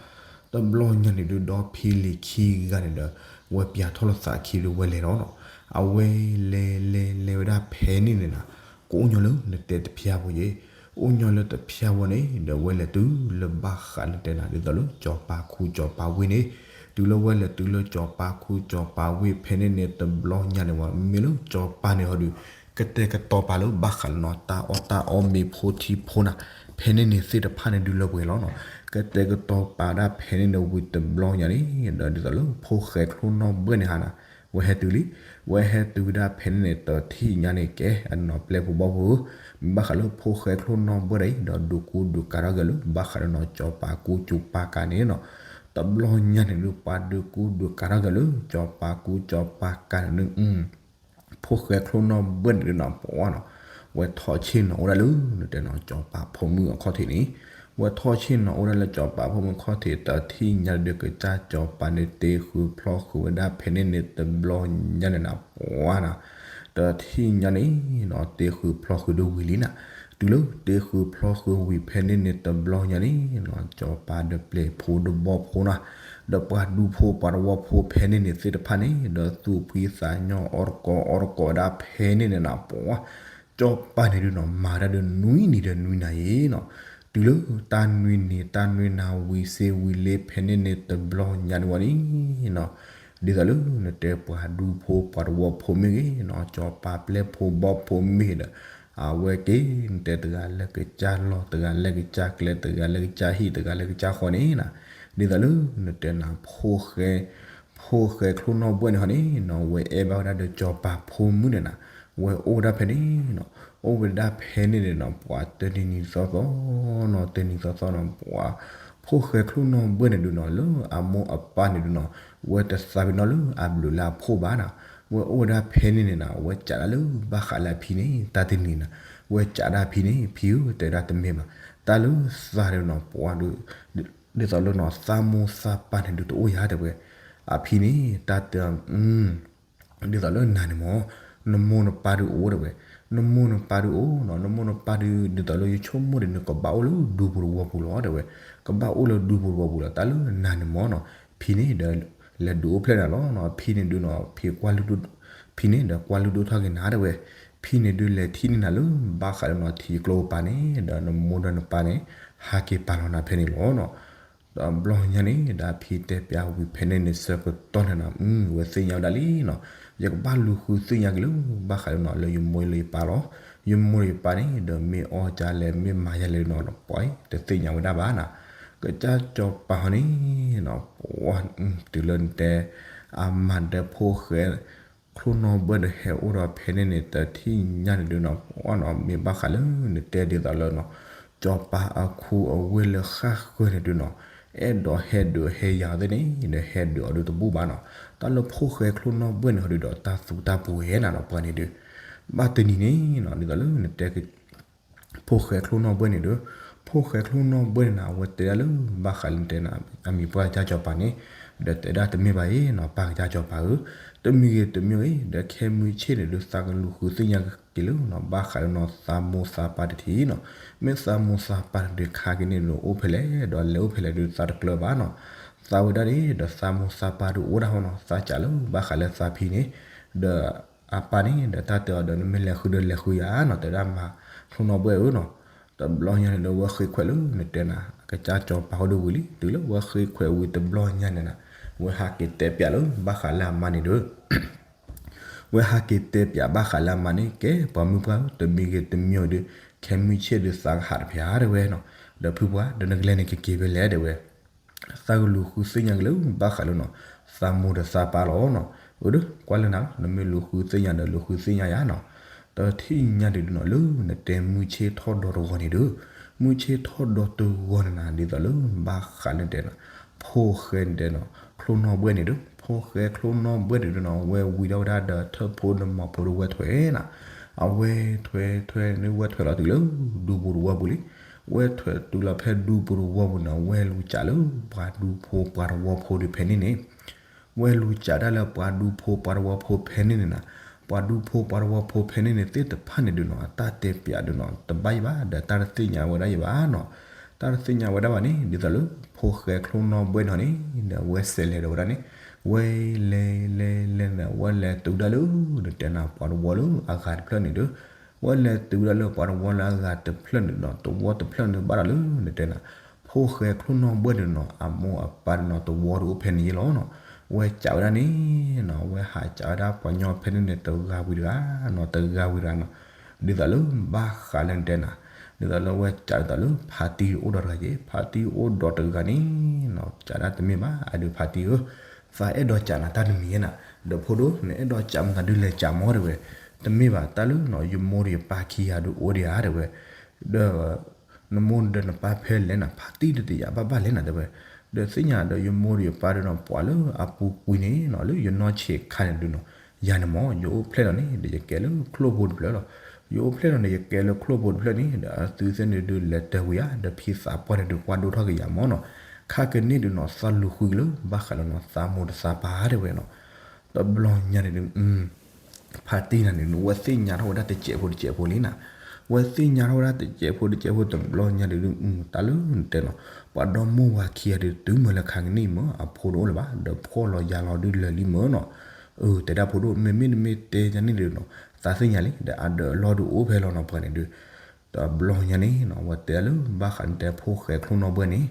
တဘျီညါန့ၣ်ဒုး ဒီဖံလံၤခံဂၤန့ၣ်ဒီး ဝဲပၠးထီၣ်လိာ်သးခံဒုးဝဲလဲၤလီၤနီၤ, အဝဲလဲၤလဲၤလဲၤဝဲဒၣ်ဖဲန့ၣ်န့ၣ်နၤ, ကအိၣ်ညီလၢနတဲတဖၠါဖိယဲ, အိၣ်ညီလၢတဖၠါဖိန့ၣ် ဒီးဝဲလဲၤတုၤလၢဘၣ်ဃးလၢတဲနၤ ဒ်သိးလၢစီၤပၤခူစီၤပၤဝ့ၢ်န့ၣ်, တုၤလၢဝဲလဲၤတုၤလၢစီၤပၤခူစီၤပၤဝ့ၢ်ဖဲန့ၣ်န့ၣ် တဘျီညါန့ၣ်ဝဲ မ့ၢ်လၢစီၤပၤန့ၣ်ဟီဒုး ကတဲာ်ကတီၤပာ်လၢဘၣ်ဃးလၢနီၤ တၢ်အီၣ်တၢ်အီမ့ၤဖိထံဖိနၤ, ဖဲန့ၣ်န့ၣ်သ့ၣ်တဖၣ်န့ၣ်ဒုးလၢပှဲၤလီၤနီၤ, ကတဲာ်ကတီၤပာ်ဒၣ်ဖဲန့ၣ်န့ၣ်ဝံၤတဘျီညါန့ၣ် ဒီးဒ်သိးလၢဖိၣ်ဃဲချိၣ်နီၣ်ဘှဲၣ်န့ၣ်ဟါနၤ, ဝဲဟဲတုၤလံ, ဝဲဟဲတုၤဝဲဒၣ်ဖဲန့ၣ်န့ၣ် တထံၣ်ညါန့ၣ်ကဲ အနီၤပျဲၢ်ဖိဘီၣ်ဖိဧၢ, မ့ၢ်ဘၣ်ဃးလၢဖိၣ်ဃဲချိၣ်နီၣ်ဘှဲၣ်ဒၣ်အံၤ ဒီးဒုးကူဒုးကၤထီၣ်က့ၤလၢ ဘၣ်ဃးလၢနီၤ စီၤပၤကူစီၤပၤကၤန့ၣ်နီၤ, တဘျီညါန့ၣ်ဒုး ပှၤဒုးကူဒုးကၤထီၣ်က့ၤလၢ စီၤပၤကူစီၤပၤကၤန့ၣ် ဖိၣ်ဃဲချိၣ်နီၣ်ဘှဲၣ်န့ၣ်ဒုးနီၤ ပှၤနီၤ, ဝဲထီၣ်ဆ့ၣ်နီၤအိၣ်ဒၣ်လၢ နတဲနီၤ စီၤပၤဖိမုၣ်အခီၣ်ထံးန့ၣ်, ဝဲထီၣ်ဆ့ၣ်နီၤအိၣ်ဒၣ်လၢစီၤပၤဖိမုၣ်အခီၣ်ထံး တထံၣ်ညါဒုး ကစၢ်စီၤပၤန့ၣ် တ့ဃုဖျီဃုာ်ဝဲဒၣ်ဖဲန့ၣ်န့ၣ် တဘျီညါန့ၣ်နၤ ပှၤနီၤ, တထံၣ်ညါန့ၣ်နီၤ တ့ဃုဖျီဃုာ်ဒုးဝံၤလံနၤ, တုၤလၢတ့ဃုဖျီဃုာ်ဝံၤဖဲန့ၣ်န့ၣ် တဘျီညါန့ၣ်နီၤ စီၤပၤဒီးပျဲၢ်ဖိဒီးဘီၣ်ဖိနီၤ, ဒီးပှၤဒူဖိပှၤတဝီဖိဖဲန့ၣ်န့ၣ်သ့ၣ်တဖၣ်န့ၣ် ဒီးသူၣ်ဖှံသးညီအီၣ်တကိးအီတကိးဝဲဒၣ်ဖဲန့ၣ်န့ၣ်နၤ ပှၤ စီၤပၤန့ၣ်ဒုးနီၤ မၤတၢ်ဒုးနွံနံၤဒီးနွံနၤယံၤနီၤ, တုၤလၢတၢ်နွံနံၤ တၢ်နွံနၤဝံၤစ့ဝံၤလ့ဖဲန့ၣ်န့ၣ် တဘျီညါန့ၣ်ဝဲန့ၣ်နီၤ, ဒ်သိးလၢနတဲပှၤဒူဖိပှၤတဝီဖိမ့ၢ်ဂ့ၤနီၤ စီၤပၤပျဲၢ်ဖိဘီၣ်ဖိမ့ၢ်ဂ့ၤဒီး အဝဲက့ၤနတဲတဂၤလၢကစၢ်လီၢ် တဂၤလၢကစၢ်ကျဲ တဂၤလၢကစၢ်ဟံၣ် တဂၤလၢကစၢ်ဃီန့ၣ်နၤ, ဒ်သိးလၢနတဲနၤ ဖိၣ်ဃဲ ဖိၣ်ဃဲချိၣ်နီၣ်ဘှဲၣ်န့ၣ်ဟီန့ၣ်နီၤ ဝဲအဲၣ်ဘၣ်ဝဲဒၣ်ဒီးစီၤပၤဖိမုၣ်န့ၣ်နၤ, ဝဲအိၣ်ဝဲဒၣ်ဖဲန့ၣ်နီၤ, အိၣ်ဝဲဒၣ်ဖဲန့ၣ်န့ၣ်နီၤ ပှၤတနံၤနံၤသီသီနီၤ တနံၤသီသီနီၤ ပှၤ ဖိၣ်ဃဲချိၣ်နီၣ်ဘှဲၣ်န့ၣ်ဒုးနီၤ လၢအမိၢ်အပၢ်န့ၣ်ဒုးနီၤ ဝဲတသးပ့ၤနီၣ်လၢအဘျုးလၢအဖှိၣ်ဘၣ်နီၤ, ဝဲအိၣ်ဝဲဒၣ်ဖဲန့ၣ်န့ၣ်နၤ ဝဲစံးဒၣ်လၢဘၣ်ဃးလၢအဖံန့ၣ် တၢ်တနံၤနၤ, ဝဲစံးဒၣ်ဖံန့ၣ် ဖံဧၢ တဲဒၣ်တမ့ၢ်ဘၣ်, တၢ်လၢသးန့ၣ်နီၤ ပှၤဒုး ဒ်သိးလၢနီၤ သးမိၢ်သးပၢ်န့ၣ်ဒုးတအိၣ်ယၤတဲဝဲ, အဖံန့ၣ် တၢ်တဲ ဒ်သိးလၢနၤန့ၣ်မ့ၢ် နမိၢ်နပၢ်ဒုးအိၣ်တဲဝဲ, နမိၢ်နပၢ်ဒုးအိၣ်နီၤ နမိၢ်နပၢ်ဒုး ဒ်သိးလၢယဆိကမိၣ်ဒီး နကဘၣ်အိၣ်လၢဒူပူၤတဝီပူၤလီၤတဲဝဲ, ကဘၣ်အိၣ်လၢဒူပူၤတဝီပူၤလီၤ တၢ်လၢနၤန့ၣ်မ့ၢ်နီၤ, ဖံန့ၣ်ဒီး လဲၤဒုးအိၣ်ဖျဲၣ်နၤလီၤနီၤ ဖံန့ၣ်ဒုးနီၤ ဖံကွၢ်လုၢ်ဒိၣ် ဖံန့ၣ်ဒီးကွၢ်လုၢ်ဒိၣ်ထီၣ်က့ၤနၤတဲဝဲ, ဖံန့ၣ်ဒုးလဲၤထံၣ်န့ၢ်နၤလၢ ဘၣ်ဃးလၢနီၤထံကျိကပၤန့ၣ် ဒီးနမိၢ်ဒီးနပၢ်န့ၣ် ဟးက့ၤပာ်လီၤနၤဖဲန့ၣ်လီၤနီၤ. ဒီးဘျီညါန့ၣ် ဒီးဖံတဲပၠးဝံၤဖဲန့ၣ်န့ၣ် ဆၢကတီၢ်န့ၣ်နီၤ ဝဲသ့ၣ်ညါဝဲဒၣ်လံနီၤ, ယကဘၣ်လူၤဃုသ့ၣ်ညါက့ၤလၢ ဘၣ်ဃးလၢနီၤ လၢယမိၢ်လၢယပၢ်လီၤ. ယမိၢ်ယပၢ်န့ၣ် ဒီးမ့ၢ်အီၣ်ကလဲၣ် မ့ၢ်မၤယလဲၣ်နီၤ ပှၤတသ့ၣ်ညါဝဲဒၣ်ဘၣ်နီၤ. ကစၢ်စီၤပၤဟီန့ၣ်နီၤ ပှၤ တုၤလၢနတဲ အမၤဒၢဖိၣ်ဃဲ ချိၣ်နီၣ်ဘှဲၣ်ဒီးဟဲအိၣ်ဒီးဖဲန့ၣ်န့ၣ် တထံၣ်ညါန့ၣ်ဒုးနီၤ ပှၤနီၤ မ့ၢ်ဘၣ်ဃးလၢနတဲဒ်သိးလၢနီၤ စီၤပၤအခူအဝ့ၢ်လၢဃၣ်ဃၢၤန့ၣ်ဒုးနီၤ အဲၣ်ဒိးဟဲဒုးဟဲယၤသ့ၣ်န့ၣ် ဒီးဟဲဒုးအီၤဒုးတဘူၣ်ဘၣ်နီၤ. တၢ်လၢဖိၣ်ဃဲချိၣ်နီၣ်ဘှဲၣ်န့ၣ်ဟီဒုးဒီး တၢ်သူတၢ်ပှဲၤနၤနီၤ ပှၤန့ၣ်ဒုး ဘၣ်တနံၤန့ၣ်နီၤ ဒ်သိးလၢနတဲ ဖိၣ်ဃဲချိၣ်နီၣ်ဘှဲၣ်န့ၣ်ဒီး ဖိၣ်ဃဲချိၣ်နီၣ်ဘှဲၣ်န့ၣ်နီၤ အဝဲတဲဒၣ်လၢဘၣ်ဃးလၢတဲနၤ အမံၤပှၢ်ကစၢ်စီၤပၤန့ၣ်, ဒီးတဲဒၣ်တမ့ၢ်ဘၣ်အံၤနီၤ ပၢ်ကစၢ်စီၤပၤဧၢ, တမံၤဂ့ၤတမံၤဂ့ၤ ဒီးခဲမုၢ်ဆ့ၣ်န့ၣ်ဒုး သးကလူၤဃုသ့ၣ်ညါက့ၤလၢနီၤ ဘၣ်ဃးလၢနီၤ သးမိၢ်သးပၢ်တထံၣ်နီၤ, မ့ၢ်သးမိၢ်သးပၢ်တဒုးခါက့ၤန့ၣ်ဒုး အိၣ်ဖဲလဲၣ် ဒီးလဲၤအိၣ်ဖဲလဲၣ်ဒုး သးတကျၢၤဘၣ်နီၤ, သးဝဲဒၣ်န့ၣ် ဒီးသးမိၢ်သးပၢ်ဒုးအိၣ်ဒၣ်ဟီနီၤ သးစးလၢဘၣ်ဃးလၢသးဖံန့ၣ်, ဒီး အပၢ်န့ၣ် ဒီးတၢ်တဲအီၤဒီး နမ့ၢ်လဲၤဃုဒီးလဲၤဃုယၤနီၤ တဲဒၣ်မၤချိၣ်နီၣ်ဘှဲၣ်ဧၢနီၤ, တဘျီညါန့ၣ်ဒီး ဝဲဃ့ခွဲးလၢနတဲနၤ အကစၢ်စီၤပၤဟီၣ်ဒုးဝံၤလံ တုၤလၢဝဲဃ့ခွဲးဝံၤတဘျီညါန့ၣ်နၤ, ဝဲဟးက့ၤတဲပၠးလၢဘၣ်ဃးလၢအမါန့ၣ်ဒီး ဝဲဟးက့ၤတဲပၠးဘၣ်ဃးလၢအမါန့ၣ် ကဲပှၤမုၢ်ပှၢ်ဧၢ တမံၤဂ့ၤတမံၤဒီး ခဲမုၢ်ဆ့ၣ်ဒုးသးကဟးတဖၠးတဲဝဲနီၤ, ဒီးဖုပှၢ် ဒီးနကလဲၤန့ၣ်ကက့ၤဖဲလဲၣ်တဲဝဲ သးကလူၤဃုသ့ၣ်ညါက့ၤလၢဘၣ်ဃးလၢနီၤ သးမိၢ်ဒီးသးပၢ်လီၤနီၤ, အိၣ်ဒီးကွၢ်လၢနၤလီၤ နမ့ၢ်လူၤဃုသ့ၣ်ညါဒီးလူၤဃုသ့ၣ်ညါယၤနီၤ, တထံၣ်ညါဒုးနီၤ လၢနတဲမုၢ်ဆ့ၣ်ထီၣ်ဒီတဂီၤန့ၣ်ဒီး, မုၢ်ဆ့ၣ်ထီၣ်ဒီတဂီၤန့ၣ်နၤ ဒ်သိးလၢဘၣ်ဃးလၢတဲနၤ ဖိၣ်ဃဲတဲနီၤ ချိၣ်နီၣ်ဘှဲၣ်န့ၣ်ဒီး, ဖိၣ်ဃဲချိၣ်နီၣ်ဘှဲၣ်န့ၣ်ဒီးနီၤ ဝဲဝံၤဒီးဝဲဒၣ်ဒီးထၢၣ်ဖိဒီးမီၤဖိဒီးဝဲထွဲနၤ, အဝဲထွဲထွဲန့ၣ်ဝဲထွဲလီၤတုၤလၢဒူပူၤတဝီပူၤလံ, ဝဲထွဲတုၤလီၤဖဲဒူပူၤတဝီပူၤန့ၣ် ဝဲလူၤစးလၢပှၤဒူဖိပှၤတဝီဖိဒုးဖဲန့ၣ်န့ၣ် ဝဲလူၤစးဒၣ်လၢပှၤဒူဖိပှၤတဝီဖိဖဲန့ၣ်န့ၣ်, ပှၤဒူဖိပှၤတဝီဖိဖဲန့ၣ်န့ၣ် သ့ၣ်တဖၣ်န့ၣ်ဒုးနီၤ အတၢ်တဲပၠးဒုးနီၤ တဘၣ်ယံၤဘၣ်ဒီးတၢ်တသ့ၣ်ညါဝဲဒၣ်ယံၤဘၣ်နီၤ, တၢ်တသ့ၣ်ညါဝဲဒၣ်ဘၣ်န့ၣ် ဒ်သိးလၢဖိၣ်ဃဲချိၣ်နီၣ်ဘှဲၣ်နီၤန့ၣ် ဒီးဝဲစဲးလဲၤဒီးဝဲဒၣ်န့ၣ်, ဝဲလဲၤလဲၤလဲၤန့ၣ် ဝဲလဲၤတုၤဒၣ်လၢ နတဲနၤပှၤတဝီလၢအဂၤတဖျၢၣ်န့ၣ်ဒီး, ဝဲလဲၤတုၤဒၣ်လၢပှၤတဝီလၢအဂၤတဖျၢၣ်န့ၣ်ဒီး တဝီတဖျၢၣ်န့ၣ်ဘၣ်ဒီးလၢနတဲနၤ ဖိၣ်ဃဲချိၣ်နီၣ်ဘှဲၣ်န့ၣ်နီၤ အမိၢ်အပၢ်န့ၣ်နီၤ တဝီဒီးအိၣ်ဖဲန့ၣ်ယဲလီၤနီၤ, ဝဲစးဝဲဒၣ်န့ၣ်နီၤ ဝဲဟးစးဝဲဒၣ်ပှၤညီဖဲန့ၣ်န့ၣ် တဂၤဝံၤတဂၤနီၤ တဂၤဝံၤတဂၤနီၤ, ဒ်သိးလၢဘၣ်ဃးလၢနတဲနၤ, ဒ်သိးလၢဝဲစးဒ်သိးလၢဖါတံၢ်အိၣ်ဒီးတဂၤက့ၤ ဖါတံၢ်အိၣ်ဒီးတဂၤန့ၣ်နီၤ စးဒၣ်တမ့ၢ်ဘၣ် အဒုးဖါတံၢ်ဧၢ, သးအဲၣ်ဒိးစးနၤတၢ်တမံၤယဲနၤ, ဒီးဖိဒိၣ် နအဲၣ်ဒိးစးမတၤဒုးလဲၤစးမီၢ်တဲဝဲ, တမ့ၢ်ဘၣ်တၢ်လၢနီၤ ယမိၢ်ဒီးယပၢ်ခံဂၤဒုးအိၣ်ဒံးဧါတဲဝဲ, ဒီး နမိၢ်ဒီးနပၢ်ဖဲလဲၣ်နၤ ဖါတံၢ်တတယာ်ဘၣ်ဘၣ်လဲၣ်နၤတဲဝဲ, ဒီးသ့ၣ်ညါဒီးယမိၢ်ဒီးယပၢ်ဒုးနီၤ ပှၤလၢအပူၤကွံာ်န့ၣ်နီၤ လၢယနီၢ်ဆံးခါန့ၣ်ဒုးနီၤ, ယၤန့ၣ်မ့ၢ် ယအိၣ်ဖျဲၣ်လီၤန့ၣ် ဒီးယကဲလၢချိၣ်ဖိတဖျၢၣ်လီၤ, ယအိၣ်ဖျဲၣ်လီၤန့ၣ် ယကဲလၢချိၣ်ဖိတဖျၢၣ်န့ၣ် ဒီးအသုသ့ၣ်န့ၣ်ဒုးလဲၤတၢၤဝံၤယၤ ဒီးဖံသးပှၢ်န့ၣ်ဒုးကွၢ်ဒိၣ်ထီၣ်က့ၤယၤမ့ၢ်နီၤ, ခါကန့ၣ်ဒုးနီၤ သးလူၤဃုက့ၤလၢ ဘၣ်ဃးလၢနီၤ သးမိၢ်ဒီးသးပၢ်တဲဝဲနီၤ, တဘျီညါန့ၣ်ဒုး ဖါတံၢ်နၤန့ၣ် ဝဲသ့ၣ်ညါထီၣ်ဝဲဒၣ်တစဲးဖိတစဲးဖိလံနၤ, ဝဲသ့ၣ်ညါထီၣ်ဝဲဒၣ်တစဲးဖိတစဲးဖိတဘျီညါန့ၣ်ဒုး တၢ်လၢနတဲနီၤ, ပှၤဒီမိၢ်ဝၤခံဂၤဒုးတုၤမုာ်လၢခါကန့ၣ်မ့ၢ် အဖိတအိၣ်လၢၤဘၣ် ဒီးဖှီၣ်လီၤယာ်လီၤဒုးလၢာ်လံမ့ၢ်နီၤ, အၢ တဲဒၣ်ဖိဒိၣ် မ့မ့ၢ်တမ့ၢ်တဲယၤန့ၣ်ဒုးနီၤ သးသ့ၣ်ညါလံ ဒီးအဒၢးအလီၢ်ဒုးအိၣ်ဖဲလီၤနီၤ ပှၤန့ၣ်ဒုး တဘျီညါန့ၣ်နီၤ ဝဲတဲလၢဘၣ်ဃးလၢတဲဖိၣ်ဃဲချိၣ်နီၣ်ဘှဲၣ်န့ၣ်,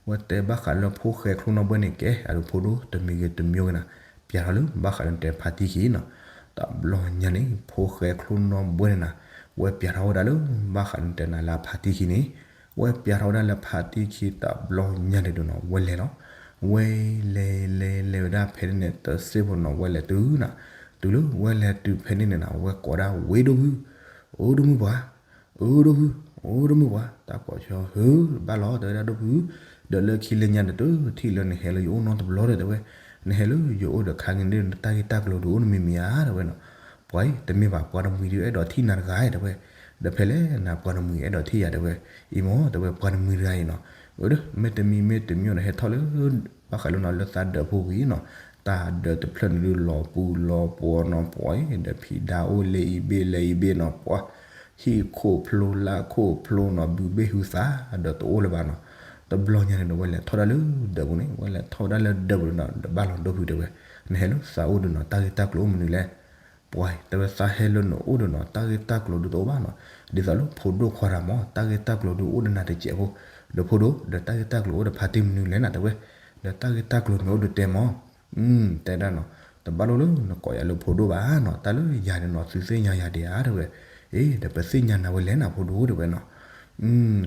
ဝဲတဲဘၣ်ဃးလၢဖိၣ်ဃဲချိၣ်နီၣ်ဘှဲၣ်န့ၣ် ကဲအဒုးဖိဒိၣ် တမံၤဂ့ၤတမံၤဂ့ၤနၤ, ပၠးထီၣ်လၢဘၣ်ဃးလၢတဲဖါတံၢ်ခံနီၤ, တဘျီညါန့ၣ် ဖိၣ်ဃဲချိၣ်နီၣ်ဘှဲၣ်န့ၣ်နၤ, ဝဲပၠးထီၣ်ဝဲဒၣ်လၢ ဘၣ်ဃးလၢတဲနၤလၢဖါတံၢ်ခံန့ၣ်, ဝဲပၠးထီၣ်ဝဲဒၣ်လၢဖါတံၢ်ခံတဘျီညါန့ၣ်ဒုးနီၤ ဝဲလဲၤလီၤ, ဝဲလဲၤလဲၤလဲၤဝဲဒၣ်ဖဲန့ၣ်န့ၣ် တစ့ဖိနီၤ ဝဲလဲၤတုၤနၤ, တုၤလၢဝဲလဲၤတုၤဖဲန့ၣ်န့ၣ်နၤ ဝဲကိးဒၣ်ဝ့ၢ်ဒိၣ်ဖုၣ်, အိၣ်ဒိၣ်မုၣ်ပှၢ် အိၣ်ဒိၣ်မုၣ်, အိၣ်ဒိၣ်မုၣ်ပှၢ် တၢ်ကိးဆၢ ဟၢ ဘၣ်လီၤ တဲဝဲဒၣ်ဒိၣ်ဖုၣ်, ဒီးလၢခံလၢညါဒီးတထံၣ်လၢနဟဲလၢယအိၣ်နီတဘျီဒီးတဲဝဲ, နဟဲလၢယအိၣ်ဒီးခါကန့ၣ်ဒီးနတၢ်ဂ့ၢ်တၢ်ကျိၤဒုးအိၣ်နမံၤမံၤဧါ တဲဝဲနီၤ, ပှၤအံၤ တမ့ၢ်ဘၣ် ပှၤတမှံၤဒုးအဲၣ်ဒိးထံၣ်နၤတဂၤတဲဝဲ, ဒီးဖဲလဲၣ်နၤပှၤတမှံၤအဲၣ်ဒိးထံၣ်ယၤတဲဝဲ, အံၤမ့ၢ်တဲဝဲပှၤတမှံၤတဂၤအံၤနီၤ, အိၣ်ဒီး မ့တမံၤမ့တမံၤဒီးဟဲထီၣ်လၢ ဘၣ်ဃးလၢနီၤလၢသးဒၢးဖိဝံၤနီၤ, တၢ်ဒၢးတဖျၢၣ်န့ၣ်ဒုးလီၤပူၤလီၤပှီၤနီၤ ပှၤအံၤ ဒီးဖံးဒါအိၣ်လဲၤအံၤဘ့ၣ်လဲၤအံၤဘ့ၣ်နီၤ ပှၤ ဟံၣ်ခိၣ်ဖျိလၢခိၣ်ဖျိနီၤ ဘုဘ့ၣ်ဟုသးဒီးတအိၣ်လၢၤဘၣ်နီၤ, တဘျီညါန့ၣ်ဒီးဝဲလဲၤထီၣ်ဒၣ်လၢဒၢးပူၤန့ၣ် ဝဲလဲၤထီၣ်ဝဲဒၣ်လၢဒၢးပူၤန့ၣ်ဒီး ဒီးဘၣ်လီၤဒိၣ်ဖုၣ်တဲဝဲ, နဟဲလၢသးအိၣ်ဒီးနီၤ တၢ်ဂ့ၢ်တၢ်ကျိၤအိၣ်မနုၤလဲၣ် ပှၤတဲဝဲ သးဟဲလၢနအိၣ်ဒီးနီၤ တၢ်ဂ့ၢ်တၢ်ကျိၤဒုးတအိၣ်ဘၣ်နီၤ, ဒ်သိးလၢဖိဒိၣ်ခွါတဂၤမ့ၢ် တၢ်ဂ့ၢ်တၢ်ကျိၤဒုးအိၣ်ဒီးနၤတစဲးဖိ, ဒီးဖိဒိၣ် ဒီးတၢ်ဂ့ၢ်တၢ်ကျိၤအိၣ်ဒီးဖါတံၢ်မနုၤလဲၣ်နၤတဲဝဲ, ဒီးတၢ်ဂ့ၢ်တၢ်ကျိၤမ့ၢ်အိၣ်ဒီးတဲမ့ၢ် တဲဒၣ်နီၤ, တဘၣ်လိၣ်လၢနကိးယၤလၢဖိဒိၣ်ဘၣ်နီၤ, တၢ်လၢယၤန့ၣ်နီၤ သုသ့ၣ်ညါယၤဒံးဧါတဲဝဲ, အ့ ဒီးပသ့ၣ်ညါနၤဝဲလဲၣ်နၤဖိဒိၣ်တဲဝဲနီၤ,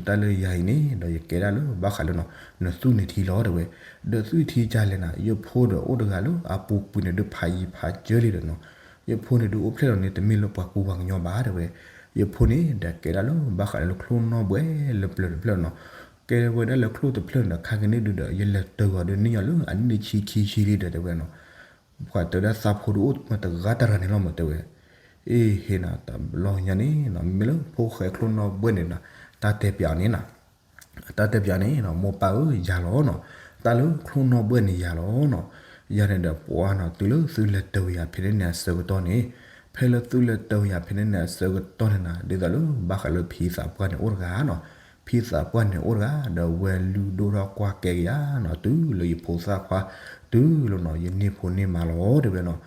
တၢ်လၢယၤအံၤန့ၣ် ဒီးယကဲဒၣ်လၢဘၣ်ဃးလၢနီၤ နသွံၣ်န့ၣ်ထံလီၤတဲဝဲ, ဒီးသွံၣ်ထံကလဲၣ်နၤ ယဖိဒီးအိၣ်တဂၤလၢအပူၤကွံာ်န့ၣ်ဒုးဖးယံၤဖးစၢလံဒီးနီၤ, ယဖိန့ၣ်ဒုးအိၣ်ဖျဲၣ်လီၤန့ၣ် တမ့ၢ်လၢပှၤကူပှၤကညီဘၣ်တဲဝဲ, ယဖိန့ၣ်ဒီးကဲဒၣ်လၢဘၣ်ဃးလၢချိၣ်နီၣ်ဘှဲၣ်လၢပျၢၤတဖျၢၣ်နီၤ, ကဲဝဲဒၣ်လၢချိၣ်တဖျၢၣ်န့ၣ်ဒီး ခါကန့ၣ်ဒုးဒီး ယလဲၤတၢၤဂီၤဒုးန့ၢ်ယၤလၢအနံၣ်ဆံခံဆံလံဒီးတဲဝဲနီၤ, ပှၤတဲဝဲဒၣ်သးဖိဒုးအိၣ်မးတဂၤတဂၤန့ၣ်လီၤမးတဲဝဲ, အ့ ဟ့ၣ်နၤတဘျီညါန့ၣ်နီၤ မ့မ့ၢ်လၢဖိၣ်ဃဲချိၣ်နီၣ်ဘှဲၣ်န့ၣ်နၤ, တၢ်တဲပၠးအီၤန့ၣ်နၤ တၢ်တဲပၠးန့ၣ်နီၤ မိၢ်ပၢ်ဧၢ ယၤလီၤနီၤ, တၢ်လၢချိၣ်နီၣ်ဘှဲၣ်န့ၣ်ယၤလီၤနီၤ, ယၤန့ၣ်ဒီးပှၤနီၤ တုၤလၢသုလဲၤတၢၤဝဲယၤဖဲန့ၣ်န့ၣ်အဆၢကတီၢ်န့ၣ်, ဖဲလၢသုလဲၤတၢၤဝဲယၤဖဲန့ၣ်န့ၣ်အဆၢကတီၢ်န့ၣ်နီၤ ဒ်သိးလၢဘၣ်ဃးလၢဖံသးပှၢ်န့ၣ်အိၣ်တဂၤနီၤ, ဖံသးပှၢ်န့ၣ်အိၣ်တဂၤ ဒီးဝဲလုၢ်ဒိၣ်ထီၣ်ကွၢ်ကဲကယၤနီၤ တုၤလၢယဖိသၣ်ခွါ တုၤလၢနီၤ ယန့ၢ်ဖိန့ၢ်မါလီၤ တဲဝဲနီၤ,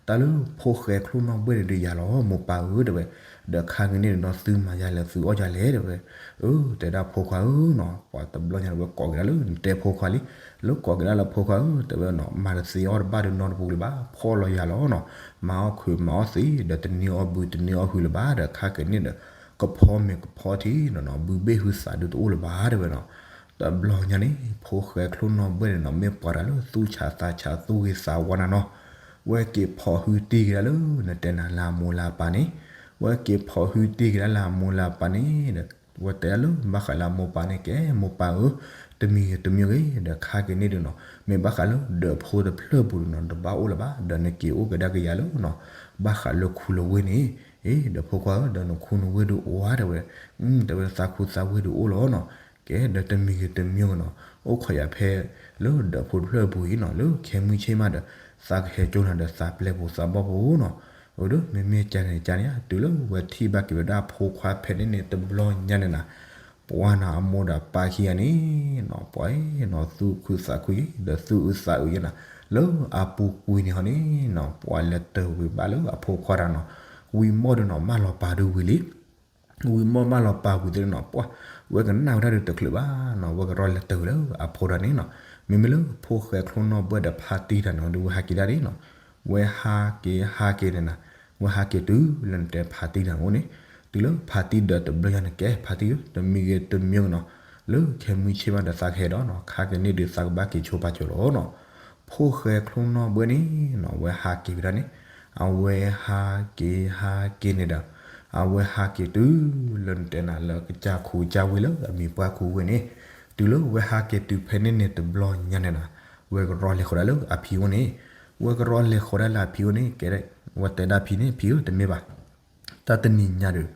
တၢ်လၢဖိၣ်ဃဲချိၣ်နီၣ်ဘှဲၣ်န့ၣ်ဒုးယၤလီၤ မိၢ်ပၢ်ဧၢ တဲဝဲ, ဒီးခါက့ၤန့ၣ်ဒီးနီၤ သုမၤယၤလဲၣ် သုအီၣ်ယၤလဲၣ် တဲဝဲ, အၢ တဲဒၣ်ဖိခွါဧၢနီၤ ပှၤတဘျီညါန့ၣ်ဝဲကိးက့ၤဒၣ်လၢနတဲဖိခွါလံ, လၢကိးက့ၤဒၣ်လၢဖိခွါဧၢ တဲဝဲနီၤ မၤတသ့အီၣ်တဘၣ်ဒီးနီတပူၤလၢၤဘၣ် ဖှီၣ်လီၤယၤလီၤနီၤ, မၤအီၣ်ခုးမၤအီၣ်သ့ ဒီးတန့ၢ်အီၣ်ဘုတန့ၢ်အီၣ်ဟုလၢၤဘၣ် ဒီးခါက့ၤန့ၣ်ဒီး ကဖီမ့ၤကဖီထံနီၤနီၤ ဘုဘ့ၣ်ဟုသးဒုးတအိၣ်လၢၤဘၣ် တဲဝဲနီၤ, တဘျီညါန့ၣ် ဖိၣ်ဃဲချိၣ်နီၣ်ဘှဲၣ်န့ၣ်နီၤ မ့ၢ်ပှၤတၢ်လၢသူၣ်ဆးသးဆးသူၣ်ဂ့ၤသးဝါနၤနီၤ, ဝဲက့ၤဖီၣ်ဟုတ့ၢ်က့ၤဒၣ်လၢနတဲနၤလၢအမိၢ်လၢအပၢ်န့ၣ်, ဝဲက့ၤဖီၣ်ဟုတ့ၢ်က့ၤဒၣ်လၢအမိၢ်လၢအပၢ်န့ၣ်ဒီး ဝဲတဲဒၣ်လၢဘၣ်ဃးလၢအမိၢ်ပၢ်န့ၣ် ကဲမိၢ်ပၢ်ဧၢ, တမံၤဂ့ၤတမံၤဂ့ၤ ဒီးခါက့ၤန့ၣ်ဒုးနီၤ မ့ၢ်ဘၣ်ဃးလၢဒၢးဖိတဖျၢၣ်ပူၤဒုးနီၤ တဘၣ်အိၣ်လၢၤဘၣ် ဒီးနက့ၤအိၣ်ကဒါက့ၤယၤလၢနီၤ ဘၣ်ဃးလၢခူလၢဝ့ၢ်န့ၣ်, အ့ ဒီးဖိခွါဧၢ ဒီးနခူနဝ့ၢ်ဒုးအိၣ်ဧါ တဲဝဲ, တဲဝဲသးခူသးဝ့ၢ်ဒုးအိၣ်လီၤနီၤ, ကဲဒီးတမံၤဂ့ၤတမံၤဂ့ၤနီၤ အိၣ်ခိးယၤဖဲ လၢဒၢးဖိတဖျၢၣ်ပူၤအံၤနီၤ လၢခဲမုၢ်ဆ့ၣ်မးဒီး သးကဟဲကၠိနၤဒီးသးပျဲၢ်ဖိသးဘီၣ်ဖိနီၤ, အဒိ မ့မ့ၢ်ကန့ၣ်ကန့ၣ် တုၤလၢဝဲထံၣ်ဘၣ်က့ၤဝဲဒၣ်ဖိခွါဖဲန့ၣ်န့ၣ် တဘျီညါန့ၣ်နၤ ပှၤနီၤအမိၢ်ဒီးပၢ်ခံဂၤန့ၣ်နီၤ ပှၤနီၤသူၣ်ခုသးခုအံၤ ဒီးသူၣ်အုးသးအုးယဲနၤ လၢအပူၤကွံာ်န့ၣ်ဟီန့ၣ်နီၤ ပှၤလဲၤတၢၤဝံၤဘၣ်လၢအဖိခွါတၢ်နီၤ, ဝံၤမီၢ်ဒုးနီၤ မၢလီၤပာ်ဒုးဝံၤလံ ဝံၤမီၢ်မၢလီၤပာ်ဝံၤသ့ၣ်နီၤ ပှၤ ဝဲကနၣ်ဝဲဒၣ်ဒုးတချုးဘၣ်နီၤ ဝဲကရီလဲၤတၢၤဝံၤလၢအဖိတၢ်န့ၣ်နီၤ, မ့မ့ၢ်လၢဖိၣ်ဃဲချိၣ်နီၣ်ဘှဲၣ်ဒီးဖါတံၢ်တၢ်န့ၣ် ဒုးဝဲဟးက့ၤဒၣ်န့ၣ်နီၤ, ဝဲဟးက့ၤဟးက့ၤန့ၣ်နၤ, ဝဲဟးက့ၤတုၤလၢနတဲဖါတံၢ်တၢ်န့ၣ်အိၣ်န့ၣ်, တုၤလၢဖါတံၢ်ဒီးတဘျီညါန့ၣ် ကဲဖါတံၢ်ဧၢ တမံၤဂ့ၤတမံၤဂ့ၤနီၤ, လၢခဲမုၢ်ဆ့ၣ်မးဒီးသးကဟဲဒီးနီၤ ခါက့ၤန့ၣ်ဒုးသးကဘၣ်က့ၤဆိပာ်စၢၤလီၤနီၤ, ဖိၣ်ဃဲချိၣ်နီၣ်ဘှဲၣ်န့ၣ်နီၤ ဝဲဟးက့ၤဝဲဒၣ်န့ၣ်, အဝဲဟးက့ၤဟးက့ၤန့ၣ်ဒီး, အဝဲဟးက့ၤတုၤလၢနတဲနၤလၢကစၢ်ခူကစၢ်ဝ့ၢ်လၢအမံၤပှၢ်ခူဝ့ၢ်န့ၣ်, တုၤလၢဝဲဟးက့ၤတုၤဖဲန့ၣ်န့ၣ်တဘျီညါန့ၣ်နၤ, ဝဲကရီလဲၤဃီၤဒၣ်လၢအဖံအိၣ်န့ၣ်, ဝဲကရီလဲၤဃီၤဒၣ်လၢအဖံအိၣ်န့ၣ် ကဲ, ဝဲတဲဒၣ်ဖံန့ၣ် ဖံဧၢ တမ့ၢ်ဘၣ် တၢ်တနံၤညါဒီး,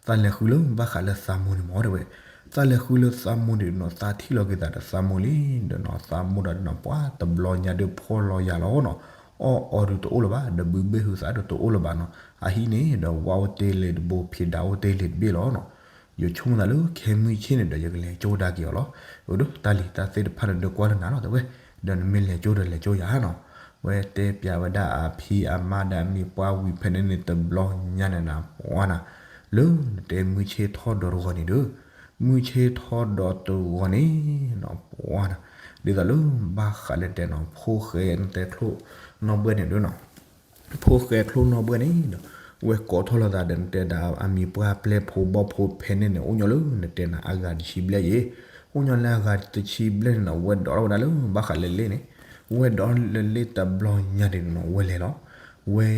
သးလဲၤဃုလၢဘၣ်ဃးလၢသးမိၢ်န့ၣ်မ့ၢ်တဲဝဲ, သးလဲၤဃုလၢသးမိၢ်န့ၣ်နီၤ သးထံၣ်လီၤက့ၤသးဒီးသးမိၢ်လံ, ဒီးနီၤ သးမိၢ်ဒီးနီၤ ပှၤတဘျီညါဒုးဖှီၣ်လီၤယာ်လီၤနီၤ, အီၣ်အီၤဒုးတအိၣ်လၢၤဘၣ် ဒီးဘုဘ့ၣ်ဟုသးဒုးတအိၣ်လၢၤဘၣ်နီၤ, အဟံၣ်န့ၣ်ဒီးဝါအိၣ်တ့ၢ်လံတဘိ ဖံးဒါအိၣ်တ့ၢ်လံတဘ့ၣ်လီၤနီၤ, ယဆိကမိၣ်သးလၢခဲမုၢ်ဆ့ၣ်န့ၣ်ဒီး ယကလဲၤကၠိဒၣ်က့ၤအီၤလီၤ, အဒိ တၢ်လံၤတၢ်သ့ၣ်တဖၣ်န့ၣ်ဒုးကွၢ်လၢနၤလီၤ တဲဝဲ, ဒီးနမ့ၢ်လဲၤကၠိဒီးလဲၤကၠိယၤနီၤ, ဝဲတဲပၠးဝဲဒၣ်အဖံအမါဒီးအမံၤပှၢ်ဝံၤဖဲန့ၣ်န့ၣ်တဘျီညါန့ၣ်နၤ ပှၤနၤ, လၢနတဲမုၢ်ဆ့ၣ်ထီၣ်ဒီးတဂီၤန့ၣ်ဒီး, မုၢ်ဆ့ၣ်ထီၣ်ဒီးတဂီၤန့ၣ်နီၤ ပှၤနၤ, ဒ်သိးလၢဘၣ်ဃးလၢတဲနီၤ ဖိၣ်ဃဲနတဲချိၣ်နီၣ်ဘှဲၣ်န့ၣ်ဒီးနီၤ ဖိၣ်ဃဲချိၣ်နီၣ်ဘှဲၣ်န့ၣ်ဒီး, ဝဲကိးထီၣ်လီၤသးဒီးနတဲဒၣ်အမံၤပှၢ်ပျဲၢ်ဖိဘီၣ်ဖိဖဲန့ၣ်န့ၣ် အိၣ်ညီလၢနတဲနၤအဂၤတဆံဘျဲၣ်ယဲ, အိၣ်ညီလၢအဂၤတဆံဘျဲၣ်န့ၣ်နီၤ ဝဲဒိးထီၣ်ဝဲဒၣ်လၢဘၣ်ဃးလၢလ့ၣ်န့ၣ်, ဝဲဒိးလၢလ့ၣ်တဘျီညါန့ၣ်နီၤ ဝဲလဲၤလီၤ, ဝဲ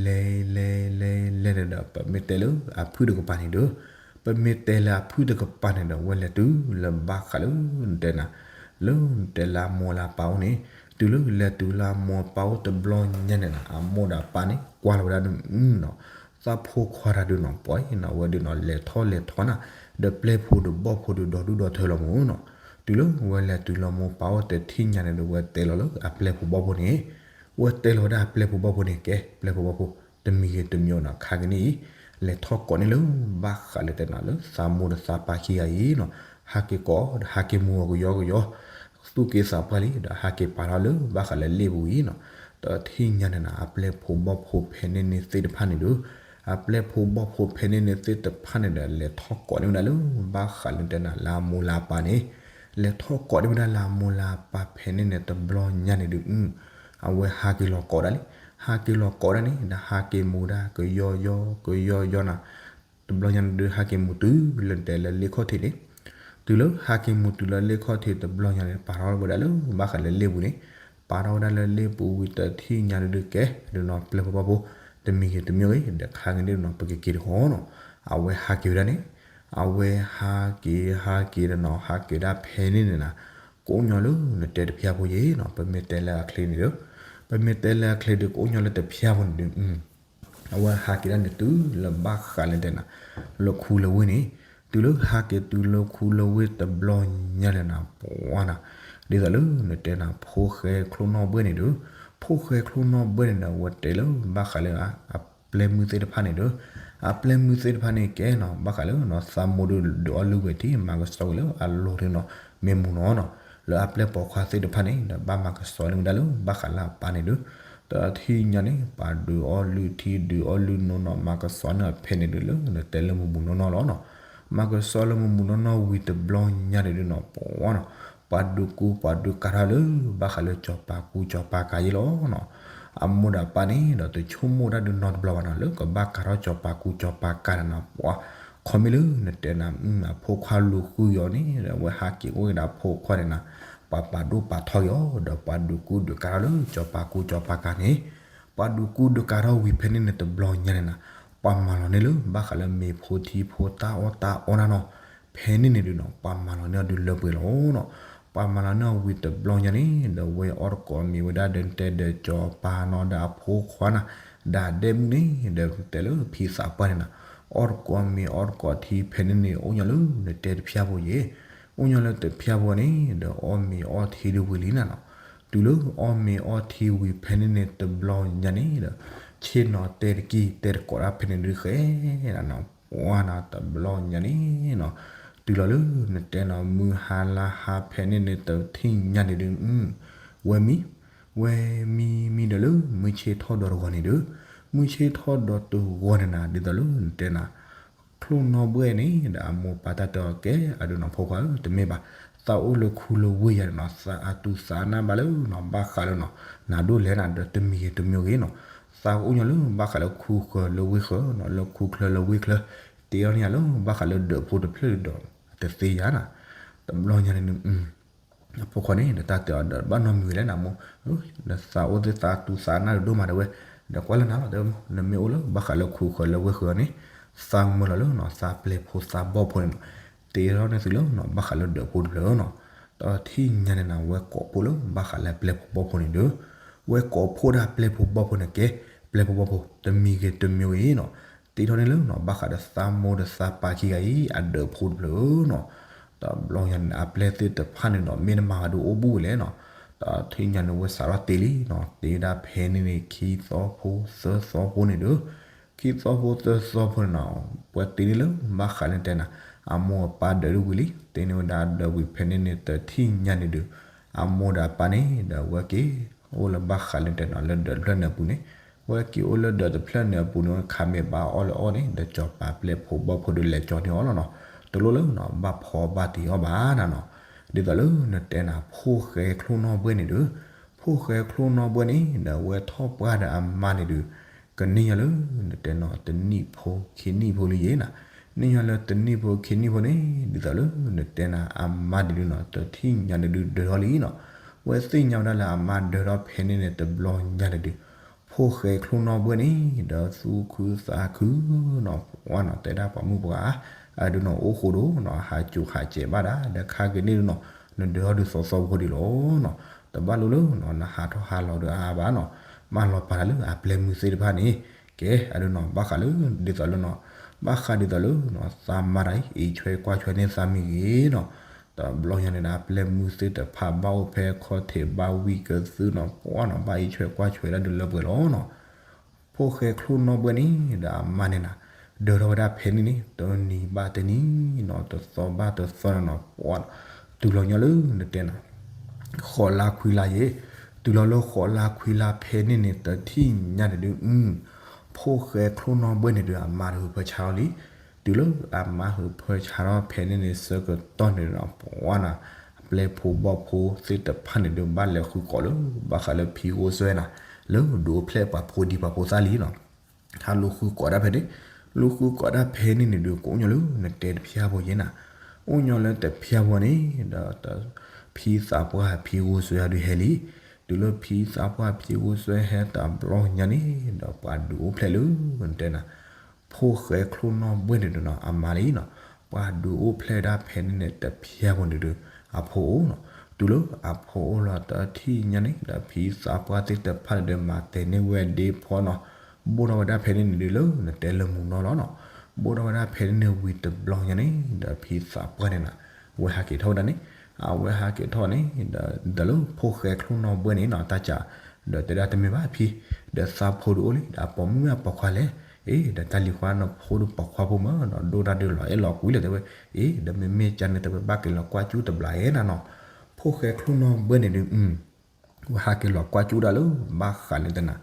လဲၤလဲၤလဲၤလဲၤန့ၣ်ဒီး ပမ့ၢ်တဲလၢအဖုၣ်တကပၤန့ၣ်ဒီး ပမ့ၢ်တဲလၢအဖုၣ်တကပၤန့ၣ်ဒီး ဝဲလဲၤတုၤလၢဘၣ်ဃးလၢနတဲနၤ, လၢနတဲလၢအမိၢ်လၢအပၢ်အိၣ်န့ၣ်, တုၤလၢလဲၤတုၤလၢအမိၢ်အပၢ်အိၣ်တဘျီညါန့ၣ်နၤ အမိၢ်ဒီးအပၢ်န့ၣ် ကွၢ်လီၤဝဲဒၣ်ဒုးနီၤ, သးဖိခွါတၢ်ဒုးနီၤ ပှၤအံၤနီၤ ဝဲဒုးနီၤ လဲၤထီၣ်လဲၤထီနၤ, ဒီးပျဲၢ်ဖိဒီးဘီၣ်ဖိဒီးဒီဒူၣ်ဒီထၢလီၤမ့ၢ်နီၤ, တုၤလၢဝဲလဲၤတုၤလၢမိၢ်ပၢ်အိၣ်တထံၣ်ညါန့ၣ်ဒီး ဝဲတဲလီၤလၢအပျဲၢ်ဖိဘီၣ်ဖိန့ၣ်, ဝဲတဲလီၤဝဲဒၣ်အပျဲၢ်ဖိဘီၣ်ဖိန့ၣ် ကဲ ပျဲၢ်ဖိဘီၣ်ဖိ တမံၤဂ့ၤတမံၤနီၤ ခါက့ၤန့ၣ်အံၤ, လဲၤထီၣ်ကိးန့ၣ်လၢ ဘၣ်ဃးလၢတဲနၤလၢသးမိၢ်ဒီးသးပၢ်ခံဂၤအံၤနီၤ, ဟးက့ၤကိးဒီးဟးက့ၤမူၤအီၤကယီကယီ သူၣ်က့သးပှၢ်လံ ဒီးဟးက့ၤပာ်ထီၣ်လၢဘၣ်ဃးလၢလ့ၣ်ပူၤအံၤနီၤ, ဒီးထံၣ်ညါန့ၣ်နၤ အပျဲၢ်ဖိဘီၣ်ဖိဖဲန့ၣ်န့ၣ်သ့ၣ်တဖၣ်န့ၣ်ဒီး, အပျဲၢ်ဖိဘီၣ်ဖိဖဲန့ၣ်န့ၣ်သ့ၣ်တဖၣ်န့ၣ်ဒီး လဲၤထီၣ်ကိးန့ၢ်ဝဲဒၣ်လၢ ဘၣ်ဃးလၢတဲနၤလၢအမိၢ်လၢအပၢ်န့ၣ်, လဲၤထီၣ်ကိးန့ၢ်ဝဲဒၣ်လၢအမိၢ်လၢအပၢ်ဖဲန့ၣ်န့ၣ်တဘျီညါန့ၣ်ဒီး အဝဲဟးက့ၤလီၤကိးဒၣ်လံ, ဟးက့ၤလီၤကိးဒၣ်န့ၣ် ဒီးဟးက့ၤမူၤဒၣ်ကယီယီ ကယီယီနၤ, တဘျီညါန့ၣ်ဒီး ဟးက့ၤမူၤတုၤလၢနတဲလၢလ့ၣ်ခီၣ်ထံးန့ၣ်, တုၤလၢဟးက့ၤမူၤတုၤလၢလ့ၣ်ခီၣ်ထံးတဘျီညါန့ၣ် ပာ်ထီၣ်ဝဲဒၣ်လၢ ဘၣ်ဃးလၢလ့ၣ်ပူၤန့ၣ်, ပာ်ထီၣ်ဝဲဒၣ်လၢလ့ၣ်ပူၤဝံၤတထံၣ်ညါန့ၣ်ဒီးကဲ, ဒီးနီၤ ပျဲၢ်ဖိဘီၣ်ဖိ, တမံၤဂ့ၤတမံၤဂ့ၤ ဒီးခါက့ၤန့ၣ်ဒီးနီၤ ပကက့ၤတဂီၤနီၤ, အဝဲဟးက့ၤဝဲဒၣ်န့ၣ်, အဝဲဟးက့ၤ ဟးက့ၤဒီးနီၤ ဟးက့ၤဒၣ်ဖဲန့ၣ်န့ၣ်နၤ, ကအိၣ်ညီလၢနတဲတဖျါဖိယဲနီၤ ပမ့ၢ်တဲလၢအချ့န့ၣ်ဒီး, ပမ့ၢ်တဲလၢအချ့ဒီး ကအိၣ်ညီလၢတဖျါဖိန့ၣ်ဒီး အဝဲဟးက့ၤဒၣ်န့ၣ်တုၤလၢဘၣ်ဃးလၢတဲနၤ, လၢခူလၢဝ့ၢ်န့ၣ်, တုၤလၢဟဲက့ၤတုၤလၢခူလၢဝ့ၢ်တဘျီညါန့ၣ်နၤ ပှၤနၤ, ဒ်သိးလၢနတဲနၤ ဖိၣ်ဃဲချိၣ်နီၣ်ဘှဲၣ်န့ၣ်ဒီး, ဖိၣ်ဃဲချိၣ်နီၣ်ဘှဲၣ်န့ၣ်ဒီး အဝဲတဲလၢဘၣ်ဃးလၢ အပျဲၢ်မုၢ်သ့ၣ်တဖၣ်န့ၣ်ဒီး, အပျဲၢ်မုၢ်သ့ၣ်တဖၣ်န့ၣ်ကဲနီၤ ဘၣ်ဃးလၢနီၤ သးမိၢ်ဒီးဒုးအီၣ်လုၢ်ဝဲၤထံ မၤကဆှီဝဲလၢအလီၢ်ဒ်နီၤ မ့ၢ်မူနီၤနီၤ, လၢအပျဲၢ်ပိာ်ခွါသ့ၣ်တဖၣ်န့ၣ်ဒီး ဘၣ်မၤကဆှီန့ၢ်ဝဲဒၣ်လၢဘၣ်ဃးလၢအပၢ်န့ၣ်ဒီး, တထံၣ်ညါန့ၣ် ပှၤဒုးအီၣ်လုၢ်ထံ ဒုးအီၣ်လုၢ်နီၢ်နီၢ် မၤကဆှီန့ၢ်အီၤဖဲန့ၣ်ဒီး လၢနတဲလၢမူမူနီၢ်နီၢ်လီၤနီၤ. မၤကဆှီလၢမူမူနီၢ်နီၢ်ဝံၤတဘျီညါန့ၣ်ဒီးနီၤ ပှၤနီၤ, ပှၤဒုးကူပှၤဒုးကၤထီၣ်လၢ ဘၣ်ဃးလၢစီၤပၤကူစီၤပၤကၤယ့လီၤနီၤ. အမိၢ်ဒီးပၢ်န့ၣ်ဒီး တဆိကမိၣ်တၢ်ဒုးနီတဘျီဘၣ်နီၤ လၢကဘၣ်ကၤထီၣ်စီၤပၤကူစီၤပၤကၤန့ၣ်နီၤ ပှၤ, ခီမ့ၢ်လၢနတဲနၤ အဖိခွါလူၤဃုယီၤန့ၣ်ဒီး အဝဲဟးက့ၤအိၣ်က့ၤဒီးအဖိခွါန့ၣ်နၤ, ပှၤပာ်ဒိၣ်ပာ်ထီက့ၤအီၤ ဒီးပှၤဒုးကူဒုးကၤထီၣ်လၢစီၤပၤကူစီၤပၤကၤန့ၣ်, ပှၤဒုးကူဒုးကၤထီၣ်ဝံၤဖဲန့ၣ်န့ၣ်တဘျီညါန့ၣ်နၤ, ပှၤမၤလီၤန့ၢ်လၢဘၣ်ဃးလၢမ့ၤဖိထံဖိတၢ်အီၣ်တၢ်အီနၤနီၤ, ဖဲန့ၣ်န့ၣ်ဒုးနီၤ ပှၤမၤလီၤန့ၢ်အီၤဒုးလၢပှဲၤလီၤနီၤ. ပှၤမၤလီၤန့ၢ်အီၤဝံၤတဘျီညါန့ၣ်ဒီး ဝဲအီၣ်တကိးမ့ၤဝဲဒၣ်ဒီးတဲဒီးစီၤပၤနီၤဒီးအဖိခွါနၤ, ဒၣ်ဒဲမုၣ်န့ၣ်ဒီးတဲလၢဖံသးပှၢ်န့ၣ်နၤ, အီၣ်တကိးမ့ၤအီၣ်တကိးထံဖဲန့ၣ်န့ၣ် အိၣ်ညီလၢနတဲတဖျၢၣ်ဖိယ့ၣ်, အိၣ်ညီလၢတဖျၢၣ်ဖိန့ၣ်ဒီး အီၣ်မ့ၤအီၣ်ထံဒုးဝံၤလံနၤနီၤ. တုၤလၢအီၣ်မ့ၤအီၣ်ထံဝံၤဖဲန့ၣ်န့ၣ်တဘျီညါန့ၣ်ဒီး, ဆ့ၣ်နီၤတဲတကံၢ်တဲတကိးတၢ်ဖဲန့ၣ်ဒုးဃဲနၤနီၤ ပှၤနၤတဘျီညါန့ၣ်နီၤ, တုၤလီၤလၢနတဲနီၤ မုၢ်ဟါလါဟါဖဲန့ၣ်န့ၣ်တထံၣ်ညါန့ၣ်ဒုး, ဝဲမံ, ဝဲမံမံဒီးလၢ မုၢ်ဆ့ၣ်ထီၣ်ဒီးတဂီၤန့ၣ်ဒီး, မုၢ်ဆ့ၣ်ထီၣ်ဒီးတဂီၤန့ၣ်နၤ ဒ်သိးလၢနတဲနၤ ချိၣ်နီၣ်ဘှဲၣ်န့ၣ်ဒီး အမိၢ်ပၢ်တၢ်တဲအီၤကဲ အဒုးနီၤဖိခွါဧၢ တမ့ၢ်ဘၣ်, သးအိၣ်လၢခူလၢဝ့ၢ်ယၤန့ၣ်နီၤ သးအသူၣ်သးနၢ်ဘၣ်လၢနီၤ ဘၣ်ဃးလၢနီၤ နၤဒိၣ်လဲၣ်နၤဒီးတမံၤဂ့ၤတမံၤဂ့ၤနီၤ, သးကအိၣ်ညီလၢဘၣ်ဃးလၢခူဃၢၤလၢဝ့ၢ်ဃၢၤနီၤ လၢခူချၢလၢဝ့ၢ်ချၢ, တ့ထီၣ်န့ၢ်ယၤလၢဘၣ်ဃးလၢဒၢးဖိတဖျၢၣ်ဒီး တသ့ယၤနၤ, တဘျီညါန့ၣ် အဖိခွါန့ၣ် ဒီးတၢ်တဲအီၤဒီး ဘၣ်နီတမံၤဝဲလဲၣ်နၤမိၢ်, နသးအိၣ်သ့ၣ်သးသူၣ်သးနၢ်ဒိၣ်မးတဲဝဲ, ဒီးကွၢ်လၢနၤလီၤတဲဝဲမိၢ် နမ့ၢ်အိၣ်လၢဘၣ်ဃးလၢခူဃၢၤလၢဝ့ၢ်ဃၢၤန့ၣ်, သးမုာ်လီၤလၢနီၤ သးပျဲၢ်ဖိသးဘီၣ်ဖိန့ၣ်နီၤ, တ့ထီၣ်န့ၢ်သုလၢနီၤ ဘၣ်ဃးလၢဒၢးဖိတဖျၢၣ်နီၤ, ဒီးတထံၣ်ညါန့ၣ်နၤ ဝဲကိးဖှိၣ်လၢဘၣ်ဃးလၢပျဲၢ်ဖိဘီၣ်ဖိန့ၣ်ဒီး, ဝဲကိးဖှိၣ်ဒၣ်ပျဲၢ်ဖိဘီၣ်ဖိန့ၣ်ကဲ, ပျဲၢ်ဖိဘီၣ်ဖိ တမံၤဂ့ၤတမံၤဂ့ၤနီၤ, တ့ထီၣ်န့ၢ်လၢနီၤ ဘၣ်ဃးဒီးသးမိၢ်ဒီးသးပၢ်ခံဂၤအံၤ အဒၢးဖိတဖျၢၣ်နီၤ, တဘျီညါန့ၣ် အပျဲၢ်သ့ၣ်တဖၣ်န့ၣ်နီၤ မ့ၢ်တမၤဘၣ်ဒီးအိၣ်ဘူးဝဲလဲၣ်နီၤ, ဒီးတထံၣ်ညါန့ၣ် ဝဲစးထီၣ်တ့လံနီၤ တ့ဝဲဒၣ်ဖဲန့ၣ်န့ၣ် ခံသီဖိ သၢသီဖိန့ၣ်ဒီး, ခံသီဖိသၢသီဖိန့ၣ်နီၤ, ပှၤတ့န့ၢ်လၢဘၣ်ဃးလၢတဲနၤ အမိၢ်အပၢ်ဒၢးဒုးဝံၤလံ, တ့န့ၢ်ဝဲဒၣ်ဒၢးဝံၤဖဲန့ၣ်န့ၣ် တထံၣ်ညါန့ၣ်ဒီး, အမိၢ်ဒီးအပၢ်န့ၣ်ဒီး ဝဲက့ၤအိၣ်လၢဘၣ်ဃးလၢတဲနၤ လၢဒၢးတဖျၢၣ်န့ၣ်အပူၤန့ၣ်, ဝဲက့ၤအိၣ်လၢဒၢးတဖျၢၣ်န့ၣ်အပူၤန့ၣ် ခးမ့ၢ်ဘၣ်အီၣ်လၢအီၣ်န့ၣ် ဒီးစီၤပၤပျဲၢ်ဖိဘီၣ်ဖိဒီးလဲၤကၠီန့ၢ်အီၤလီၤနီၤ, တလိၣ်လၢနီၤ ဘၣ်ဖီဘၣ်တံၢ်အီၣ်ဘၣ်နၤနီၤ, ဒ်သိးလၢနတဲနၤ ဖိၣ်ဃဲချိၣ်နီၣ်ဘှဲၣ်န့ၣ်ဒီး, ဖိၣ်ဃဲချိၣ်နီၣ်ဘှဲၣ်န့ၣ်ဒီး ဝဲထီၣ်ပှၢ်ဒီးအမါန့ၣ်ဒီး, ကန့ၢ်ညီလၢနတဲနီၤ တနံၣ်ဖိခံနံၣ်ဖိလံယ့ၣ်နၤ, န့ၢ်ညီလၢတနံၣ်ဖိခံနံၣ်ဖိန့ၣ် ဒ်သိးလၢနတဲနၤ အမါန့ၣ်ဒုးနီၤ တထံၣ်ညါန့ၣ်ဒုးဒၢးထီၣ်လံနီၤ, ဝဲသ့ၣ်ညါဝဲဒၣ်လၢအမါဒၢးထီၣ်ဖဲန့ၣ်န့ၣ် တဘျီညါန့ၣ်ဒုး, ဖိၣ်ဃဲချိၣ်နီၣ်ဘှဲၣ်န့ၣ်ဒီး သူၣ်ခုသးခုနီၤ ပှၤနီၤ တဲဒၣ်ပှၤမုၣ်ပှၤ အဒုးနီၤ အိၣ်ဃိဒိၣ်နီၤ ဟးစူၤဟးစဲးဘၣ်ဒၣ် ဒီးခါက့ၤန့ၣ်ဒုးနီၤ နဒၢးထီၣ်ဒုးသီသီဖိဒံးလီၤနီၤ, တဘၣ်လိၣ်လၢနီၤ နဟးထီၣ်ဟးလီၤဒီးအါအါဘၣ်နီၤ, မၢလီၤပာ်တၢ်လၢအပျဲၢ်မုၢ်သ့ၣ်တဖၣ်န့ၣ်, ကဲ အဒုးနီၤ ဘၣ်ဃးလၢ ဒ်သိးလၢနီၤ, ဘၣ်ဃးဒ်သိးလၢနီၤ သးမါတၢ်အံၤ အံးဆွဲကွၢ်ဆွဲန့ၢ်သးမံၤဂ့ၤနီၤ, တဘျီညါန့ၣ်ဒီး အပျဲၢ်မုၢ်သ့ၣ်တဖၣ်ဘၣ်အိၣ်ဖဲခီၣ်ထံးဘၣ်ဝံၤကသုနီၤ ပှၤနီၤ ဘၣ်အံးဆွဲကွၢ်ဆွဲဒၣ်ဒုးလၢပှဲၤလီၤနီၤ ဖိၣ်ဃဲချိၣ်နီၣ်ဘှဲၣ်န့ၣ်ဒီးအမါန့ၣ်နၤ, ဒၢးထီၣ်ဝဲဒၣ်ဖဲန့ၣ်န့ၣ် တနံၤဘၣ်တနံၤနီၤ တသီဘၣ်တသီနီၤနီၤ ပှၤ, တုၤလီၤညီလၢနတဲနၤ, ဃိးလါခွံလါယဲ, တုၤလီၤလၢဃိးလါခွံလါဖဲန့ၣ်န့ၣ် တထံၣ်ညါန့ၣ်ဒုး, ဖိၣ်ဃဲချိၣ်နီၣ်ဘှဲၣ်န့ၣ်ဒုး အမါတဟုးဖၢဆါထီၣ်လံ, တုၤလၢအမါဟုးဖၢဆါထီၣ်ဖဲန့ၣ်န့ၣ် ဆၢကတီၢ်န့ၣ်ဒီး ပှၤနၤ, အပျဲၢ်ဖိဘီၣ်ဖိသ့ၣ်တဖၣ်န့ၣ်ဒုး ဘၣ်လဲၤဃုကိးလၢ ဘၣ်ဃးလၢဖံဂိၢ်စွဲနၤ, လၢဒုးအိၣ်ဖျဲၣ်ပှၤဖိဒံပှၤဖိသၣ်လံနီၤ ဟးလူၤဃုကိးဒၣ်ဖဲန့ၣ်, လူၤဃုကိးဒၣ်ဖဲန့ၣ်န့ၣ်ဒုး ကအိၣ်ညီလၢနတဲတဖျၢၣ်ဖိယဲနၤ, အိၣ်ညီလၢတဖျၢၣ်ဖိန့ၣ်ဒီး, ဖံသးပှၢ်ဖံဂိၢ်စွဲအဒုးဟဲလံ, တုၤလၢဖံသးပှၢ်ဖံဂိၢ်စွဲဟဲတဘျီညါန့ၣ်ဒီး ပှၤဒုးအိၣ်ဖျဲၣ်လၢနတဲနၤ ဖိၣ်ဃဲချိၣ်နီၣ်ဘှဲၣ်န့ၣ်ဒုးနီၤ အမါလံနီၤ, ပှၤဒုးအိၣ်ဖျဲၣ်ဒၣ်ဖဲန့ၣ်န့ၣ် တဖျၢၣ်ဖိန့ၣ်ဒုး အဖိအိၣ်နီၤ, တုၤလၢအဖိအိၣ်လီၤတထံၣ်ညါန့ၣ်ဒီး ဖံသးပှၢ်သ့ၣ်တဖၣ်န့ၣ်ဒုး မၤတဲာ်န့ၢ်ဝဲဒ့ဖီနီၤ, ဘိၣ်ထီၣ်ဝဲဒၣ်ဖဲန့ၣ်န့ၣ်ဒုးလၢနတဲလၢမူနီၢ်လီၤနီၤ, ဘိၣ်ထီၣ်ဝဲဒၣ်ဖဲန့ၣ်န့ၣ်ဝံၤတဘျီညါန့ၣ် ဒီးဖံသးပှၢ်န့ၣ်နီၤ, အဝဲဟးက့ၤထီၣ်ဝဲဒၣ်န့ၣ်, အဝဲဟးက့ၤထီၣ်န့ၣ် ဒီးလၢဖိၣ်ဃဲချိၣ်နီၣ်ဘှဲၣ်န့ၣ်နီၤ တၢ်စး, ဒီးတဲဒၣ်တမ့ၢ်ဘၣ်ဖံ, ဒီးသးဖိဒုးအိၣ်လံ ဒီးအပိာ်မုၣ်အပိာ်ခွါလဲၣ်, အ့ ဒီးတၢ်လံၤခွါနဖိဒုးပိာ်ခွါဖိမ့ၢ်နီၤ ဒိၣ်တၢ်ဒုးလီၤအဲၣ်လီၤကွံလၢတဲဝဲ, အ့ ဒီးမ့မ့ၢ်ကန့ၣ်တဲဝဲ ဘၣ်က့ၤလီၤကွၢ်ကၠူတဘျီယဲနီၤနီၤ, ဖိၣ်ဃဲချိၣ်နီၣ်ဘှဲၣ်န့ၣ်ဒုး ဝဲဟးက့ၤလီၤကွၢ်ကၠူဒၣ်လၢ ဘၣ်ဃးလၢတဲနၤ,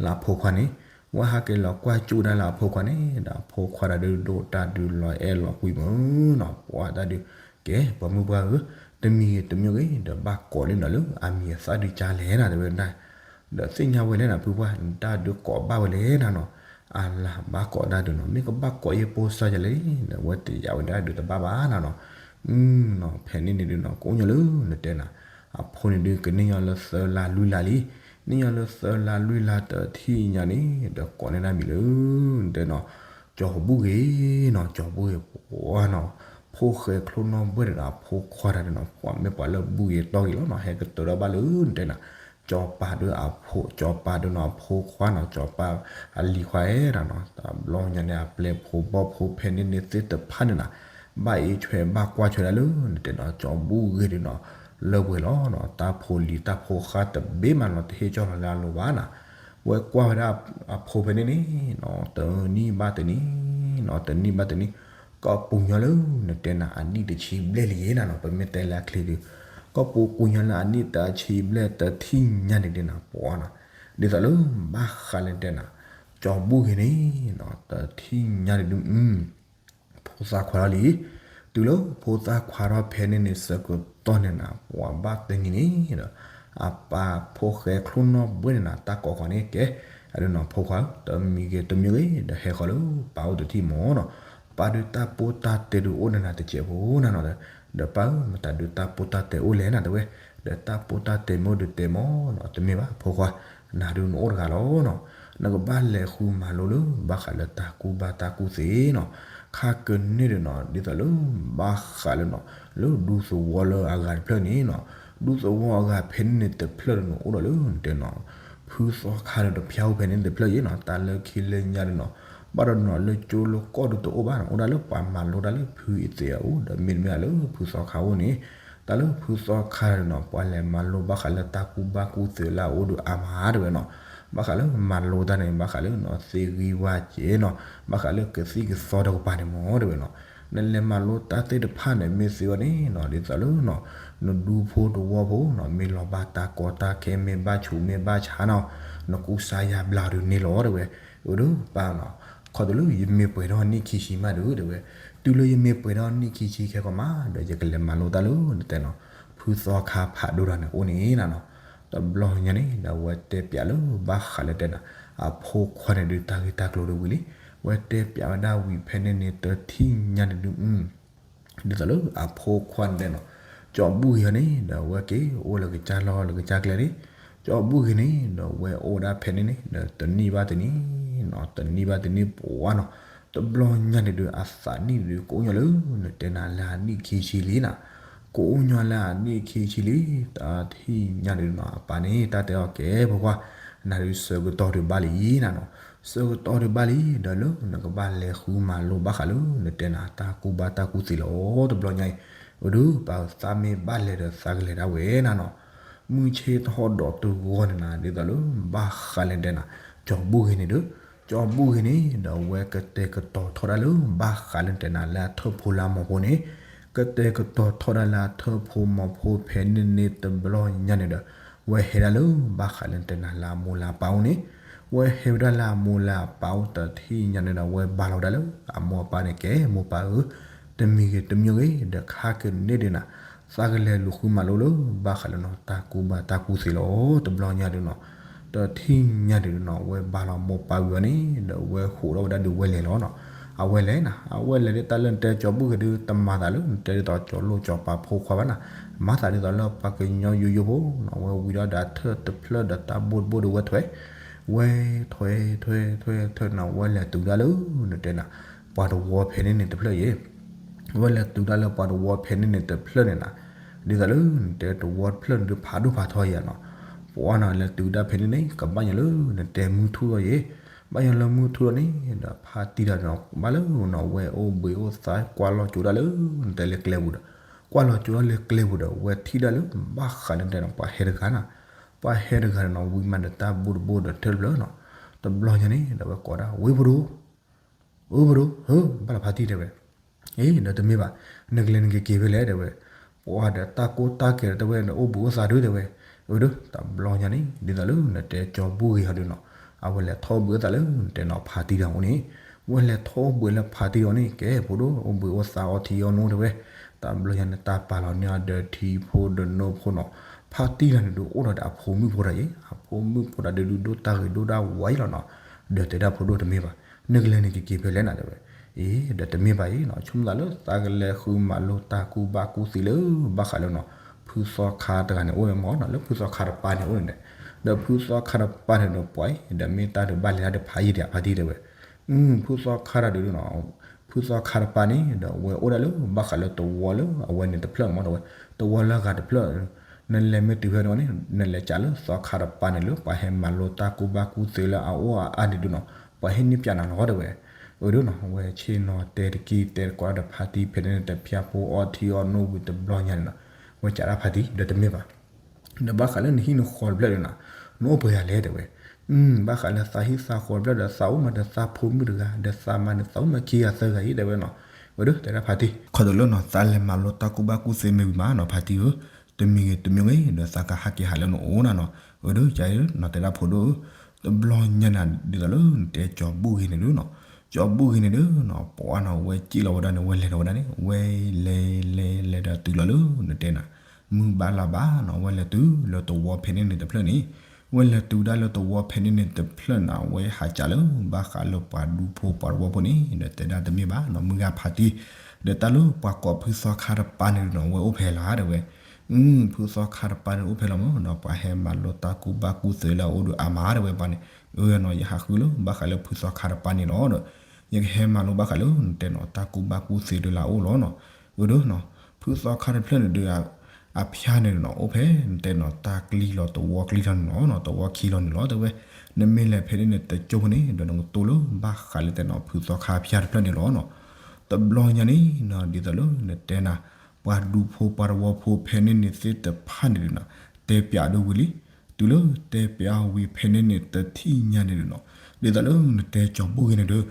လၢအဖိခွါန့ၣ်, ဝဲဟးက့ၤလီၤကွၢ်ကၠူဒၣ်လၢအဖိခွါန့ၣ် ဒီးအဖိခွါဒၣ်ဒုးဒိၣ်တၢ်ဒုးလီၤအဲၣ်လီၤကွံမ့ၢ်နီၤ ပှၤတၢ်ဒုး, ကဲ ပှၤမုၣ်ပှၢ်ဧၢ, တမံၤဂ့ၤတမံၤဂ့ၤ ဒီးဘၣ်ကိးလံနီၤလၢအမံၤအသၣ်ဒုးကလဲၣ်နၤတဲဝဲဒၣ်, ဒီးသ့ၣ်ညါဝဲလဲၣ်နၤဖုပှၢ် တၢ်ဒုးကိးဘၣ်ဝဲလဲၣ်နၤနီၤ, အလၤဘၣ်ကိးတၢ်ဒုးနီၤ မ့ၢ်ကဘၣ်ကိးယဲၢ်ပိစၢ်ယလဲၣ်, ဒီးဝဲတယာ်ဝဲဒၣ်ဒုးတဘၣ်ဘၣ်နၤနီၤ, ဖဲန့ၣ်န့ၣ်ဒုးနီၤ ကအိၣ်ညီလၢနတဲနၤ, အဖိန့ၣ်ဒုးကန့ၢ်ညီလၢသၢလါလွံၢ်လါလံ, န့ၢ်ညီလၢသၢလါလွံၢ်လါတထံၣ်ညါန့ၣ် ဒီးကိးန့ၢ်ဒၣ်မံၤလၢ နတဲနီၤ, ကၠီၤဘူၣ်ဂ့ၤနီၤ ကၠီၤဘူၣ်ဂ့ၤပှၤနီၤ, ဖိၣ်ဃဲချိၣ်နီၣ်ဘှဲၣ်ဒီးအဖိခွါတၢ်ဒုးနီၤ ပှၤမ့ၢ်ပှၤလၢဘူၣ်ဂ့ၤတီၢ်ဂ့ၤလီၤနီၤ ဟဲကတၢၢ်ဒီးဘၣ်လၢနတဲနၤ, ကၠီၤပၤဒုးအဖိ ကၠီၤပၤဒုးနီၤအဖိခွါနီၤ ကၠီၤပၤအလံၤခွါအဲၣ်တၢ်နီၤ တဘျီညါန့ၣ် အပျဲၢ်ဖိဘီၣ်ဖိဖဲန့ၣ်န့ၣ်သ့ၣ်တဖၣ်န့ၣ်နၤ, ဘၣ်အ့ၣ်ဆွဲဘၣ်ကွၢ်ဆွဲဒၣ်လၢနတဲနီၤ ကၠီၤဘူၣ်ဂ့ၤဒုးနီၤ, လၢပှဲၤလီၤနီၤ တၢ်ဖိလံၤတၢ်ဖိဃါတဘ့ၣ်မးနီၤ တဟ့ၣ်ကၠီၣ်လီၤလၢအလိၤဘၣ်နၤ, ဝဲကွၢ်ဝဲဒၣ်အဖိဖဲန့ၣ်န့ၣ်နီၤ တနံၣ်ဘၣ်တနံၣ်, တနံၣ်ဘၣ်တနံၣ်, ကီၢ်ပူၤညီလၢနတဲနၤအနံၣ်တဆံဘျဲၣ်လံယဲနၤနီၤ ပမ့ၢ်တဲလၢအချ့ဒုး, ကီၢ်ပူၤကွံာ်ညီလၢအနံၣ်တဆံဘျဲၣ်တထံၣ်ညါန့ၣ်ဒုးနၤ ပှၤနီၤ, ဒ်သိးလၢဘၣ်ဃးလၢတဲနၤ, ကၠီၤဘူၣ်ဂ့ၤန့ၣ်နီၤ တထံၣ်ညါန့ၣ်ဒုး ဖိသၣ်ခွါထီၣ်လံ, တုၤလၢဖိသၣ်ခွါထီၣ်ဖဲန့ၣ်န့ၣ် ဆၢကတီၢ်န့ၣ်နၤ ပှၤဘၣ်တနံၤန့ၣ်ဒီး, အပၢ်ဖိၣ်ဃဲချိၣ်နီၣ်ဘှဲၣ်န့ၣ်နၤ တၢ်ကိးဃီန့ၣ် ကဲ, အဒုးနီၤ ဖိခွါဧၢ တမံၤဂ့ၤတမံၤဂ့ၤ ဒီးဟဲဃီလၢပၢ်အိၣ်တထံၣ်မၢ်နီၤ, ပၢ်ဒုးတၢ်ပိၢ်တၢ်တဲဒုးအိၣ်ဒီးနၤတစဲးဖိနၤနီၤ, ဒီးပၢ်ဧၢ မတၤဒုးတၢ်ပိၢ်တၢ်တဲအိၣ်လဲၣ်နၤတဲဝဲ, ဒီးတၢ်ပိၢ်တၢ်တဲမ့ၢ်အိၣ်ဒုးတဲမၢ်နီၤ, တမ့ၢ်ဘၣ်ဖိခွါ နၤဒုးနအိၣ်တဂၤလီၤနီၤ, နကဘၣ်လဲၤဃုမၤလိလၢ ဘၣ်ဃးလၢတၢ်ကူၣ်ဘၣ်တၢ်ကူၣ်သ့နီၤ, ခါကန့ၢ်ဒုးနီၤ ဒ်သိးလၢ ဘၣ်ဃးလၢနီၤ လၢဒူသဝီလၢအဂၤတဖျၢၣ်န့ၣ်နီၤ, ဒူသဝီအဂၤဖဲန့ၣ်န့ၣ်တဖျၢၣ်ဒုးနီၤ အိၣ်ဒီးလၢနတဲနီၤ, ဖုသီခါဒီးတဖၠါအိၣ်ဖဲန့ၣ်တဖျၢၣ်ယဲနီၤ, တၢ်လၢခံလၢညါဒုးနီၤ, ဘၣ်ဒီးနီၤလၢကၠိလၢကီၢ်ဒုးတအိၣ်ဘၣ်နီၤ, အိၣ်ဒၣ်လၢပှၤမၤလိတၢ်လၢဖုအသ့ၣ်အအိၣ် ဒီးမ့တမ့ၢ်လၢဖုသီခါအိၣ်န့ၣ်, တၢ်လၢဖုသီခါန့ၣ်နီၤ ပှၤလဲၤမၤလိဘၣ်ဃးလၢတၢ်ကူၣ်ဘၣ်ကူၣ်သ့လၢအအိၣ်ဒုးအါမးတဲဝဲနီၤ, ဘၣ်ဃးလၢမၤလိတၢ်န့ၣ် ဘၣ်ဃးလၢနီၤ သ့ဂံၢ်ဝါစ့နီၤ, ဘၣ်ဃးလၢကသံၣ်ကသီတကပၤန့ၣ်မၢ်တဲဝဲနီၤ, နလဲၤမၤလိတၢ်သ့ၣ်တဖၣ်န့ၣ် မ့ၢ်သ့ဝဲန့ၣ်နီၤ ဒ်သိးလၢနီၤ နဒူဖိတဝီဖိနီၤ မ့ၢ်လီၤဘၣ်တၢ်ကီတၢ်ခဲ မ့ၢ်ဘၣ်ဆူးမ့ၢ်ဘၣ်ဆါနီၤ နကူစါယါဘျါဒုးန့ၣ်လီၤတဲဝဲ, အိၣ်ဒုးပၢ်နီၤ ခီတုၤလၢယမ့ၢ်ပှဲၤထီၣ်နံၣ်ခံဆံမးဒုးတဲဝဲ, တုၤလၢယမ့ၢ်ပှဲၤထီၣ်နံၣ်ခံဆံခဲကီးမး ဒီးယကလဲၤမၤလိတၢ်လၢနတဲနီၤ ဖုသီခါဖးဒိၣ်တၢ်န့ၣ်အိၣ်န့ၣ်နၤနီၤ, တဘျီညါန့ၣ် ဒီးဝဲတဲပၠးလၢဘၣ်ဃးလၢတဲနၤ အဖိခွါန့ၣ်ဒုးတၢ်ဂ့ၢ်တၢ်ကျိၤဒုးဝံၤလံ, ဝဲတဲပၠးဝဲဒၣ်ဝံၤဖဲန့ၣ်န့ၣ် တထံၣ်ညါန့ၣ်ဒုး ဒ်သိးလၢအဖိခွါန့ၣ်တဲနီၤ, ကၠီၤဘူၣ်ဂ့ၤန့ၣ် ဒီးဝဲက့ၤအိၣ်လၢကစၢ်လီၢ်လၢကစၢ်ကျဲန့ၣ်, ကၠီၤဘူၣ်ဂ့ၤန့ၣ် ဒီးဝဲအိၣ်ဒၣ်ဖဲန့ၣ်န့ၣ် ဒီးတနံၣ်ဘၣ်တနံၣ်နီၤ တနံၣ်ဘၣ်တနံၣ်ပှၤနီၤ, တဘျီညါန့ၣ်ဒုး အသးနံၣ်ဒုး ကအိၣ်ညီလၢနတဲနၤလၢအနံၣ်ခံဆံလံနၤ, ကအိၣ်ညီလၢအနံၣ်ခံဆံလံ, တထံၣ်ညါန့ၣ်နီၤ အပၢ်န့ၣ် တၢ်တဲအီၤကဲ ဖိခွါ နၤဒုးဆၢကတီၢ်ဒုးဘၣ်လံနၤနီၤ, ဆၢကတီၢ်ဒုးဘၣ်လံ ဒီးလၢနကဘၣ်လဲၤဃုမၤလိဘၣ်ဃးလၢနတဲနၤ တၢ်ကူၣ်ဘၣ်တၢ်ကူၣ်သ့လီၤ တဘျီညါအံၤ, အိၣ်ဒုး ပၢ်သးမ့ၢ်ဘၣ်လဲၤဒီးသးကလဲၤဒၣ်ဝဲနၤနီၤ, မုၢ်ဆ့ၣ်ထီၣ်ဒီးတဂီၢ်န့ၣ်နၤ ဒ်သိးလၢဘၣ်ဃးလၢနတဲနၤ, ကၠီၤဘူၣ်ဂ့ၤန့ၣ်ဒီး, ကၠီၤဘူၣ်ဂ့ၤန့ၣ် ဒီးဝဲကတဲာ်ကတီၤထီၣ်ဒၣ်လၢဘၣ်ဃးလၢနတဲနၤလၢအထၢၣ်ဖိလၢအမီၤဖိန့ၣ်, ကတဲာ်ကတီၤထီၣ်ဒၣ်လၢအထၢၣ်ဖိမီၤဖိဖဲန့ၣ်န့ၣ်တဘျီညါန့ၣ်ဒီး, ဝဲဟဲဒၣ်လၢဘၣ်ဃးလၢနတဲနၤလၢအမိၢ်လၢအပၢ်အိၣ်န့ၣ်, ဝဲဟဲဝဲဒၣ်လၢအမိၢ်လၢအပၢ်အိၣ်တထံၣ်ညါန့ၣ်ဒီး ဝဲဘါလီၤဝဲဒၣ်လၢအမိၢ်အပၢ်န့ၣ်ကဲ မိၢ်ပၢ်ဧၢ, တမံၤဂ့ၤတမံၤဂ့ၤ ဒီးခါကန့ၢ်ဒုးနၤ, သးကလဲၤလူၤဃုမၤလိလၢ ဘၣ်ဃးလၢနီၤ တၢ်ကူၣ်ဘၣ်တၢ်ကူၣ်သ့လီၤ တဘျီညါဒုးနီၤ, တထံၣ်ညါဒုးနီၤ ဝဲဘါလီၤမိၢ်ပၢ်ဝံၤအီၤန့ၣ် ဒီးဝဲဟိးထီၣ်ဝဲဒၣ်ဒုးဝဲလဲၤလီၤနီၤ, အဝဲလဲၤနၤ အဝဲလဲၤဒ်တၢ်လၢနတဲကၠီၤဘူၣ်ဂ့ၤဒုး တမၤသးလၢနတဲဒ်သိးကၠီၤလိၣ်ကၠီၤပၤဖိခွါဘၣ်နၤ, မၤသးဒ်သိးလၢပှၤကညီယိယိဖိနီၤ, ဝဲဝံၤဒီးဒၣ်ထၢၣ်တဖျၢၣ်ဒီးတၢ်ဘိၣ်တဘိၣ်ဒုးဝဲထွဲ, ဝဲထွဲထွဲထွဲနီၤ ဝဲလဲၤတုၤဒၣ်လၢ နတဲနၤ ပှၤတဝီဖဲန့ၣ်န့ၣ်တဖျၢၣ်ယဲ ဝဲလဲၤတုၤဒၣ်လၢပှၤတဝီဖဲန့ၣ်န့ၣ်တဖျၢၣ်န့ၣ်နၤ, ဒ်သိးလၢနတဲတဝီတဖျၢၣ်န့ၣ်ဒုးဖးဒိၣ်ဖးထီယဲနီၤ, ပှၤနီၤ လဲၤတုၤဒၣ်ဖဲန့ၣ်န့ၣ် ကဘၣ်ညါလၢနတဲမုၢ်ထူၣ်လီၤယဲ, ဘၣ်ယိၣ်လၢမုၢ်ထူၣ်လီၤန့ၣ်ဒီး ဖါတံၢ်တဂၤန့ၣ် ဘၣ်လၢနီၤ ဝဲအိၣ်ဘှံးအိၣ်သါ ကွၢ်လီၤကၠိဒၣ်လၢ နတဲလၢကျဲပူၤဒီး ကွၢ်လီၤကၠိဒၣ်လၢကျဲပူၤဒီး ဝဲထံၣ်ဒၣ်လၢ ဘၣ်ဃးလၢနတဲနီၤ ပှၤဟဲတဂၤနီၤ, ပှၤဟဲတဂၤန့ၣ်နီၤ ဝံမၤဒီးတၢ်ဘူၣ်တဘိဒီးထၢၣ်တဖျၢၣ်နီၤ, တဘျီညါန့ၣ်ဒီး ဝဲကိးဒၣ် ဝ့ၢ်ဖိဒိၣ် အၢ ဖိဒိၣ်ဧၢ, ဘၣ်လီၤဖါတံၢ်တဲဝဲ, အ့ ဒီးတမ့ၢ်ဘၣ်, နကလဲၤနကက့ၤဖဲလဲၣ်တဲဝဲ, ပှၤဒီးတၢ်ကိၢ်တၢ်ဂီၤတဲဝဲ နအိၣ်ဘှံးအိၣ်သါဒုတဲဝဲ, အၢ ဒီးတဘျီညါန့ၣ် ဒ်သိးလၢနတဲကၠီဘိၣ်ဂ့ၤဟီဒုနီၤ, အဝဲလဲၤထီၣ်အိၣ်ဘှံးအိၣ်သါလၢနတဲနီၤ ဖါတံၢ်တဂၤအိၣ်န့ၣ်, ဝဲလဲၤထီၣ်အိၣ်ဘှံးလၢဖါတံၢ်တဂၤအိၣ်န့ၣ် ကဲဖိဒိၣ် အိၣ်ဘှံးအိၣ်သါအီထံအီနိတဲဝဲ, တဘျီညါန့ၣ် တၢ်ပာ်လီၤန့ၢ်အီၤဒီးထံဖိဒီးနိဖိနီၤ, ဖါတံၢ်တဂၤန့ၣ်ဒုးအိၣ်ဒီးအဖိမုၣ်ဖိတဂၤအံၤ, အဖိမုၣ်ဖိတဂၤဒုးဒုးဒိၣ်တၢ်ဂ့ၤဒိၣ်ဒၣ်ဝါအံၤလီၤနီၤ, ဒီးတဲဒၣ်ဖိဒိၣ်တမ့ၢ်ဘၣ်, နကလဲၤနကက့ၤဖဲလဲၣ်နတဲဝဲ, အ့ ဒီးတမ့ၢ်ဘၣ်အံၤနီၤ ဆိကမိၣ်သးလၢသးကလဲၤဃုမၤလိတၢ်ကူၣ်ဘၣ်ကူၣ်သ့လၢ ဘၣ်ဃးလၢနီၤ ဖုသီခါတဂၤန့ၣ်အိၣ်ဝဲမ့ၢ်နီၤ လၢဖုသီခါတပၤန့ၣ်အိၣ်န့ၣ်, ဒီးဖုသီခါတပၤန့ၣ်ဒီးပှၤအံၤ ဒီးမ့ၢ်တၢ်ဒုးဘၣ်လဲၤတၢ်တဖးယံာ်ဒံး ဖါတံၢ်တဲဝဲ ဖုသီခါတၢ်ဒုးနီၤ, ဖုသီခါတပၤန့ၣ်ဒီး အဝဲအိၣ်ဒၣ်လၢဘၣ်ဃးလၢသဝီလၢအဝဲန့ၣ်တဖျၢၣ်မ့ၢ်တဲဝဲ, သဝီလၢအဂၤတဖျၢၣ်, နလဲၤမ့ၢ်တုၤဖဲန့ၣ်ဝဲန့ၣ် နလဲၤကးလၢသီခါတပၤန့ၣ်လၢ ပှၤဟဲမၤလိတၢ်ကူၣ်ဘၣ်ကူၣ်သ့လၢအအိၣ်အအါန့ၣ်ဒုးနီၤ, ပှၤဟဲန့ၢ်ပၠးနၤလီၤတဲဝဲ, အၢ ဒီးနီၤ ဝဲဆ့ၣ်နီၤတဲတက့ၢ်တဲတကိးဒီးဖါတံၢ်ဖဲန့ၣ် တဖၠါဖိအီထံအီနိဝံၤတဘျီညါန့ၣ်နီၤ, ဝဲကးဒၣ်ဖါတံၢ် ဒီးတမ့ၢ်ဘၣ် ဒီးဘၣ်ဃးလၢနဟံၣ်နဃီတဖျၢၣ်ဒုးနီၤ, နအိၣ်ပှဲၤဂၤလဲၣ်တဲဝဲ, ဘၣ်ဃးလၢသးဟံၣ်သးဃီတဖျၢၣ်ဒီး သးအိၣ်မးဒီးသးဖိမုၣ်တဂၤ ဒီးသးမါန့ၣ် သးအိၣ်မးခံဂၤသၢဂၤအံၤတဲဝဲနီၤ, အၢ ဒီးတဲဒၣ်ဖါတံၢ် ခီဒီးလၢနီၤ သးလဲၤမၤလိတၢ်ကူၣ်ဘၣ်ကူၣ်သ့မ့ၢ်ဝံၤမးနီၤ ဖါတံၢ်ဧၢ, တမံၤဂ့ၤတမံၤဂ့ၤ ဒီးသးကဟးက့ၤဟးလၢနအိၣ်နၤနီၤ, အၢ ဒီးကနီၤတဲဒၣ်ဖိဒိၣ်ဧၢ, တဘျီညါန့ၣ် ဒ်သိးလၢနတဲကၠီဘိၣ်ဂ့ၤန့ၣ်ဒုးနီၤ, ကၠီဘိၣ်ဂ့ၤန့ၣ်ဒုးနီၤ ပှၤနီၤ ဝဲစံၣ်လီၤဝဲဒၣ်န့ၣ် ဝဲလဲၤလီၤဝဲဒၣ်န့ၣ် ဝဲလဲၤလဲၤလဲၤဒီးတုၤလီၤလၢနတဲနၤ မုၢ်ဘၣ်လါဘၣ်နီၤ ဝဲလဲၤတုၤလၢသဝီဖဲန့ၣ်န့ၣ်တဖျၢၣ်န့ၣ်, ဝဲလဲၤတုၤဒၣ်လၢသဝီဖဲန့ၣ်န့ၣ်တဖျၢၣ်န့ၣ် ဝဲဟးကးလၢ ဘၣ်ဃးလၢပှၤဒူဖိပှၤတဝီဖိန့ၣ် ဒီးတဲဒၣ်တမ့ၢ်ဘၣ်နီၤ မုၢ်ဂၤဖါတံၢ်, ဒီးတၢ်လၢပှၤကိးဖုသီခါတပၤန့ၣ်နီၤ ဝဲအိၣ်ဖဲလီၤတဲဝဲ, ဖုသီခါတပၤန့ၣ်အိၣ်ဖဲလီၤမ့ၢ်နီၤ ပှၤဟဲမၤလိတၢ်ကူၣ်ဘၣ်ကူၣ်သ့လၢအအိၣ်ဒီးအါမးတဲဝဲပှၤန့ၣ်, အၢ နီၤ ယဟးဃုလၢဘၣ်ဃးလၢဖုသီခါတပၤန့ၣ်လီၤဒီး, ယကဟဲမၤလိဘၣ်ဃးလၢနတဲနီၤ တၢ်ကူၣ်ဘၣ်ကူၣ်သ့ဒုးလၢအအိၣ်လီၤနီၤ, အၢ ဒီးနီၤ ဖုသီခါတဖျၢၣ်န့ၣ်ဒုး အဖၠါန့ၣ်နီၤ အိၣ်ဖဲနတဲနီၤ တၢ်ကျံလီၤသဝီကျံလီၤန့ၣ်လီၤနီၤ သဝီခံလီၤန့ၣ်လီၤတဲဝဲ, နမ့ၢ်လဲၤဖဲန့ၣ်န့ၣ်တကၠိဖိန့ၣ် ဒီးနကတိၤလၢဘၣ်ဃးလၢတဲနီၤ ဖုသီခါဖၠါတဖျၢၣ်န့ၣ်လီၤနီၤ, တဘျီညါန့ၣ်နီၤ ဒ်သိးလၢနတဲနၤ ပှၤဒူဖိပှၤတဝီဖိဖဲန့ၣ်န့ၣ်သ့ၣ်တဖၣ်န့ၣ်ဒုးနီၤ တဲပၠးဒုးဝံၤလံ, တုၤလၢတဲပၠးဝံၤဖဲန့ၣ်န့ၣ်တထံၣ်ညါန့ၣ်ဒုးနီၤ, ဒ်သိးလၢနတဲကၠီဘိၣ်ဂ့ၤန့ၣ်ဒုး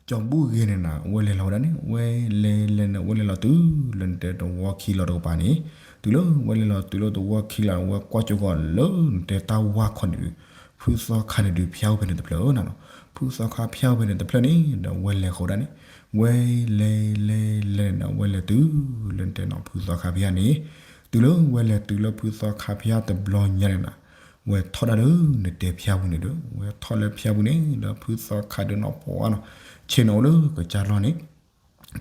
ကၠီဘိၣ်ဂ့ၤန့ၣ်နီၤ ဝဲလဲၤလီၤဝဲဒၣ်န့ၣ် ဝဲလဲၤလဲၤန့ၣ် ဝဲလဲၤလီၤတုၤလၢနတဲသဝီခံလီၤတကပၤန့ၣ်, တုၤလၢဝဲလဲၤလီၤတုၤလၢသဝီခံလီၤ ဝဲကွၢ်ကၠိဂီၤလၢနတဲတၢ်ဝါခီန့ၣ်ဒုး, ဖုသီခါန့ၣ်ဒုး ဖၠါအိၣ်ဖဲန့ၣ်တဖျၢၣ်နၤနီၤ, ဖုသီခါဖၠါအိၣ်ဖဲန့ၣ်တဖျၢၣ်န့ၣ် ဒီးဝဲလဲၤဃီၤဒၣ်န့ၣ်, ဝဲလဲၤလဲၤလဲၤန့ၣ် ဝဲလဲၤတုၤလၢနတဲနီၤ ဖုသီခါဖၠါန့ၣ်, တုၤလၢဝဲလဲၤတုၤလၢဖုသီခါဖၠါတဘျီညါန့ၣ်နီၤ ဝဲထီၣ်ဒၣ်လၢနတဲဖၠါပူၤန့ၣ်ဒီး ဝဲထီၣ်လၢဖၠါပူၤန့ၣ် ဒီးဖုသီခါဒုးနီၤ ပှၤနီၤ ဆ့ၣ်နီၤအိၣ်လၢကစၢ်လီၢ်န့ၣ်,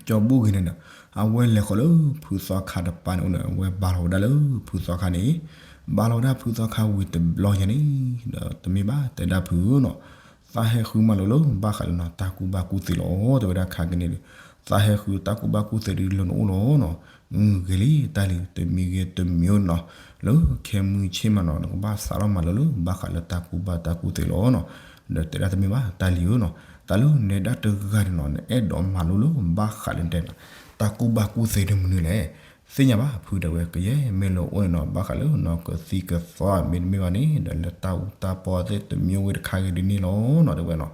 ကၠီဘိၣ်ဂ့ၤန့ၣ်ဒီး အဝဲလဲၤဃီၤလၢဖုသီခါတပၤန့ၣ်အိၣ်န့ၣ် အဝဲဘၣ်လီၤဝဲဒၣ်လၢဖုသီခါန့ၣ်, ဘၣ်လီၤဝဲဒၣ်ဖုသီခါဝံၤတဘျီညါန့ၣ် ဒီးတမ့ၢ်ဘၣ်တဲဒၣ်ဖုနီၤ, သးဟဲဃုမၤလိလၢဘၣ်ဃးလၢနီၤ တၢ်ကူၣ်ဘၣ်ကူၣ်သ့လီၤ တဲဝဲဒၣ်ခါကန့ၣ်ဒီး, သးဟဲဃုတၢ်ကူၣ်ဘၣ်ကူၣ်သ့ဒုးလၢနအိၣ်လီၤနီၤ, ဂ့ၤလံ တၢ်လံၤ တမံၤဂ့ၤတမံၤနီၤ, လၢခဲမုၢ်ဆ့ၣ်မးနီၤ နကဘၣ်စးထီၣ်မၤလိလၢဘၣ်ဃးလၢတၢ်ကူၣ်ဘၣ်တၢ်ကူၣ်သ့လီၤနီၤ, ဒီးတဲဒၣ်တမ့ၢ်ဘၣ် တၢ်လံၤဧၢနီၤ, တၢ်လၢနဲဒၣ်တဂၤန့ၣ်နီၤ နအဲၣ်ဒိးမၤလိလၢဘၣ်ဃးလၢတဲနီၤ တၢ်ကူၣ်ဘၣ်ကူၣ်သ့ဒုးမနုၤလဲၣ်, သ့ၣ်ညါဘၣ်ဖုတဲဝဲ ကယဲၢ်မ့ၢ်လၢအိၣ်န့ၣ်နီၤ ဘၣ်ဃးလၢနီၤ ကသံၣ်ကသီမ့တမ့ၢ်ဘၣ်န့ၣ် ဒီးလၢတၢ်အူတၢ်ပီသ့ၣ်တမံၤဝဲတခါဂ့ၤဒ်န့ၣ်လီၤနီၤ တဲဝဲနီၤ,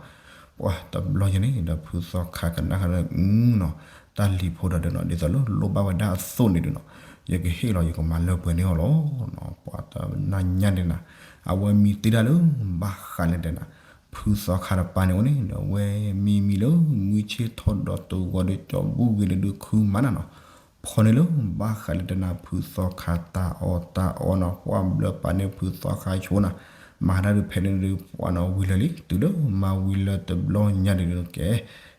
ပှၤတဘျီညါန့ၣ်ဒီးဖုသီခါကနၣ်ဃာ်ဒီးနီၤ, တၢ်လံၤဖိဒီးဒီးနီၤ ဒ်သိးလၢလိၣ်ဘၣ်ဝဲဒၣ်အသိးန့ၣ်ဒုးနီၤ, ယကဟ့ၣ်လီၤ ယကမၤလၢပှဲၤန့ၢ်အီၤလီၤနီၤ, ပှၤတနၤညါန့ၣ်နီၤ, အဝဲမံတ့ၢ်ဒၣ်လၢ ဘၣ်ဃးလၢတဲနီၤ, ဖုသီခါတပၤန့ၣ်အိၣ်န့ၣ်ဒီး ဝဲမံမံလၢမုၢ်ဆ့ၣ်ထီၣ်ဒီးသဝီဒီးကၠီဘိၣ်ဂ့ၤန့ၣ်ဒုးခုမးနၤနီၤ, ဖီန့ၣ်လၢ ဘၣ်ဃးလၢတဲနၤ ဖုသီခါတၢ်အီၣ်တၢ်အီနီၤ ပှၤဘျၢပာ်န့ၢ်ဖုသီခါဆိနၤ, မၤဒၣ်ဒုးဖဲန့ၣ်ဒုး ပှၤနီၤဝံၤလၢာ်လံ တုၤလၢမၤဝံၤလၢာ်တဘျီညါဒုးကဲ,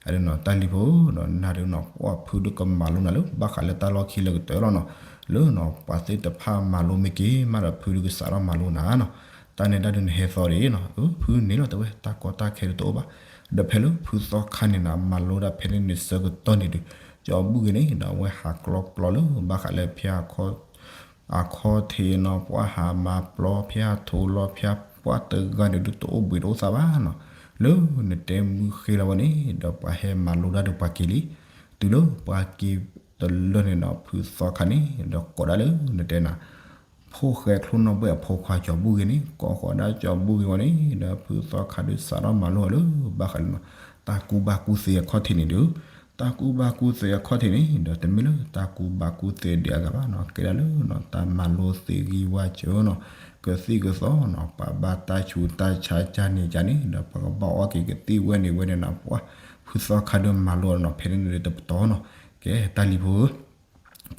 အဒုးနီၤ တၢ်လံၤဖိဒီးနၤဒုးနီၤ ပှၤဖုဒုးကမၤလိနၤလၢ ဘၣ်ဃးလၢတၢ်လီၢ်ခံလၢကတၢၢ်လီၤနီၤ, လၢနီၤပှၤသ့ၣ်တဖၣ်မၤလိမ့ၢ်က့ၤမးဒီး ဖုဒုးကစးထီၣ်မၤလိနၤနီၤ, တၢ်နဲဒၣ်ဒုးနဟဲသီဒ်နီၤ, အၢ ဖုန့ၣ်လီၤတဲဝဲ တၢ်ကီတၢ်ခဲဒုးတအိၣ်ဘၣ်, ဒီးဖဲလၢဖုသီခါန့ၣ်နၤ မၤလိဒၣ်ဖဲန့ၣ်န့ၣ်ဆၢကတီၢ်န့ၣ်ဒုး, ကၠီဘိၣ်ဂ့ၤန့ၣ်ဒီး အဝဲဟးကျီပျီလၢ ဘၣ်ဃးလၢဖဲ အခီထံးနီၤ ပှၤဟးမၤပျီ ဖဲအထိးလီၤ ဖဲပှၤတဂၤန့ၣ်ဒုးတအိၣ်ဘှံးတအိၣ်သါဘၣ်နီၤ, လၢနတဲမုၢ်ဃ့လီၤဝဲန့ၣ် ဒီးပှၤဟဲမၤလိတၢ်ဒီးပှၤက့ၤလံ. တုၤလၢပှၤက့ၤတလၢန့ၣ်ဒီး ဖုသီခါန့ၣ် ဒီးကိးဒၣ်လၢနတဲနၤ ဖိၣ်ဃဲချိၣ်နီၣ်ဘှဲၣ်အဖိခွါကၠီၤဘူၣ်ဂ့ၤန့ၣ် ကိးဃီၤဒၣ်ကၠီၤဘူၣ်ဂ့ၤဝဲန့ၣ် ဒီးဖုသီခါဒုးစးထီၣ်မၤလိအီၤလၢ ဘၣ်ဃးလၢ တၢ်ကူဘၣ်ကူသ့အခီၣ်ထံးန့ၣ်ဒီး တၢ်ကူဘၣ်ကူသ့အခီၣ်ထံးန့ၣ် ဒီးတမ့ၢ်လၢတၢ်ကူဘၣ်ကူသ့ဒံးအဂၤဘၣ်နီၤ ကဲဒၣ်လၢနီၤ တၢ်မၤလိသ့ဂံၢ်ဝါစၢၤနီၤ ကသံၣ်ကသီနီၤ ပှၤဘၣ်တၢ်ဆူးတၢ်ဆါကၢ်န့ၣ်ကၢ်န့ၣ် ဒီးပှၤကဘၣ်အီက့ၤကသံၣ်ဝဲန့ၣ်ဝဲန့ၣ်နီၤ ပှၤဖုသီခါဒုးမၤလိနီၤ ဖဲန့ၣ်န့ၣ်တပတီၢ်နီၤ ကဲတၢ်လံၤဖိဧၢ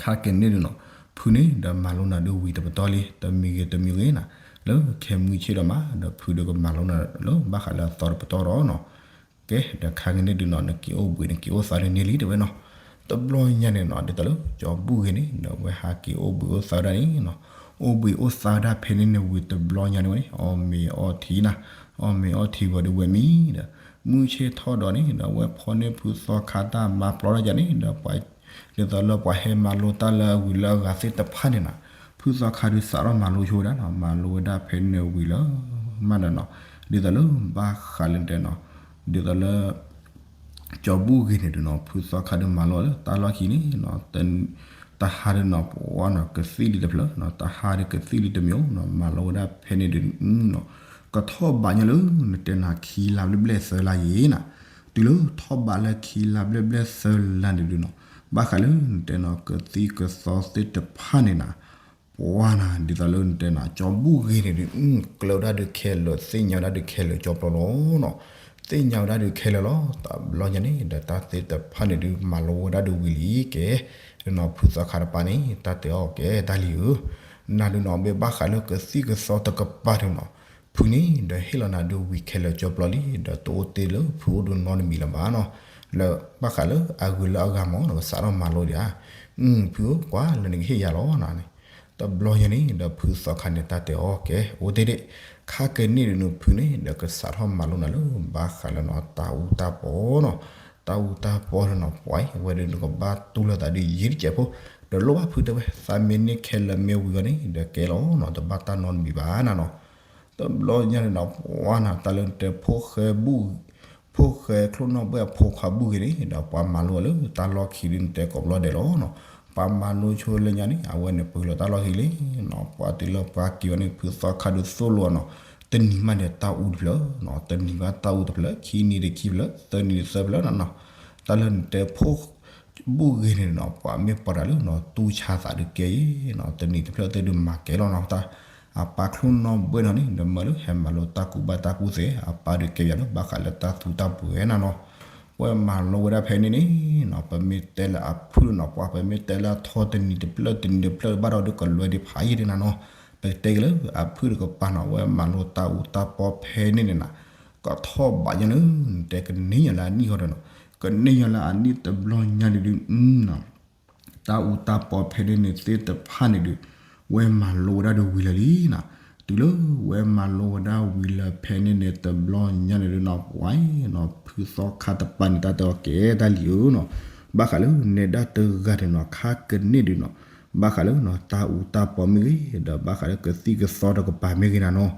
ခါကန့ၣ်ဒုးနီၤ ဖုန့ၣ် ဒီးမၤလိနၤဒုးဝံၤတပတီၢ်လံ တမံၤဂ့ၤတမံၤဂ့ၤနီၤ လၢခဲမုၢ်ဆ့ၣ်ဒီးမး ဒီးဖုဒုးကမၤလိနၤလၢဘၣ်ဃးလၢအသီတပတီၢ်ဒီးနီၤ ကဲ ဒီးခါကန့ၣ်ဒုးနီၤ နက့ၤအိၣ်ဘှံးနက့ၤအိၣ်သါဒုးန့ၢ်လံတဲဝဲနီၤ တဘျီညါန့ၣ်နီၤ ဒ်သိးလၢ ကၠီၤဘူၣ်ဂ့ၤန့ၣ် ဒီးဝဲဟးက့ၤအိၣ်ဘှံးအိၣ်သါဝဲဒၣ်န့ၣ်နီၤ အိၣ်ဘှံးအိၣ်သါဝဲဒၣ်ဖဲန့ၣ်န့ၣ်ဝံၤတဘျီညါန့ၣ်ဝဲန့ၣ် အီၣ်မ့ၤအီထံနီၤ အီၣ်မ့ၤအီထံဝံၤဒီးဝဲမံဒီး မုၢ်ဆ့ၣ်ထီၣ်ဒီးန့ၣ် ဒီးဝဲဖီန့ၢ်ဖုသီခါတၢ်မၤပျီတၢ်ယၤန့ၣ် ဒီးပှၤ ဒ်သိးလၢပှၤဟဲမၤလိတၢ်လၢအဂုၤလၢအဂၤသ့ၣ်တဖၣ်န့ၣ်နီၤ ဖုသီခါဒုးစးထီၣ်မၤလိဆိဝဲဒၣ်နီၤ မၤလိဝဲဒၣ်ဖဲန့ၣ်ဝံၤလၢ မးဒီးနီၤ ဒ်သိးလၢဘၣ်ဃးလၢတဲနီၤ ဒ်သိးလၢ ကၠီၤဘူၣ်ဂ့ၤန့ၣ်ဒုးနီၤ ဖုသီခါဒုးမၤလိလၢတၢ်လီၢ်ခံန့ၣ်နီၤ တဟါဒုးနီၤ ပှၤနီၤ ကသံၣ်လံတဖျၢၣ်နီၤ တဟါဒုးကသံၣ်လံတမံၤနီၤ မၤလိဝဲဒၣ်ဖဲန့ၣ်ဒုးနီၤ ကထီၣ်ဘးညါလၢ နတဲနၤခံလါဘျဲၣ်ဘျဲၣ်သၢလါယံၤနီၤ တုၤလၢထီၣ်ဘးလၢခံလါဘျဲၣ်ဘျဲၣ်သၢလါန့ၣ်ဒုးနီၤ ဘၣ်ဃးလၢနတဲနီၤ ကသံၣ်ကသီသ့ၣ်တဖၣ်န့ၣ်နီၤ ပှၤနီၤ ဒ်သိးလၢနတဲနီၤ ကၠီၤဘူၣ်ဂ့ၤန့ၣ်ဒုး ကျၢၤဝဲဒၣ်ဒုးခဲလၢာ် သ့ၣ်ညါဝဲဒၣ်ဒုးခဲလၢာ်ကၠီပျီလီၤနီၤ သ့ၣ်ညါဝဲဒၣ်ဒုးခဲလၢာ်လီၤ တဘျီညါန့ၣ် ဒီးတၢ်သ့ၣ်တဖၣ်န့ၣ်ဒုး မၤလိဝဲဒၣ်ဒုးဝံၤလံကဲ နီၤ ဖုသီခါတပၤန့ၣ် တၢ်တဲအီၤကဲတၢ်လံၤဧၢ နၤဒုးနီၤ မ့ၢ်ဘၣ်ဃးလၢကသံၣ်ကသီတကပၤဒုးနီၤ ဖုန့ၣ် ဒီးဟ့ၣ်လီၤနၤဒုးဝံၤခဲလၢာ်ကၠီပျီလံ ဒီးတအိၣ်တ့ၢ်လၢဖုအိၣ်ဒုးနီတမံၤလၢၤဘၣ်နီၤ လၢဘၣ်ဃးလၢအဂုၤလၢအဂၤမ့ၢ်နီၤ ကစးထီၣ်မၤလိဒံးဧါ ဖုဧၢ ကွၢ်လၢနကဟ့ၣ်ယၤလီၤနၤန့ၣ် တဘျီညါန့ၣ် ဒီးဖုသီခါန့ၣ် တၢ်တဲအီၤကဲ အိၣ်တ့ၢ်ဒ့ၣ် ခါကန့ၣ်ဒုးနီၤ ဖုန့ၣ် ဒီးကစးထီၣ်မၤလိနၤလၢ ဘၣ်ဃးလၢနီၤ တၢ်အူတၢ်ပီနီၤ တၢ်အူတၢ်ပီဒုးနီၤ ပှၤအံၤ အဝဲဒုးနကဘၣ်တူၢ်လိာ်သးဒုးယံာ်တစဲးဖိ ဒီးလိၣ်ဘၣ်ဖုတဲဝဲ သးမ့ၢ်န့ၢ်ခဲလၢာ်မ့ၢ်ဝံၤအီၤန့ၣ် ဒီးကဲလီၤနီၤ တဘၣ်တၢ်နီတမံၤဘၣ်နၤနီၤ တဘျီညါန့ၣ်နီၤ ပှၤနီၤ တၢ်လၢနတဲဖိၣ်ဃဲဘူၣ် ဖိၣ်ဃဲချိၣ်နီၣ်ဘှဲၣ်အဖိခွါဘူၣ်ဂ့ၤန့ၣ် ဒီးပှၤမၤလိအီၤလၢတၢ်လီၢ်ခံဒုးနတဲကိးဘျီဒဲးလီၤနီၤ ပှၤမၤလိဆိလၢညါန့ၣ် အဝဲန့ၣ်ပှ့ၤလီၤတၢ်လီၢ်ခံလံနီၤ ပှၤတုၤလၢပှၤက့ၤအီၤန့ၣ် ဖုသီခါဒုးသိၣ်လိအီၤနီၤ တနံၤမးန့ၣ်တၢ်အူတဖျၢၣ်နီၤ တနံၤမးတၢ်အူတဖျၢၣ် ခံနံၤတခံဖျၢၣ် သၢနံၤတသၢဖျၢၣ်နီၤနီၤ တၢ်လၢနတဲဖိၣ် ဘူၣ်ဂ့ၤန့ၣ်နီၤ ပှၤမ့ၢ်ပှၤတၢ်လၢနီၤ တူၢ်ဆါသးဒုးကဲအံၤနီၤ တနံၤတဖျၢၣ်သ့ၣ်ဒုးမၤကဲလီၤနီၤ တၢ် အပၢ်ချိၣ်နီၣ်ဘှဲၣ်နီၤန့ၣ် ဒီးမၢလၢဟဲမၤလိတၢ်ကူဘၣ်တၢ်ကူသ့ အပၢ်ဒုးကဲယၤလၢဘၣ်ဃးလၢတၢ်သူတၢ်ပှဲၤနၤနီၤ ပှၤမၤလိဝဲဒၣ်ဖဲန့ၣ်န့ၣ်နီၤ ပမ့ၢ်တဲလၢအဖုၣ်နီၤ ပှၤပမ့ၢ်တဲလၢအထီတနံၤတဖျၢၣ်တနံၤတဖျၢၣ်ဘၣ်ဒီးဒုးကလွဲဒံးဖးယံာ်ဒံးနၤနီၤ ပကတဲက့ၤလၢအဖုၣ်တကပၤနီၤ အဝဲမၤလိတၢ်အူတၢ်ပီဖဲန့ၣ်န့ၣ်နီၤ ကထီၣ်ဘးညါလၢ နတဲကန့ၢ်ညီလၢအနံၣ်ဃီဒီးနီၤ ကန့ၢ်ညီလၢအနံၣ်တဘျီညါန့ၣ်ဒုး တၢ်အူတၢ်ပီဖဲန့ၣ်န့ၣ်သ့ၣ်တဖၣ်န့ၣ်ဒုး ဝဲမၤလိဝဲဒၣ်ဒုးဝံၤလၢာ်လံနီၤ တုၤလၢဝဲမၤလိဝဲဒၣ်ဝံၤလၢာ်ဖဲန့ၣ်န့ၣ် တဘျီညါန့ၣ်ဒုးနီၤ ပှၤနီၤ ဖုသီခါတပၤန့ၣ် တၢ်တဲအီၤကဲတၢ်လံၤဧၢနီၤ ဘၣ်ဃးလၢနဲဒၣ်တဂၤန့ၣ်နီၤ ခါကန့ၣ်ဒုးနီၤ ဘၣ်ဃးလၢနီၤ တၢ်အူတၢ်ပီမ့ၢ်ဂ့ၤ ဒီးဘၣ်ဃးလၢကသံၣ်ကသီတကပၤမ့ၢ်ဂ့ၤနၤနီၤ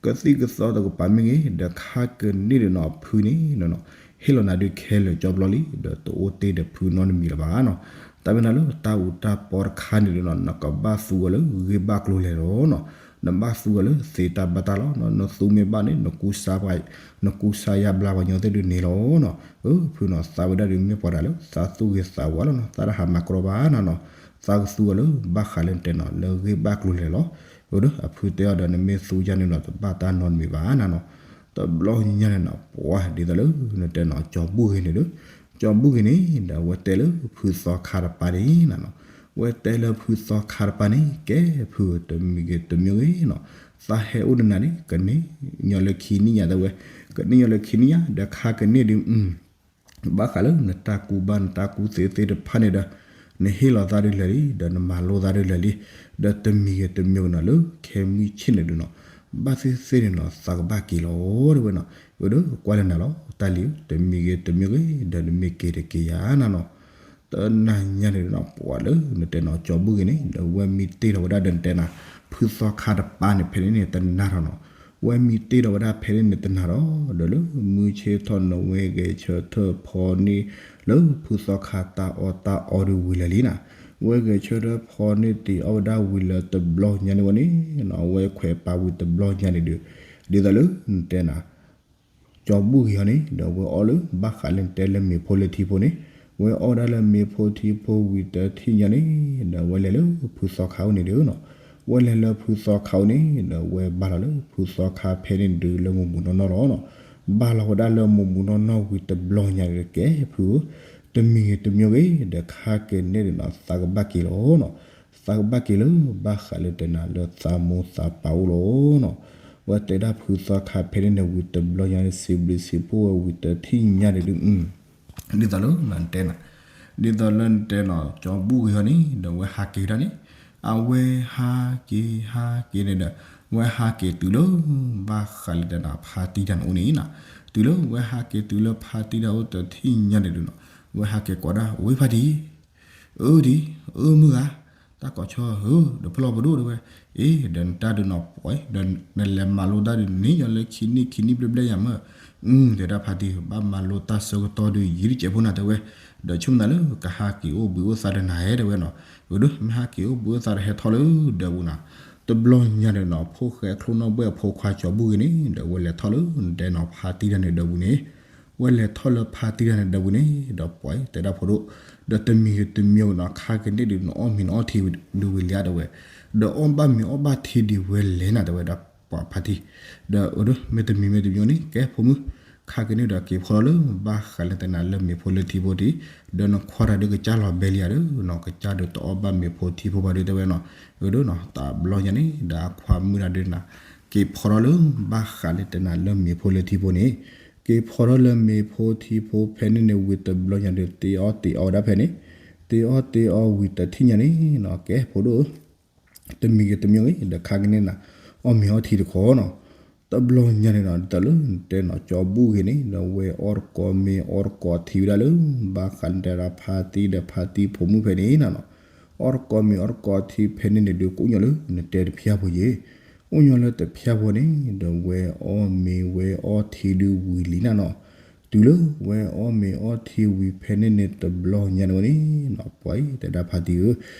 ကသံၣ်ကသီတကပၤမ့ၢ်ဂ့ၤ ဒီးခါကန့ၣ်ဒုးနီၤ ဖုန့ၣ်နီၤ ဟ့ၣ်လီၤနၤဒုးခဲလၢာ်ကၠီဘျီလံ ဒီးတအိၣ်တ့ၢ်ဒီးဖုနီတမံၤလၢၤဘၣ်နီၤ တၢ်မ့ၢ်နၤလၢတၢ်အူတၢ်ပီတခါန့ၣ်ဒုးနီၤ နကဘၣ်သူအီၤလၢဂ့ၢ်ဘၣ်ကျိၤလဲၤလီၤနီၤ နဘၣ်သူအီၤလၢသ့တၢ်ဘၣ်တၢ်လီၤနီၤ နသူမ့ၢ်ဘၣ်န့ၣ် နကူစါပှၤ နကူစါယါဘျါပှၤညီသ့ၣ်ဒုးန့ၣ်လီၤနီၤ အၢ ဖုနီၤ သးဝဲဒၣ်ဒုးမ့ၢ်ပှၤတၢ်လၢ သးသူၣ်ဂ့ၤသးဝါလီၤနီၤ သးတဟးမၤကရီဘၣ်နၤနီၤ သးကသူအီၤလၢဘၣ်ဃးလၢနတဲနီၤ လၢဂ့ၢ်ဘၣ်ကျိၤလဲၤလီၤ အၢ ဒီးအဖုတဲအီၤဒီး နမ့ၢ်သူယါန့ၣ်နီၤ တဘၣ်တၢ်နီတမံၤဘၣ်နၤနီၤ တဘျီညါန့ၣ်နီၤ ပှၤဒ်သိးလၢနတဲနီၤ ကၠီဘူၣ်ဂ့ၤန့ၣ်ဒီး ကၠီဘူၣ်ဂ့ၤန့ၣ် ဒီးအဝဲတဲလၢဖုသီခါတပၤန့ၣ်နၤနီၤ အဝဲတဲလၢဖုသီခါတပၤန့ၣ် ကဲဖုတမံၤဂ့ၤတမံၤဂ့ၤနီၤ သးဟဲအိၣ်ဒီးနၤန့ၣ် ကန့ၢ်ညီလၢခံနံၣ်ညါတဲဝဲ ကန့ၢ်ညီလၢခံနံၣ်ညါ ဒီးခါကန့ၣ်ဒုး ဘၣ်ဃးလၢနတၢ်ကူဘၣ်နတၢ်ကူသ့သ့ၣ်တဖၣ်န့ၣ်ဒီး နဟ့ၣ်လီၤသးဒုးလဲၤလံ ဒီးနမၤလိသးဒုးလဲၤလံ ဒီးတမံၤဂ့ၤတမံၤဂ့ၤနီၤ လၢခဲမုၢ်ဆ့ၣ်န့ၣ်ဒုးနီၤ ဘၣ်သ့ၣ်သ့ၣ်န့ၣ်နီၤ သးကဘၣ်က့ၤလီၤတဲဝဲနီၤ အၢ ဒီးကွၢ်လၢနၤလီၤ တၢ်လံၤဧၢ တမံၤဂ့ၤတမံၤဂ့ၤ ဒီးနမ့ၢ်က့ၤတက့ၤယၤနၤနီၤ တနၤညါန့ၣ်နီၤ ပှၤလၢနတဲနီၤ ကၠီဘူၣ်ဂ့ၤန့ၣ် ဒီးဝဲမ့ၢ်တ့ထီၣ်ဝဲဒၣ်ဒီးနတဲနၤ ဖုသီခါတပၤန့ၣ် ဖဲန့ၣ်န့ၣ် တနၤထီၣ်နီၤ ဝဲမံတ့ၢ်ဒီးဝဲဒၣ်ဖဲန့ၣ်န့ၣ်တနၤဒီး ဒီးလၢမုၢ်ဆ့ၣ်ထီၣ်န့ၣ် ဝဲဂဲၤဆၢထၢၣ်ဖီန့ၢ်လၢဖုသီခါတၢ်အီၣ်တၢ်အီဒီးဝံၤလၢာ်လံနၤ. ဝဲဂဲၤဆၢထၢၣ်ဖီန့ၢ်တ့ၢ်အီၣ်ဝဲဒၣ်ဝံၤလၢတဘျီညါန့ၣ်ဝဲန့ၣ် အဝဲခွဲးပာ်ဝံၤတဘျီညါန့ၣ်ဒီး ဒ်သိးလၢနတဲနၤ ကၠီၤဘူၣ်ဂ့ၤဟီန့ၣ် ဒီးဝဲအီၣ်လၢဘၣ်ဃးလၢနတဲလၢမ့ၤဖိလၢထံဖိန့ၣ်, ဝဲအီၣ်ဝဲဒၣ်လၢမ့ၤဖိထံဖိဝံၤတထံၣ်ညါန့ၣ် ဒီးဝဲလဲၤလၢဖုသီခါအိၣ်န့ၣ်ဒီးနီၤ, ဝဲလဲၤလၢဖုသီခါအိၣ်န့ၣ် ဒီးဝဲဘၣ်လီၤလၢဖုသီခါဖဲန့ၣ်ဒုးလၢမူးမူးနီၢ်နီၢ်လီၤနီၤ. ဘၣ်လီၤဝဲဒၣ်လၢမူးမူးနီၢ်နီၢ်ဝံၤတဘျီညါန့ၣ်ဒီး ကဲဖုဧၢ, တမံၤဂ့ၤတမံၤဂ့ၤ ဒီးခါက့ၤန့ၣ်ဒီးနီၤ သးကဘၣ်က့ၤလီၤနီၤ. သးကဘၣ်က့ၤလၢဘၣ်ဃးလၢတဲနၤလၢသးမိၢ်သးပၢ်အိၣ်လီၤနီၤ. ဝဲတဲဒၣ်ဖုသီခါဖဲန့ၣ်န့ၣ်ဝံၤတဘျီညါန့ၣ် စံးဘျုးစံးဖှိၣ်ဝဲဝံၤတထံၣ်ညါန့ၣ်ဒုး ဒ်သိးလၢနတဲနၤ, ဒ်သိးလၢနတဲနီၤ ကၠီၤဘူၣ်ဂ့ၤဟီန့ၣ် ဒီးဝဲဟးက့ၤဝဲဒၣ်န့ၣ်, အဝဲဟးက့ၤဟးက့ၤန့ၣ်ဒီး ဝဲဟးက့ၤတုၤလၢဘၣ်ဃးလၢတဲနၤဖါတံၢ်တၢ်န့ၣ်အိၣ်န့ၣ်နီၤ. တုၤလၢဝဲဟးက့ၤတုၤလၢဖါတံၢ်တၢ်အိၣ်တထံၣ်ညါန့ၣ်ဒုးနီၤ, ဝဲဟးက့ၤကိးဒၣ် ဝ့ၢ်ဖါတံၢ် အၢဒံ, အၢမုၢ်ဂၤ, တၢ်ကိးဆၢဧၢ, ဒီးဖဲလီၤပဒိၣ်တဲဝဲ, အ့ ဒီးနတၢ်ဒုးနီၤပှဲၤ, ဒီးနလဲၤမၤလိတၢ်ဒုးန့ၣ် ယီၤလၢခံနံၣ်ခံနံၣ်ဘျဲၣ်ဘျဲၣ်ယၤမ့ၢ်, အု တဲဒၣ်ဖါတံၢ် ဘၣ်မၤလိတၢ်ဆၢကတီၢ်ဒုးယံာ်တစဲးဖိနၤတဲဝဲ, ဒီးဆိကမိၣ်သးလၢကဟးက့ၤအိၣ်ဘှံးအိၣ်သါဒီးနၤဧဲတဲဝဲနီၤ, အၢဒီး မ့ၢ်ဟးက့ၤအိၣ်ဘှံးအိၣ်သါဒီးဟဲထီၣ်လၢဒၢးပူၤနၤ, တဘျီညါန့ၣ်နီၤ ဖိၣ်ဃဲချိၣ်နီၣ်ဘှဲၣ်အဖိခွါကၠီၤဘူၣ်ဂ့ၤန့ၣ် ဒီးဝဲလဲၤထီၣ်လၢနတဲနီၤဖါတံၢ်တၢ်န့ၣ်ဒၢးပူၤန့ၣ် ဝဲလဲၤထီၣ်လၢဖါတံၢ်တၢ်န့ၣ်ဒၢးပူၤန့ၣ် ဒီးပှၤတဲဒၣ်ဖိဒိၣ်, ဒီးတမံၤတမံၤနီၤ ခါက့ၤန့ၣ်ဒုးနအီၣ်မ့ၤနအီထံဒုးဝံၤလံဧါတဲဝဲ, ဒီးအီၣ်ဘၣ်မ့ၤအီၣ်ဘၣ်ထံဒုးဝဲလဲၣ်နၤတဲဝဲဒၣ်ပှၤဖါတံၢ်, ဒီးအၢဒီး မ့ၢ်တမံၤမ့ၢ်တမံၤန့ၣ် ကဲဖိမုၣ်, ခါက့ၤန့ၣ်ဒီးက့ၤဖီထီၣ်လၢဘၣ်ဃးလၢတဲနၤလၢမ့ၤဖိလၢထံဖိတံၢ်, ဒီးနခွါတၢ်ဒုးကစၢ်လီၤဘဲလံဧါဒီးနီၤ ကစၢ်ဒုးတအီၣ်ဘၣ်မ့ၤဖိထံဖိဘၣ်ဒုးတဲဝဲနီၤ, အၢဒီးနီၤ တဘျီညါန့ၣ် ဒီးအခွါမုၣ်တၢ်ဒုးနၤ က့ၤဖီထီၣ်လၢဘၣ်ဃးလၢတဲနၤလၢမ့ၤဖိလၢထံဖိန့ၣ်, က့ၤဖီထီၣ်လၢမ့ၤဖိထံဖိဖဲန့ၣ်န့ၣ်ဝံၤတဘျီညါဒီး တ့အီၣ်တ့အီဝဲဒၣ်ဖဲန့ၣ်, တ့အီၣ်တ့အီဝံၤတထံၣ်ညါန့ၣ်နီၤ ကဲဖိဒိၣ် တမံၤဂ့ၤတမံၤဂ့ၤ ဒီးခါက့ၤန့ၣ်နၤ အီၣ်မ့ၤအီထံတခီနီၤ, တဘျီညါန့ၣ်နီၤ ဒ်သိးလၢနတဲနီၤ ကၠီၤဘူၣ်ဂ့ၤန့ၣ် ဒီးဝဲအီၣ်တကိးမ့ၤအီၣ်တကိးထံဝဲဒၣ်လၢ ဘၣ်ဃးလၢနတဲဒၣ်ဖါတံၢ်ဒီးဖါတံၢ်ဖိမုၣ်ဖဲန့ၣ်နၤနီၤ, အီၣ်တကိးမ့ၤအီၣ်တကိးထံဖဲန့ၣ်န့ၣ်ဒီး ကအိၣ်ညီလၢနတဲတဖျၢၣ်ဖိယ့ၣ်, အိၣ်ညီလၢတဖျၢၣ်ဖိန့ၣ် ဒီးဝဲအီၣ်မ့ၤဝဲအီထံဒုးဝံၤလံနၤနီၤ, တုၤလၢဝဲအီၣ်မ့ၤအီထံဝံၤဖဲန့ၣ်န့ၣ်တဘျီညါန့ၣ်ဝဲန့ၣ်နီၤ ပှၤအံၤတဲဒၣ်ဖါတံၢ်ဧၢ,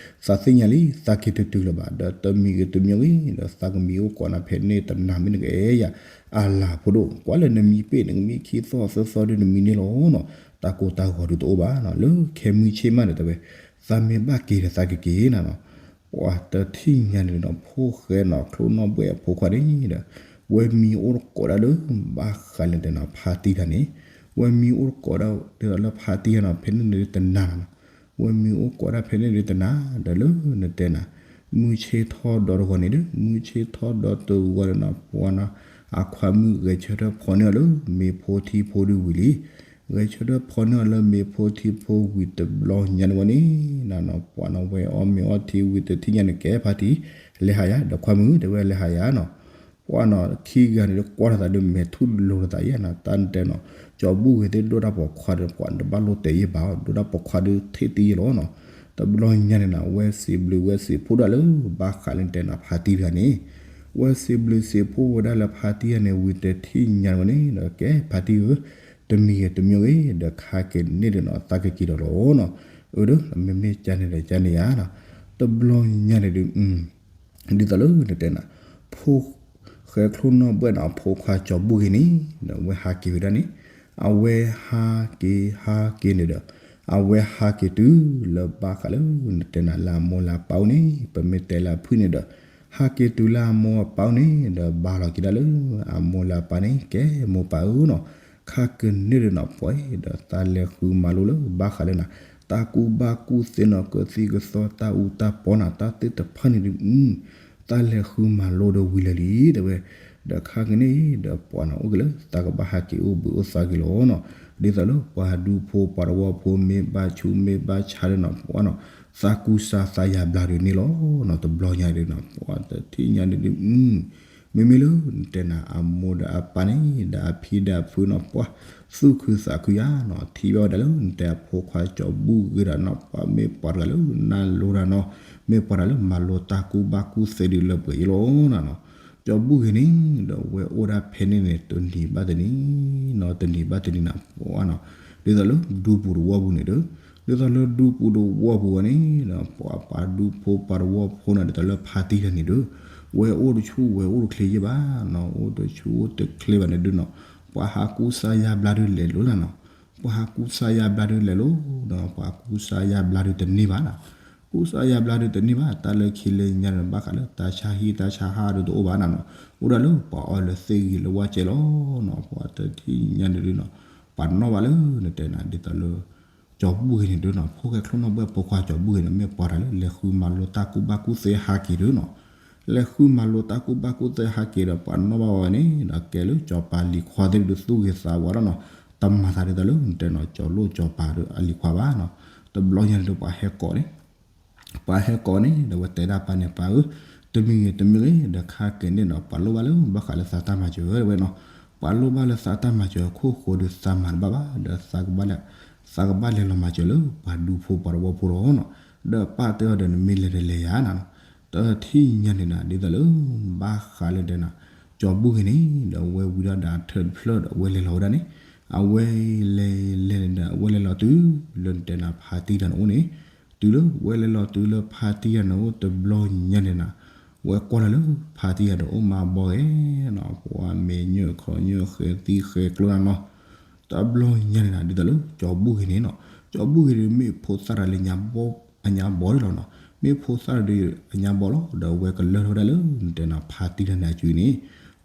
သးသ့ၣ်ညါလံ သးက့ၤတတုၤလၢၤဘၣ် ဒီးတမံၤဂ့ၤတမံၤဂ့ၤ ဒီးသးကမံအိၣ်ကိးနၤဖဲန့ၣ်တနၤမ့ၢ်နကအဲၣ်ယၤ, အလၤဖိဒိၣ် ကွၢ်လၢနမံပ့ၣ်နကမံခံသီသၢသီဒုးနမံန့ၣ်လီၤနီၤ, တၢ်ကိၢ်တၢ်ဂီၤဒုးတအိၣ်ဘၣ်နီၤ လၢခဲမုၢ်ဆ့ၣ်မးဒီးတဲဝဲ, သးမ့ၢ်ဘၣ်က့ၤဒီးသးကက့ၤနၤနီၤ ပှၤတထံၣ်ညါန့ၣ်ဒီး ဖိၣ်ဃဲနီၤ ချိၣ်နီၣ်ဘှဲၣ်အဖိခွါန့ၣ်ဒီး ဝဲမံအိၣ်တကိးဒၣ်လၢ ဘၣ်ဃးလၢတဲနီၤ ဖါတံၢ်တၢ်န့ၣ်, ဝဲမံအိၣ်တကိးဒၣ်ဒ်သိးလၢဖါတံၢ်တၢ်နီၤ ဖဲန့ၣ်န့ၣ်တနၤနီၤ, ဝဲမံအိၣ်တကိးဒၣ်ဖဲန့ၣ်န့ၣ်တနၤ ဒီးလၢနတဲနၤ, မုၢ်ဆ့ၣ်ထီၣ်ဒီတဂီၤန့ၣ်ဒီး မုၢ်ဆ့ၣ်ထီၣ်ဒီတဂီၤန့ၣ်နီၤ ပှၤနီၤ အခွါမုၣ်ဂဲၤဆၢထၢၣ်ဖီန့ၢ်အီၤလၢ မ့ၤဖိထံဖိဒုးဝံၤလံ ဂဲၤဆၢထၢၣ်ဖီန့ၢ်အီၤလၢမ့ၤဖိထံဖိဝံၤတဘျီညါန့ၣ်ဝဲန့ၣ်, နနီၤ ပှၤနီၤ ဝဲအီၣ်မ့ၤအီထံဝံၤတထံၣ်ညါန့ၣ် ကဲဖါတံၢ် လဲၤဟးယၤ ဒီးခွါမုၣ် တဲဝဲလဲၤဟးယၤနီၤ, ပှၤနီၤ ခံဂၤန့ၣ်ဒီး ကွၢ်ထီၣ်သးဒီးမဲာ်ထူၣ်လိၤလိာ်သးယဲနီၤ တၢ်နတဲနီၤ, ကၠီၤဘူၣ်ဂ့ၤသ့ၣ်ဒိၣ်တၢ်ပိာ်ခွါဒီး ပှၤတဘၣ်လိၣ်တဲာ်ယဲဘၣ် ဒိၣ်တၢ်ပိာ်ခွါဒီးထံၣ်သံယဲလီၤနီၤ, တဘျီညါန့ၣ်နီၤ ဝဲစံးဘျုးဝဲစံးဖှိၣ်ဒၣ်လၢ ဘၣ်ဃးလၢတဲနီၤ ဖါတံၢ်တဂၤန့ၣ် ဝဲစံးဘျုးစံးဖှိၣ်ဝဲဒၣ်လၢဖါတံၢ်တဂၤန့ၣ် ဝံၤတထံၣ်ညါန့ၣ်ဝဲန့ၣ် ဒီးကဲဖါတံၢ်ဧၢ, တမံၤဂ့ၤတမံၤဂ့ၤ ဒီးခါက့ၤန့ၣ်ဒီးနီၤ သးကက့ၤဒီးလီၤနီၤ, အၢဒီး မ့မ့ၢ်ကန့ၣ်ဒီးကန့ၣ်ဧါနီၤ, တဘျီညါန့ၣ်ဒီး ဒ်သိးလၢနတဲနၤ, ဖိၣ်ဃဲချိၣ်နီၣ်ဘှဲၣ်နီၤ အဖိခွါကၠီၤဘူၣ်ဂ့ၤန့ၣ် ဒီးအဝဲဟးက့ၤဝဲဒၣ်န့ၣ်, အဝဲဟးက့ၤဟးက့ၤန့ၣ်ဒီး အဝဲဟးက့ၤတုၤလၢဘၣ်ဃးလၢနတဲနၤ လၢအမိၢ်လၢအပၢ်အိၣ်န့ၣ် ပမ့ၢ်တဲလၢအဖုၣ်န့ၣ်ဒီး ဟးက့ၤတုၤလၢအမိၢ်အပၢ်အိၣ်န့ၣ် ဒီးဘါလီၤက့ၤဒၣ်လၢအမိၢ်လၢအပၢ်န့ၣ် ကဲမိၢ်ပၢ်ဧၢနီၤ, ခါကန့ၣ်ဒီးနီၤ ပှၤဒီးသးလဲၤဃုမၤလိလၢဘၣ်ဃးလၢနၤ တၢ်ကူၣ်ဘၣ်ကူၣ်သ့နီၤ ကသံၣ်ကသီ တၢ်အူတၢ်ပီနၤ တၢ်သ့ၣ်တဖၣ်န့ၣ်ဒီး သးလဲၤဃုမၤလိဒီးဝံၤလၢာ်လံ တဲဝဲ, ဒီးခါကန့ၣ်ဒီးပှၤနီၤ အိၣ်က့ၤလၢသးကဘၣ်ဟးက့ၤအိၣ်ဘှံးအိၣ်သါက့ၤလီၤနီၤ, ဒ်သိးလၢပှၤဒူဖိပှၤတဝီဖိ မ့ၢ်ဘၣ်ဆူးမ့ၢ်ဘၣ်ဆါဒီးနီၤ ပှၤနီၤ သးကူစါသးယၤဘျါဒုးန့ၣ်လီၤနီၤ, တဘျီညါဒုးနီၤ ပှၤတထံၣ်ညါဒုးဒုး မ့မ့ၢ်လၢနတဲနၤ အမိၢ်ဒီးအပၢ်န့ၣ် ဒီးအဖံဒီးအဖုနီၤ ပှၤသူၣ်ခုသးခုယၤနီၤ ထံၣ်ဘၣ်ဝဲဒၣ်လၢနတဲအဖိခွါကၠီၤဘူၣ်ဂ့ၤဒီးနီၤ ပှၤမ့ၢ်ပှၤတဂၤလၢနၢ်လိတၢ်နီၤ မ့ၢ်ပှၤတဂၤလၢမၤလိတၢ်ကူၣ်ဘၣ်ကူၣ်သ့ဒုးလၢပှဲၤအံၤလီၤနီၤ, ကၠီၤဘူၣ်ဂ့ၤန့ၣ် ဒီးဝဲအိၣ်ဒၣ်ဖဲန့ၣ်န့ၣ် တနံၤဘၣ်တနံၤနီၤ တနံၤဘၣ်တနံၤနီၤ ပှၤနီၤ ဒ်သိးလၢဒူပူၤတဝီပူၤန့ၣ်ဒီး ဒ်သိးလၢဒူပူၤတဝီပူၤန့ၣ် ပှၤပှၤဒူဖိပှၤတဝီဖိန့ၣ် ဒ်သိးလၢဖါတံၢ်တၢ်န့ၣ်ဒီး ဝဲအိၣ်တဆူၣ်ဝဲအိၣ်တချ့ယဲၢ်ဘၣ်နီၤ အိၣ်တဆူၣ်အိၣ်တချ့ဘၣ်န့ၣ်ဒုးနီၤ ပှၤဟးကူစါယါဘျါဒုးလဲၤလိၤနၤနီၤ ပှၤဟးကူစါယါဘျါဒုးလဲၤလိၤနီၤ ပှၤကူစါယါဘျါဒုးတန့ၢ်ဘၣ်နီၤ ကူစါယါဘျါဒုးတန့ၢ်ဘၣ် တၢ်လၢခံလၢညါန့ၣ် ဘၣ်ဃးလၢတၢ်ဆါဟံၣ်တၢ်ဆါဟးဒုးတအိၣ်ဘၣ်နၤနီၤ အိၣ်ဒၣ်လၢပှၤအီၣ်လၢသ့ၣ်ဂ့ၤလၢဝါကဲလီၤနီၤ ပှၤတထံၣ်ညါန့ၣ်ဒုးနီၤ ပှၤနီၣ်ဘၣ်လၢနတဲနၤ ဒ်သိးလၢ ကၠီၤဘူၣ်ဂ့ၤန့ၣ်ဒုးနီၤ ဖိၣ်ဃဲချိၣ်နီၣ်ဘှဲၣ်ဖိခွါကၠီၤဘူၣ်ဂ့ၤန့ၣ် မ့ၢ်ပှၤတၢ်လၢ လဲၤဃုမၤလိတၢ်ကူၣ်ဘၣ်ကူၣ်သ့ဟးက့ၤဒုးနီၤ လဲၤဃုမၤလိတၢ်ကူၣ်ဘၣ်ကူၣ်သ့ဟးက့ၤဒီး ပှၤနီၣ်ဘၣ်ဝဲန့ၣ် ဒီးကဲလၢကၠီၤပၤလံၤခွါသ့ၣ်ဒုးသူၣ်ဂ့ၤသးဝါလီၤနီၤ တမၤသးဒ်သိးလၢနတဲနီၤ ကၠီၤလိၣ်ကၠီၤပၤဒီးအလံၤခွါဘၣ်နီၤ တဘျီညါန့ၣ်ဒီးပှၤဟဲကိးန့ၣ် ပှၤဟဲကိးန့ၣ် ဒီးဝဲတဲဒၣ်ပၢ်န့ၣ် ပၢ်ဧၢ, တမံၤဂ့ၤတမံၤဂ့ၤ ဒီးခါက့ၤန့ၣ်ဒီး ပှၤလိၣ်ဘၣ်လၢဘၣ်ဃးလၢသးတၢ်မၤစၢၤဝဲနီၤ, ပှၤလိၣ်ဘၣ်လၢသးတၢ်မၤစၢၤအခိၣ်ဃိဒီး သးမၤတဘၣ်ဘၣ် ဒီး သးကဘၣ်လဲၤလီၤမၤစၢၤလၢ ပှၤဒူဖိပှၤတဝီဖိလီၤနီၤ, ဒီးပၢ်တဲအီၤဒီး နမ့ၢ်လဲၤဒီးလဲၤယၤနီၤ, တထံၣ်ညါန့ၣ်နၤ ဒ်သိးလၢ ဘၣ်ဃးလၢဒဲနၤ, ကၠီၤဘူၣ်ဂ့ၤန့ၣ် ဒီးဝဲဝံၤဒီးဒၣ်ထၢၣ်တဖျၢၣ်ဒီး အဝဲလဲၤလီၤဝဲဒၣ်န့ၣ်, အဝဲလဲၤလဲၤန့ၣ်ဒီး အဝဲလဲၤလီၤတုၤလၢနတဲနၤဖါတံၢ်တၢ်န့ၣ်အိၣ်န့ၣ်, တုၤလၢဝဲလဲၤလီၤတုၤလၢဖါတံၢ်တၢ်န့ၣ်အိၣ်တဘျီညါန့ၣ်နၤ, ဝဲကွၢ်လီၤလၢဖါတံၢ်တၢ်ဒီးအိၣ်မါဘီဂဲၤနီၤ, ပှၤမဲာ်ညၢၣ်ခီညၢၣ်ဃဲၤသံဃဲၤကျိနၤနီၤ, တဘျီညါန့ၣ်နၤ ဒ်သိးလၢ ကၠီၤဘူၣ်ဂ့ၤန့ၣ်နီၤ, ကၠီၤဘူၣ်ဂ့ၤန့ၣ်မ့ၢ်ဖိသၣ်တၢ်လၢ အညါဘီဒၣ်လီၤနီၤ, မ့ၢ်ဖိသၣ်တၢ်ဒီးအညါဘီလီၤ, ဒီးဝဲကလၢၢ်ထီၣ်ဝဲဒၣ်လၢ နတဲနၤဖါတံၢ်တၢ်န့ၣ်အစုန့ၣ်,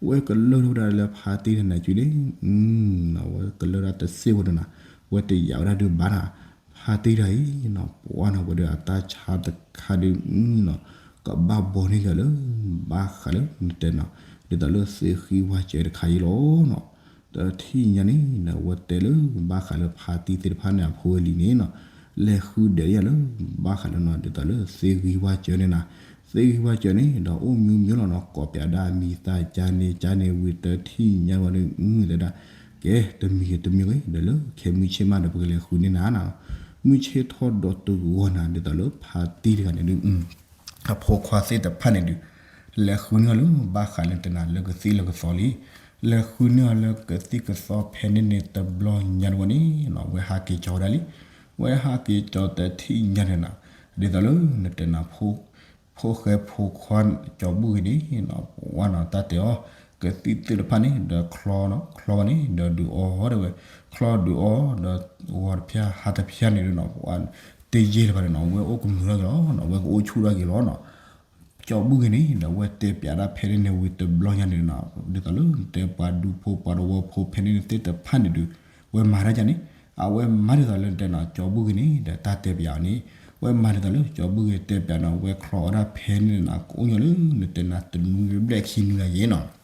ဝဲကလၢၢ်ထီၣ်ဝဲဒၣ်လၢဖါတံၢ်တၢ်န့ၣ်အစုန့ၣ်, ဝဲကလၢၢ်ဒၣ်တစ့ၢ်ဖိဒီးနၤ, ဝဲတယာ်ဝဲဒၣ်ဒုးဘၣ်နၤ, ဖါတံၢ်တၢ်အံၤနီၤ, ပှၤနီၤ ဝဲဒီးအတၢ်ဆါတခါဒီးနီၤ, ကဘၣ်ဘီန့ၢ်ယၤလၢ ဘၣ်ဃးလၢနတဲနၤ, ဒ်သိးလၢသ့ၣ်ဃံဝါစၢၤတခါအံၤလီၤနီၤ. တထံၣ်ညါန့ၣ်နၤ ဝဲတဲလၢ ဘၣ်ဃးလၢဖါတံၢ်သ့ၣ်တဖၣ်န့ၣ် အဖိဝဲလံၤန့ၣ်နီၤ, လဲၤဃုဒဲးယၤလၢ ဘၣ်ဃးလၢနီၤ ဒ်သိးလၢသ့ၣ်ဃံဝါစၢၤန့ၣ်နၤ, သ့ၣ်ဃံဝါစၢၤန့ၣ် ဒီးအိၣ်မံၤမံၤလီၤနီၤ, ကိးပၠးဒၣ်မံၤသၣ်ကၠါန့ၣ် ကၠါန့ၣ်ဝံၤ တထံၣ်ညါဝဲဒၣ် တဲဒၣ်, ကဲ တမံၤဂ့ၤတမံၤဂ့ၤ ဒီးလၢခဲမုၢ်ဆ့ၣ်မးဒီး ပကလဲၤဃုန့ၢ်နၤနၤ, မုၢ်ဆ့ၣ်ထီၣ်ဒီးတဂီၤနၤ ဒ်သိးလၢဖါတံၢ်တဂၤန့ၣ်ဒုး အဖိခွါသ့ၣ်တဖၣ်န့ၣ်ဒုး လဲၤဃုန့ၢ်အီၤလၢ ဘၣ်ဃးလၢနတဲနၤလၢကသံၣ်လၢကသီလံ, လဲၤဃုန့ၢ်အီၤလၢကသံၣ်ကသီဖဲန့ၣ်န့ၣ် တဘျီညါတဝဲန့ၣ်နီၤ, ဝဲဟးက့ၤကၠီၤဝဲဒၣ်လံ, ဝဲဟးက့ၤကၠီၤတထံၣ်ညါန့ၣ်နၤ, ဒ်သိးလၢနတဲနၤ ဖိဃဲဖိခွါကၠီၤဘူၣ်ဂ့ၤန့ၣ်နီၤ, ပှၤနီၤ တၢ်တဲအီၤ ကသံၣ်သ့ၣ်တဖၣ်န့ၣ် ဒီးချီနီၤ, ချီဝဲန့ၣ် ဒီးဒုးအီၣ်ဒၣ်ဝဲ, ချီဒုးအီၣ်ဒီး ဂီၤတဖၠၣ်ဟါတဖၠၣ်န့ၣ်ဒုးနီၤ, ပှၤတယဲၢ်လၢၤဘၣ်န့ၣ်နီၤ, ဝဲအိၣ်ကမုာ်ထီၣ်က့ၤလီၤနီၤ, ဝဲကအိၣ်ဆူၣ်ထီၣ်က့ၤလီၤနီၤ. ကၠီၤဘူၣ်ဂ့ၤန့ၣ် ဒီးဝဲတဲပၠးဒၣ်ဖဲန့ၣ်န့ၣ်ဝံၤတဘျီညါန့ၣ်နီၤ, ဒ်သိးလၢနတဲပှၤဒူဖိပှၤတဝီဖိဖဲန့ၣ်န့ၣ်သ့ၣ်တဖၣ်န့ၣ်ဒုး ဝဲမၤတၢ်ဒ်န့ၣ်, အဝဲမၤဒ်သိးလၢနတဲနီၤ ကၠီၤဘူၣ်ဂ့ၤန့ၣ် ဒီးတၢ်တဲပၠးအီၤန့ၣ်, ဝဲမၤဒ်သိးလၢကၠီၤဘူၣ်ဂ့ၤတဲပၠးနီၤ, ဝဲချီအီၣ်ဒၣ်ဖဲန့ၣ်နၤ ကအိၣ်ညီလၢနတဲနၤ တနွံဘျဲၣ်ခံနွံဂၤယဲၢ်နီၤ.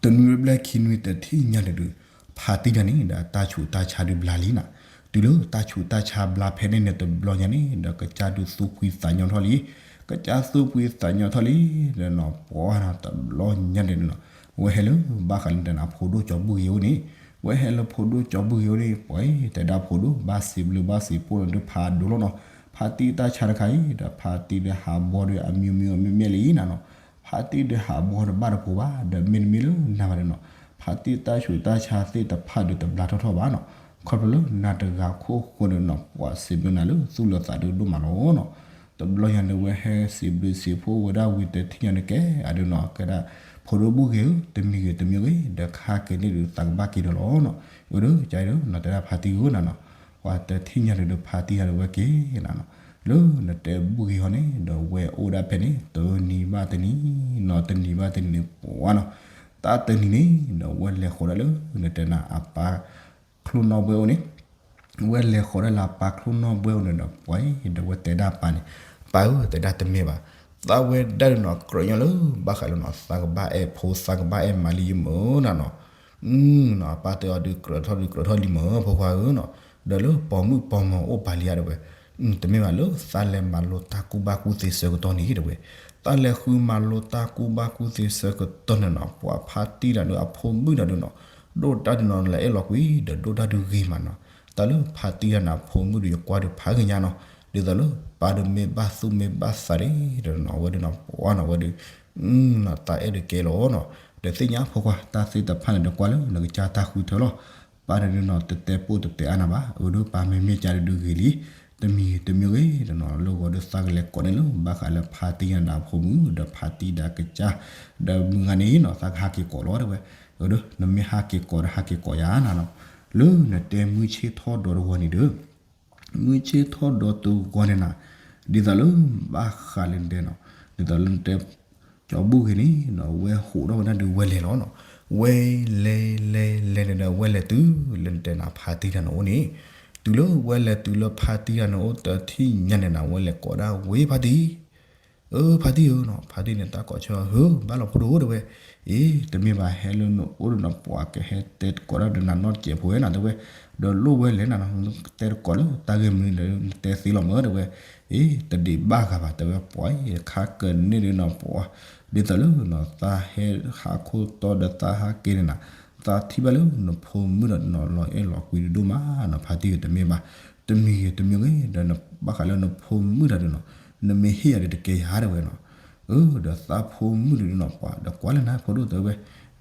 တနွံဘျဲၣ်ခံနွံတထံၣ်ညါန့ၣ်ဒုး ဖါတံၢ်တၢ်န့ၣ် ဒီးတၢ်ဆူးတၢ်ဆါဒုးဘျါလံနၤ, တုၤလၢတၢ်ဆူးတၢ်ဆါဘျါဖဲန့ၣ်န့ၣ်တဘျီညါန့ၣ် ဒီးကစၢ်ဒုးသူၣ်ဖှံသးညီထီၣ်လံ, ကစၢ်သူၣ်ဖှံသးညီထီၣ်လံ, ဒီးနီၤ ပှၤနီၤတဘျီညါန့ၣ်နီၤ, ဝဲဟဲလၢဘၣ်ဃးလၢနတဲနၤ ဖိဒိၣ်ကၠီၤဘူၣ်ဂ့ၤအိၣ်န့ၣ်, ဝဲဟဲလၢဖိဒိၣ်ကၠီၤဘူၣ်ဂ့ၤအိၣ်န့ၣ် ပှၤတဲဒၣ်ဖိဒိၣ် ဘၣ်စံးဘျုးဘၣ်စံးဖှိၣ်လီၤဒုးဖးဒိၣ်လီၤနီၤ, ဖါတံၢ်တၢ်ဆါတခါအံၤ ဒီးဖါတံၢ်ဒီးဟးဘီဒီးအမံၤမံၤအမံၤမံၤလံနၤနီၤ, ဖါတံၢ်ဒီးဟးဘီတဘၣ်တပူၤဘၣ်, ဒီးမ့တမ့ၢ်လၢနၤဘၣ်ဒီးနီၤ, ဖါတံၢ်တၢ်ဆူးတၢ်ဆါသ့ၣ်တဖၣ်ဒုးတဘျါထီၣ်ထီၣ်ဘၣ်နီၤ, ခီဖျိလၢနၤတဂၤခိၣ်ဃိန့ၣ်နီၤ ပှၤစံးဘျုးနၤလၢသူၣ်လၢသးဒုးဒိၣ်မးလီၤနီၤ. တဘျီညါန့ၣ် ဝဲဟဲစံးဘျုးစံးဖှိၣ်ဝဲဒၣ်ဝံၤတထံၣ်ညါန့ၣ်ကဲ အဒုးနီၤ ကဲဒၣ် ဖိဒိၣ်ဘူၣ်ဂ့ၤဧၢ, တမံၤဂ့ၤတမံၤဂ့ၤ ဒီးခါက့ၤန့ၣ်ဒုးသးကဘၣ်က့ၤဒီးလီၤနီၤ, အဒုးကဲဒုးနီၤ တဲဒၣ်ဖါတံၢ်ဧၢနၤနီၤ, ပှၤတထံၣ်ညါဒုးဒီးဖါတံၢ်ယၤဒီးဝဲက့ၤနၤနီၤ, လၢနတဲဘူၣ်ဂ့ၤဟီန့ၣ် ဒီးဝဲအိၣ်ဒၣ်ဖဲန့ၣ် တနံၤဘၣ်တနံၤနီၤ, တနံၤဘၣ်တနံၤန့ၣ် ပှၤနီၤ, တၢ်တနံၤန့ၣ် ဒီးဝဲလဲၤဃီၤဒၣ်လၢ နတဲနၤအပၢ် ချိၣ်နီၣ်ဘှဲၣ်အိၣ်န့ၣ်, ဝဲလဲၤဃီၤဒၣ်လၢအပၢ်ချိၣ်နီၣ်ဘှဲၣ်အိၣ်န့ၣ်ဒီး ပှၤဒီးဝဲတဲဒၣ်ပၢ်န့ၣ်, ပၢ်ဧၢ တဲဒၣ်တမ့ၢ်ဘၣ်, သးဝဲဒၣ်ဒုးနီၤ ကြၢးညီလၢ ဘၣ်ဃးလၢနီၤ သးကဘၣ်အဲၣ်ဖိ သးကဘၣ်အဲၣ်မါလံယမုၢ်နၤနီၤ, နီၤ ပၢ်တဲအီၤဒုးကြၢးထီၣ်ဒုးကြၢးထီၣ်လံမုၢ် ဖိခွါဧၢနီၤ, ဒီးလၢပိာ်မုၣ်ပိာ်မၢၤအိၣ်ပာ်လံဧါဒီးဝဲ, တမ့ၢ်ဘၣ်လၢသးလဲၤမၤလိတၢ်ကူၣ်ဘၣ်ကူၣ်သ့ဆၢကတီၢ်န့ၣ်တဲဝဲ, သးလဲၤဃုမၤလိတၢ်ကူၣ်ဘၣ်ကူၣ်သ့ဆၢကတီၢ်န့ၣ်နီၤ ပှၤဖါတံၢ်တၢ်ဒုး အဖိမုၣ်တၢ်ဒုးနီၤ, ဒိၣ်တၢ်ဒုးနီၤ လဲၤအဲၣ်လီၤကွံာ် ဒီးဒိၣ်တၢ်ဒုးဂ့ၤမးနီၤ, တၢ်လၢဖါတံၢ်တၢ်န့ၣ် အဖိမုၣ်ဒုးယကွၢ်ဒုးဖးဂ့ၤညါနီၤ, ဒ်သိးလၢ ပၢ်ဒုးမ့ၢ်ဘၣ်သူၣ်မ့ၢ်ဘၣ်သးန့ၣ်ဒီးနီၤ အဝဲဒုးနီၤ ပှၤနီၤ အဝဲဒုး နီၤ တၢ်အဲၣ်ဒုးကဲလီၤနီၤ. ဒီးသ့ၣ်ညါဖိခွါ တၢ်သ့ၣ်တဖၣ်န့ၣ်ဒီး ကွၢ်လၢနကစၢ်တၢ်ဃုထၢလီၤ. ပၢ်န့ၣ်ဒုးနီၤ တတဲပိၢ်တတဲအါနၤဘၣ်. အဒိ ပၢ်မ့မ့ၢ်ကၢ်ဒုးဂ့ၤလံ. တမံၤတမံၤဂ့ၤဒီးနီၤ လၢဂီၤဒုးသးကလဲၤကိးန့ၣ်လၢ ဘၣ်ဃးလၢဖါတံၢ်ညါဒီးအဖိမုၣ် ဒီးဖါတံၢ်ဒီးကစၢ် ဒီးမုၢ်ဂၤန့ၣ်နီၤ သးကဟးက့ၤကိးလီၤတဲဝဲ. အဒိ နမ့ၢ်ဟးက့ၤကိးဒီးဟးက့ၤကိးယၤနၤနီၤ. လၢနတဲမုၢ်ဆ့ၣ်ထီၣ်ဒီးတဂီၤန့ၣ်ဒီး မုၢ်ဆ့ၣ်ထီၣ်ဒီးတဂီၤန့ၣ်နၤ, ဒ်သိးလၢ ဘၣ်ဃးလၢနတဲနီၤ, ဒ်သိးလၢနတဲ ကၠီၤဘူၣ်ဂ့ၤန့ၣ်နီၤ ဝဲဟိးထီၣ်ဝဲဒၣ်ဒီးဝဲလဲၤလီၤနီၤ, ဝဲလဲၤလဲၤလဲၤန့ၣ်ဒီး ဝဲလဲၤတုၤလၢနတဲနၤဖါတံၢ်တၢ်နအိၣ်န့ၣ်, တုၤလၢဝဲလဲၤတုၤလၢဖါတံၢ်တၢ်နအိၣ်တထံၣ်ညါန့ၣ်နၤ ဝဲလဲၤကိးဒၣ်ဝဲဖါတံၢ် အၢ ဖါတံၢ်ဧၢနီၤ, ဖါတံၢ်န့ၣ် တၢ်ကိးဆၢ ဟၢ ဘၣ်လီၤဖိဒိၣ်တဲဝဲ, အ့ တမ့ၢ်ဘၣ် ဟဲလၢနအိၣ်ဒီးနီၤ ပှၤကဟဲတဲတကိးတၢ်ဒီးနၤနီတစဲးဖိဝဲနီၤ တဲဝဲ, ဒီးလိၣ်ဝဲလဲၣ်နၤနီၤ တဲတကိးလၢတၢ်ဂ့ၢ်မနုၤဒီး နတဲသ့လီၤမၢတဲဝဲ, အ့ တဒံးဘၣ်ဂၤဘၣ်တဲဝဲ ပှၤအံၤ ခါကန့ၢ်ဒုးနီၤ ပှၤ ဒ်သိးလၢနီၤ သးဟဲဟးခိၣ်တီဒီးသးဟးက့ၤန့ၣ်နၤ, သးထံၣ်ဘၣ်လၢနဖိမုၣ်ဒီးနီၤ လီၤအဲၣ်လီၤကွံဒိၣ်မးနီၤ ဖါတံၢ်ဧၢ တမ့ၢ်ဘၣ် တမံၤဂ့ၤတမံၤဂ့ၤ ဒီးနဘၣ်ဃးလၢနဖိမုၣ်တၢ်ဒုးနီၤ, နမ့ၢ်ဟ့ၣ်ယၤဒီးတကဲယၤတဲဝဲနီၤ, အၢ ဒီးသးဖိမုၣ်ဒုးနီၤ ပှၤဒီးကွၢ်လၢနဖိဒိၣ်တဲဝဲ,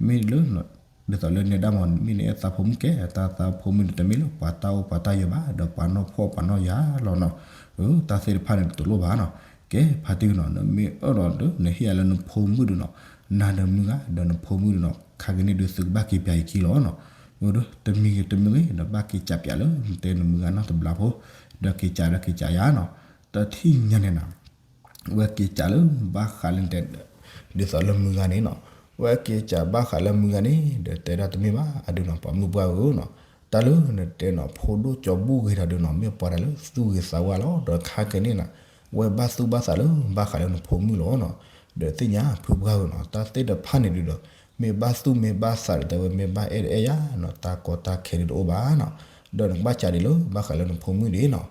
မ့ၢ်လၢ ဒ်သိးလၢနဲဒၣ်မး မ့ၢ်နအဲၣ်သးဖိမုၣ်ကဲ တၢ်သးဖိမုၣ်န့ၣ် တမ့ၢ်လၢပှၤတၢ်အိၣ်ပှၤတၢ်ယၢၤဘၣ် ဒီးပှၤနီၢ်ဖှီၣ်ပှၤနီၢ်ယၤလီၤနီၤ, အၢ တၢ်သ့ၣ်တဖၣ်န့ၣ်တလိၣ်ဘၣ်နီၤ, ကဲ ဖါတံၢ်နီၤ နမ့ၢ်အၢၣ်လီၤဒီး နဟ့ၣ်ယၤလၢနဖိမုၣ်ဒုးနီၤ, နၤဒီးမုၢ်ဂၤ ဒီးနဖိမုၣ်ဒုးနီၤ ခါကန့ၣ်ဒုးသုကဘၣ်က့ၤပၠးယခံလီၤနီၤ, အၢ ဒီးတမံၤဂ့ၤတမံၤဂ့ၤ ဒီးဘၣ်က့ၤကးပၠးလၢ နတဲနမုၢ်ဂၤနီတဘျီဖိ, ဒီးက့ၤကးဒီးက့ၤကးယၤနီၤ, တထံၣ်ညါန့ၣ်နၤ ဝဲက့ၤကးလၢဘၣ်ဃးလၢနတဲ ဒ်သိးလၢမုၢ်ဂၤန့ၣ်နီၤ, ဝဲက့ၤကးဘၣ်ဃးလၢမုၢ်ဂၤန့ၣ် ဒီးတဲဒၣ်တမ့ၢ်ဘၣ် အဒုးနီၤ ပှၤမုၢ်ပှၢ်ဧၢနီၤ, တၢ်လၢနတဲနီၤ ဖိဒိၣ်ကၠီၤဘူၣ်ဂ့ၤတၢ်ဒုးနီၤ မ့ၢ်ပှၤတၢ်လၢသူၣ်ဂ့ၤသးဝါလီၤ ဒီးခါက့ၤန့ၣ်နၤ, ဝဲဘၣ်သူၣ်ဘၣ်သးလၢဘၣ်ဃးလၢနဖိမုၣ်လီၤနီၤ, ဒီးသ့ၣ်ညါဖုပှၢ်ဧၢနီၤ တၢ်သ့ၣ်တဖၣ်န့ၣ်ဒုးဒီး မ့ၢ်ဘၣ်သူၣ်မ့ၢ်ဘၣ်သးဒီး တဲဝဲမ့ၢ်ဘၣ်အဲၣ်ဒီးအဲၣ်ယၤနီၤ တၢ်ကီတၢ်ခဲဒုးတအိၣ်ဘၣ်နီၤ, ဒီးနကဘၣ်ကးဒ်လၢ ဘၣ်ဃးလၢနဖိမုၣ်ဒ်နီၤ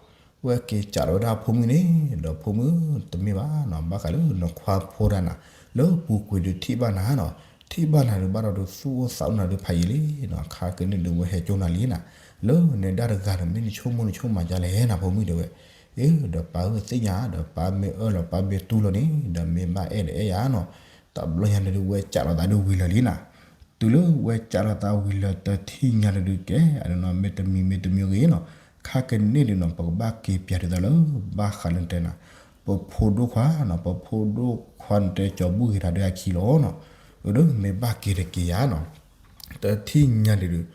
ဝဲက့ၤကးလီၤဝဲဒၣ်အဖိမုၣ်န့ၣ် ဒီးဖိမုၣ်တမ့ၢ်ဘၣ်နီၤ ဘၣ်ဃးလၢနခွါဖိတၢ်နၤ လၢပူၤကွံာ်ဒုးထံၣ်ဘၣ်နၤနီၤ, ထံၣ်ဘၣ်နၤဒုးဘၣ်ဒီးဒုးသူၣ်အိၣ်သးအိၣ်နၤဒုးဖးယံာ်လံနီၤ, ခါကန့ၣ်ဒုးဝဲဟဲကၠိနၤလံနၤ, လၢနဒါတဂၤဒီး မ့ၢ်နဆိကမိၣ်နဆိကမးဒ်လဲၣ်နၤ ဖိမုၣ်တဲဝဲ, အ့ ဒီးပၢ်ဧၢသ့ၣ်ညါ ဒီးပၢ်မ့ၢ်အၢၣ်လီၤပၢ်မ့ၢ်တူၢ်လိာ်န့ၣ် ဒီးမ့ၢ်ဘၣ်အဲၣ်ဒီးအဲၣ်ယၤနီၤ, တဘျီညါန့ၣ်ဒုးဝဲကးလီၤသးဒုးဝံၤလၢာ်လံနၤ တုၤလၢဝဲကးလီၤသးဝံၤလၢာ်တထံၣ်ညါန့ၣ်ဒုးကဲ အဒုးနီၤ မ့ၢ်တမံၤမ့ၢ်တမံၤဂ့ၤနီၤ, ခါကန့ၣ်ဒုးနီၤ ပကဘၣ်က့ၤပၠးဒ်သိးလၢ ဘၣ်ဃးလၢနတဲနၤ, ပဖိဒိၣ်ခွါနီၤ ပဖိဒိၣ်ခွါန့ၣ်တဲကၠီၤဘူၣ်ဂ့ၤတၢ်ဒုးအခံလီၤနီၤ, အဒုးမ့ၢ်ဘၣ်က့ၤတက့ၤယၤနီၤ တထံၣ်ညါန့ၣ်ဒုး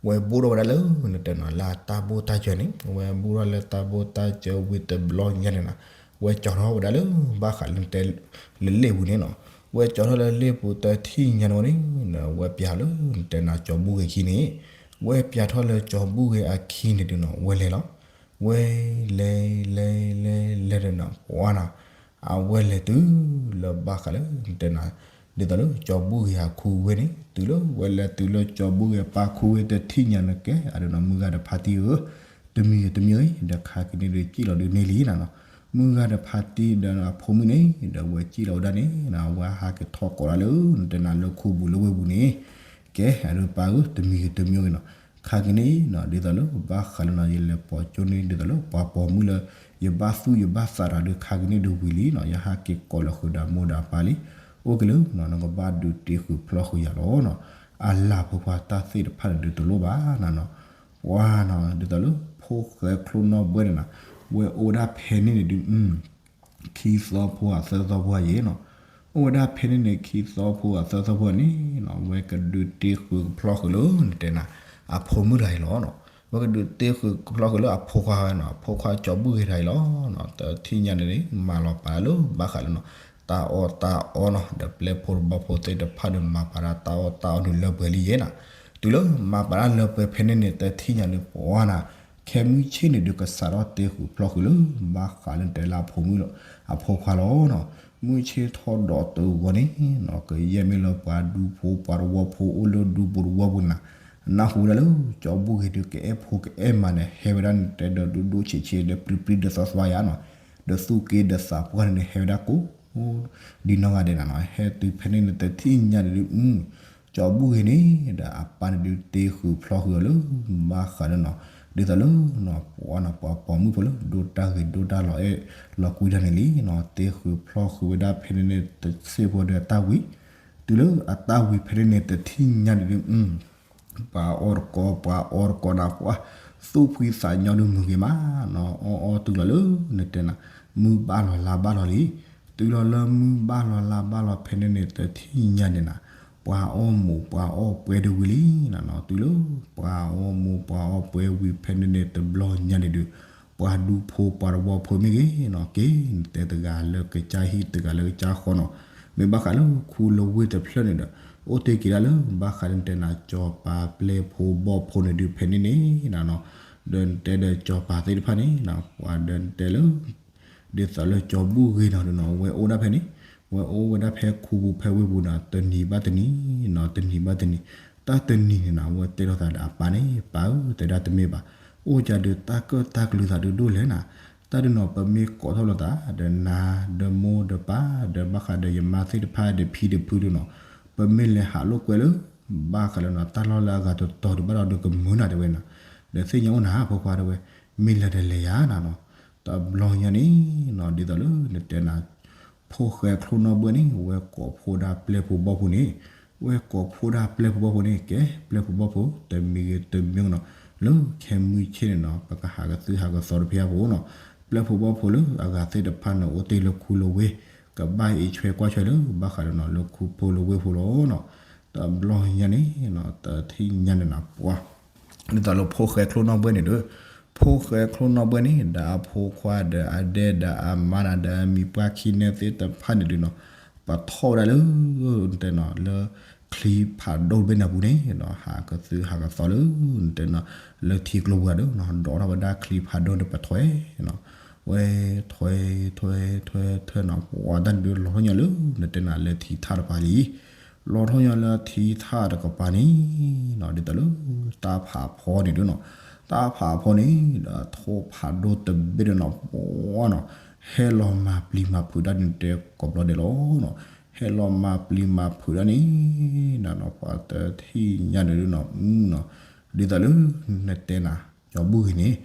ဝဲဘူးထီၣ်ဝဲဒၣ်လၢနတဲနီၤ လၢတၢ်ဘိၣ်တၢ်စၢၤန့ၣ် ဝဲဘူးထီၣ်လၢတၢ်ဘိၣ်တၢ်စၢၤဝံၤတဘျီညါန့ၣ်နၤ, ဝဲကၠီၤထီၣ်ဝဲဒၣ်လၢ ဘၣ်ဃးလၢနတဲ လၢလ့ၣ်ပူၤန့ၣ်နီၤ, ဝဲကၠီၤထီၣ်လၢလ့ၣ်ပူၤတထံၣ်ညါန့ၣ်ဝဲန့ၣ် ဝဲပၠးလၢနတဲနၤကၠီၤဘူၣ်ဂ့ၤခံန့ၣ်, ဝဲပၠးထီၣ်လၢကၠီၤဘူၣ်ဂ့ၤအခံန့ၣ်ဒုးနီၤ ဝဲလဲၤလီၤ, ဝဲလဲၤလဲၤလဲၤလဲၤဒီးနီၤ ပှၤနီၤ အဝဲလဲၤတုၤလၢဘၣ်ဃးလၢနတဲနၤ ဒ်သိးလၢကၠီၤဘူၣ်ဂ့ၤအခူဝ့ၢ်န့ၣ် တုၤလၢဝဲလဲၤတုၤလၢကၠီၤဘူၣ်ဂ့ၤပၢ်ခူဝ့ၢ်တထံၣ်ညါန့ၣ်ကဲ အဒုးနီၤ မုၢ်ဂၤဒီးဖါတံၢ်ဧၢ, တမံၤဂ့ၤတမံၤဂ့ၤ ဒီးခါကန့ၣ်ဒုးစံၣ်လီၤဒုးန့ၢ်လံနၤနီၤ, မုၢ်ဂၤဒီးဖါတံၢ်ဒီးအဖိမုၣ်န့ၣ် ဒီးဝဲစံၣ်လီၤဝဲဒၣ်န့ၣ် ဝဲဟးက့ၤထီၣ်ကိးဒၣ်လၢနတဲနၤလၢခူပူၤလၢဝ့ၢ်ပူၤန့ၣ်, ကဲ အဒုးပၢ်ဧၢ တမံၤဂ့ၤတမံၤဂ့ၤနီၤ, ခါကန့ၣ်နီၤ ဒ်သိးလၢဘၣ်ဃးလၢနီၤ ယလဲၤပိာ်ကၠိန့ၣ် ဒ်သိးလၢပှၤပိာ်မုၣ်လၢ ယဘၣ်သူၣ်ယဘၣ်သးတၢ်ဒုး ခါကန့ၣ်ဒုးဝံၤလံနီၤ, ယဟးက့ၤကိးလီၤဃုာ်ဒီးမိၢ်ဒီးပၢ်လံ, အိၣ်က့ၤလၢနီၤ နကဘၣ်ဒုးတ့ဃုာ်ဖျီဃုာ်ယၤလီၤနီၤ, အလၢ်ဖိခွါတၢ်သ့ၣ်တဖၣ်န့ၣ်ဒုးတလိၣ်ဘၣ်နၤနီၤ, ပှၤနီၤ ဒ်သိးလၢဖိၣ်ဃဲချိၣ်နီၣ်ဘှဲၣ်န့ၣ်နၤ, ဝဲအိၣ်ဝဲဒၣ်ဖဲန့ၣ်န့ၣ်ဒုး ခံသီဖိဧါသၢသီဖိဧါယဲနီၤ, အိၣ်ဝဲဒၣ်ဖဲန့ၣ်န့ၣ် ခံသီဖိဧါသၢသီဖိန့ၣ်နီၤ ဝဲကဒုးတ့ဃုာ်ကဖျီဃုာ်လၢနတဲနၤ အဖိမုၣ်တဂၤအံၤလီၤနီၤ, ဝဲကဒုးတ့ဃုာ်ကဖျီဃုာ်လၢအဖိခွါဝဲနီၤ အဖိခွါကၠီၤဘူၣ်ဂ့ၤတဂၤအံၤလီၤနီၤ, တထံၣ်ညါန့ၣ်န့ၣ် မၤလီၤပာ်လၢဘၣ်ဃးလၢနီၤ တၢ်အီၣ်တၢ်အီနီၤ ဒီးပျဲၢ်ဖိတဘီဖိသ့ၣ်တဖၣ်ဒီး မၤပာ်ဒၣ်တၢ်အီၣ်တၢ်အီဒုးလၢပှဲၤလံယဲနီၤ, တုၤလၢမၤပာ်ဒၣ်လၢပှဲၤဖဲန့ၣ်န့ၣ် တထံၣ်ညါန့ၣ် ပှၤနီၤ ခဲမုၢ်ဆ့ၣ်န့ၣ်ဒုးကစးထီၣ်တ့ဃုာ်ဖျီဃုာ်လၢ ဘၣ်ဃးလၢနတဲလၢအဖိမုၣ်လီၤ အဖိခွါလီၤနီၤ, မုၢ်ဆ့ၣ်ထီၣ်ဒီးတဂီၤန့ၣ်နီၤ ကယဲၢ်မ့ၢ်လၢပှၤဒူဖိပှၤတဝီဖိအိၣ်လၢဒူပူၤတဝီပူၤန့ၣ်နၤ, နၢ်ဟူဝဲဒၣ်လၢ ကၠီၤဘူၣ်ဂ့ၤဒုးကအဲၣ်ဖိကအဲၣ်မါန့ၣ် ဟဲဝဲဒၣ်န့ၣ် တဲဒီးဒိၣ်ဒိၣ်ဆံးဆံးဒီးပျံၤပျံၤဒီးသီသီယါနီၤ, ဒီးသူၣ်က့ဒီးသးပှၢ်န့ၣ် ဟဲဝဲဒၣ်ကိး ဒ်နီၢ်ဂၤဒဲးနၤနီၤ ဟဲတုၤဖဲန့ၣ်န့ၣ် တထံၣ်ညါန့ၣ်ဒုး ကၠီၤဘူၣ်ဂ့ၤန့ၣ် ဒီးအပၢ်န့ၣ်ဒုးတ့ဃုာ်ဖျီဃုာ်အီၤလၢ ဘၣ်ဃးလၢနီၤ ဒ်သိးလၢ ပှၤပိာ်မုၣ်ဖိလၢ ဒိၣ်တၢ်ဂ့ၤဒိၣ်တၢ်လီၤအဲၣ်လီၤကွံတၢ်န့ၣ်လံနီၤ, သ့ဃုာ်ဖျီဃုာ်ဝဲဒၣ်ဖဲန့ၣ်န့ၣ် တစ့ၢ်ဖိဒီးတၢ်ဝံၤ, တုၤလၢအတၢ်ဝံၤဖဲန့ၣ်န့ၣ် တထံၣ်ညါန့ၣ်ဒုး ပှၤအီၣ်တကိး ပှၤအီတကိးနၤ ပှၤသူၣ်ဖှံသးညီဒုးမုာ်ဂ့ၤမးနီၤ, အီၣ်အီတုၤလီၤလၢ နတဲနၤ မုၢ်ဘၣ်လီၤလါဘၣ်လီၤလံ. တုၤလီၤလၢမုၢ်ဘၣ်လီၤလါဘၣ်လီၤဖဲန့ၣ်န့ၣ် တထံၣ်ညါန့ၣ်နၤ ပှၤအီၣ်မိၢ်ပှၤအီၣ်ပှဲၤဒုးဝံၤလံနီၤ, တုၤလၢပှၤအီၣ်မိၢ်ပှၤအီၣ်ပှဲၤဝံၤဖဲန့ၣ်န့ၣ် တဘျီညါန့ၣ်ဒုး ပှၤဒူဖိပှၤတဝီဖိမ့ၢ်ဂ့ၤနီၤ, က့ၤနတဲတဂၤလၢကစၢ်ဟံၣ်တဂၤလၢကစၢ်ဃီနီၤ, မ့ၢ်ဘၣ်ဃးလၢခူလဝ့ၢ်တဖျၢၣ်န့ၣ်ဒီး အိၣ်တ့ၢ်က့ၤဒၣ်လၢ ဘၣ်ဃးလၢနတဲနၤ စီၤပၤပျဲၢ်ဖိဘီၣ်ဖိန့ၣ်ဒုးဖဲန့ၣ်န့ၣ်နၤနီၤ, ဒီးနတဲဒီးစီၤပၤသ့ၣ်တဖၣ်န့ၣ် ပှၤဒီးနတဲလၢ ဒ်သိးလၢကၠီၤဘူၣ်ဂ့ၤနီၤဒုးနီၤ ဝဲအိၣ်ဒၣ်ဖဲန့ၣ်, ဝဲအိၣ်ဝဲဒၣ်ဖဲခူပူၤဖဲဝ့ၢ်ပူၤနီၤ တနံၤဘၣ်တနံၤနီၤ တနံၤဘၣ်တနံၤ, တၢ်တနံၤန့ၣ်နီၤ ဝဲတဲလိာ်သးဒီးအပၢ်န့ၣ် ပၢ်ဧၢ တဲဒၣ်တမ့ၢ်ဘၣ်, အိၣ်ကဒီးတၢ်ကၢၣ်တၢ်ကလုၤသးဒုးဒိၣ်လဲၣ်နၤ, တၢ်ဒုးနီၤ ပမ့ၢ်ကိးထီၣ်လိာ်သး ဒီးနၤ ဒီးမိၢ်ဒီးပၢ် ဒီးဘၣ်ဃးဒီးယမါသ့ၣ်တဖၣ်ဒီးဖံဒီးဖုဒုးနီၤ, ပမ့ၢ်လဲၤဟးလိာ်ကွဲလၢ ဘၣ်ဃးလၢနီၤ တၢ်လီၢ်လၢအဂၤတတီၤဒုးဘၣ်ဒီးဒုးကမုာ်နၤတဲဝဲနီၤ, ဒီးသ့ၣ်ညါအိၣ်နၤ ဖိခွါတဲဝဲ, မ့ၢ်လဲၤဒီးလဲၤယၤနၤနီၤ, တဘျီညါန့ၣ်နီၤ ဒ်သိးလၢနတဲနၤ ဖိၣ်ဃဲချိၣ်နီၣ်ဘှဲၣ်န့ၣ် ဝဲကိးဖှိၣ်ဒၣ်ပျဲၢ်ဖိဘီၣ်ဖိန့ၣ်, ဝဲကိးဖှိၣ်ဒၣ်ပျဲၢ်ဖိဘီၣ်ဖိန့ၣ် ကဲပျဲၢ်ဖိဘီၣ်ဖိ တမံၤဂ့ၤတမံၤနီၤ, လၢခဲမုၢ်ဆ့ၣ်န့ၣ်နီၤ ပကဟးကသုဟးကသီတဖဲအပူၤနီၤ, ပျဲၢ်ဖိဘီၣ်ဖိလၢအဂၤသ့ၣ်တဖၣ်န့ၣ် အိၣ်တ့ၢ်လၢခူလဝ့ၢ် ကဘၣ်အံးဆွဲကွၢ်ဆွဲလၢ ဘၣ်ဃးဒီးနီၤ လၢခူဖိလဝ့ၢ်ဖိလီၤနီၤ, တဘျီညါန့ၣ်နီၤ တထံၣ်ညါန့ၣ်နၤ ပှၤ ဒ်သိးလၢဖိၣ်ဃဲချိၣ်နီၣ်ဘှဲၣ်န့ၣ်ဒီး, ဖိၣ်ဃဲချိၣ်နီၣ်ဘှဲၣ်န့ၣ် ဒီးအဖိခွါဒီးအဒဲဒီးအမါနၤ ဒီးအမံၤပှၢ်ခံနဲသ့ၣ်တဖၣ်န့ၣ်ဒုးနီၤ, ပထီၣ်ဝဲဒၣ်လၢ နတဲနီၤ လၢချံဖးဒိၣ်တဘ့ၣ်န့ၣ်အပူၤန့ၣ်နီၤ ဟးကသုဟးကသီလၢ နတဲနီၤ လၢထံကျိပူၤဒီးနီၤ ဒိးထီၣ်ဝဲဒၣ်ချံဖးဒိၣ်န့ၣ် ပထွဲနီၤ, ဝဲထွဲထွဲထွဲထွဲနီၤ ပှၤတၢ်န့ၣ်ဒုးလီၤထီၣ်ညီလၢ နတဲနီၤ လၢထံထၣ်တပၤလံ လီၤထီၣ်ညီလၢထံထၣ်တကပၤန့ၣ်နီၤ ဒ်သိးလၢ တၢ်ဖးဖီန့ၣ်ဒုးနီၤ, တၢ်ဖးဖီန့ၣ် ဒီးထိၣ်ဖးဒိၣ်တဘ့ၣ်ဒီးနီၤ ပှၤနီၤ ဟဲလီၤမၤပျံၤမၤဖုးဒၣ်န့ၣ် တဲကိးဘျီဒဲးလီၤနီၤ, ဟဲလီၤမၤပျံၤမၤဖုးဒၣ်န့ၣ် နနီၤ ပှၤတထံၣ်ညါန့ၣ်ဒုးနီၤ နီၤ ဒ်သိးလၢ နတဲနၤ ကၠီဘူၣ်ဂ့ၤန့ၣ်,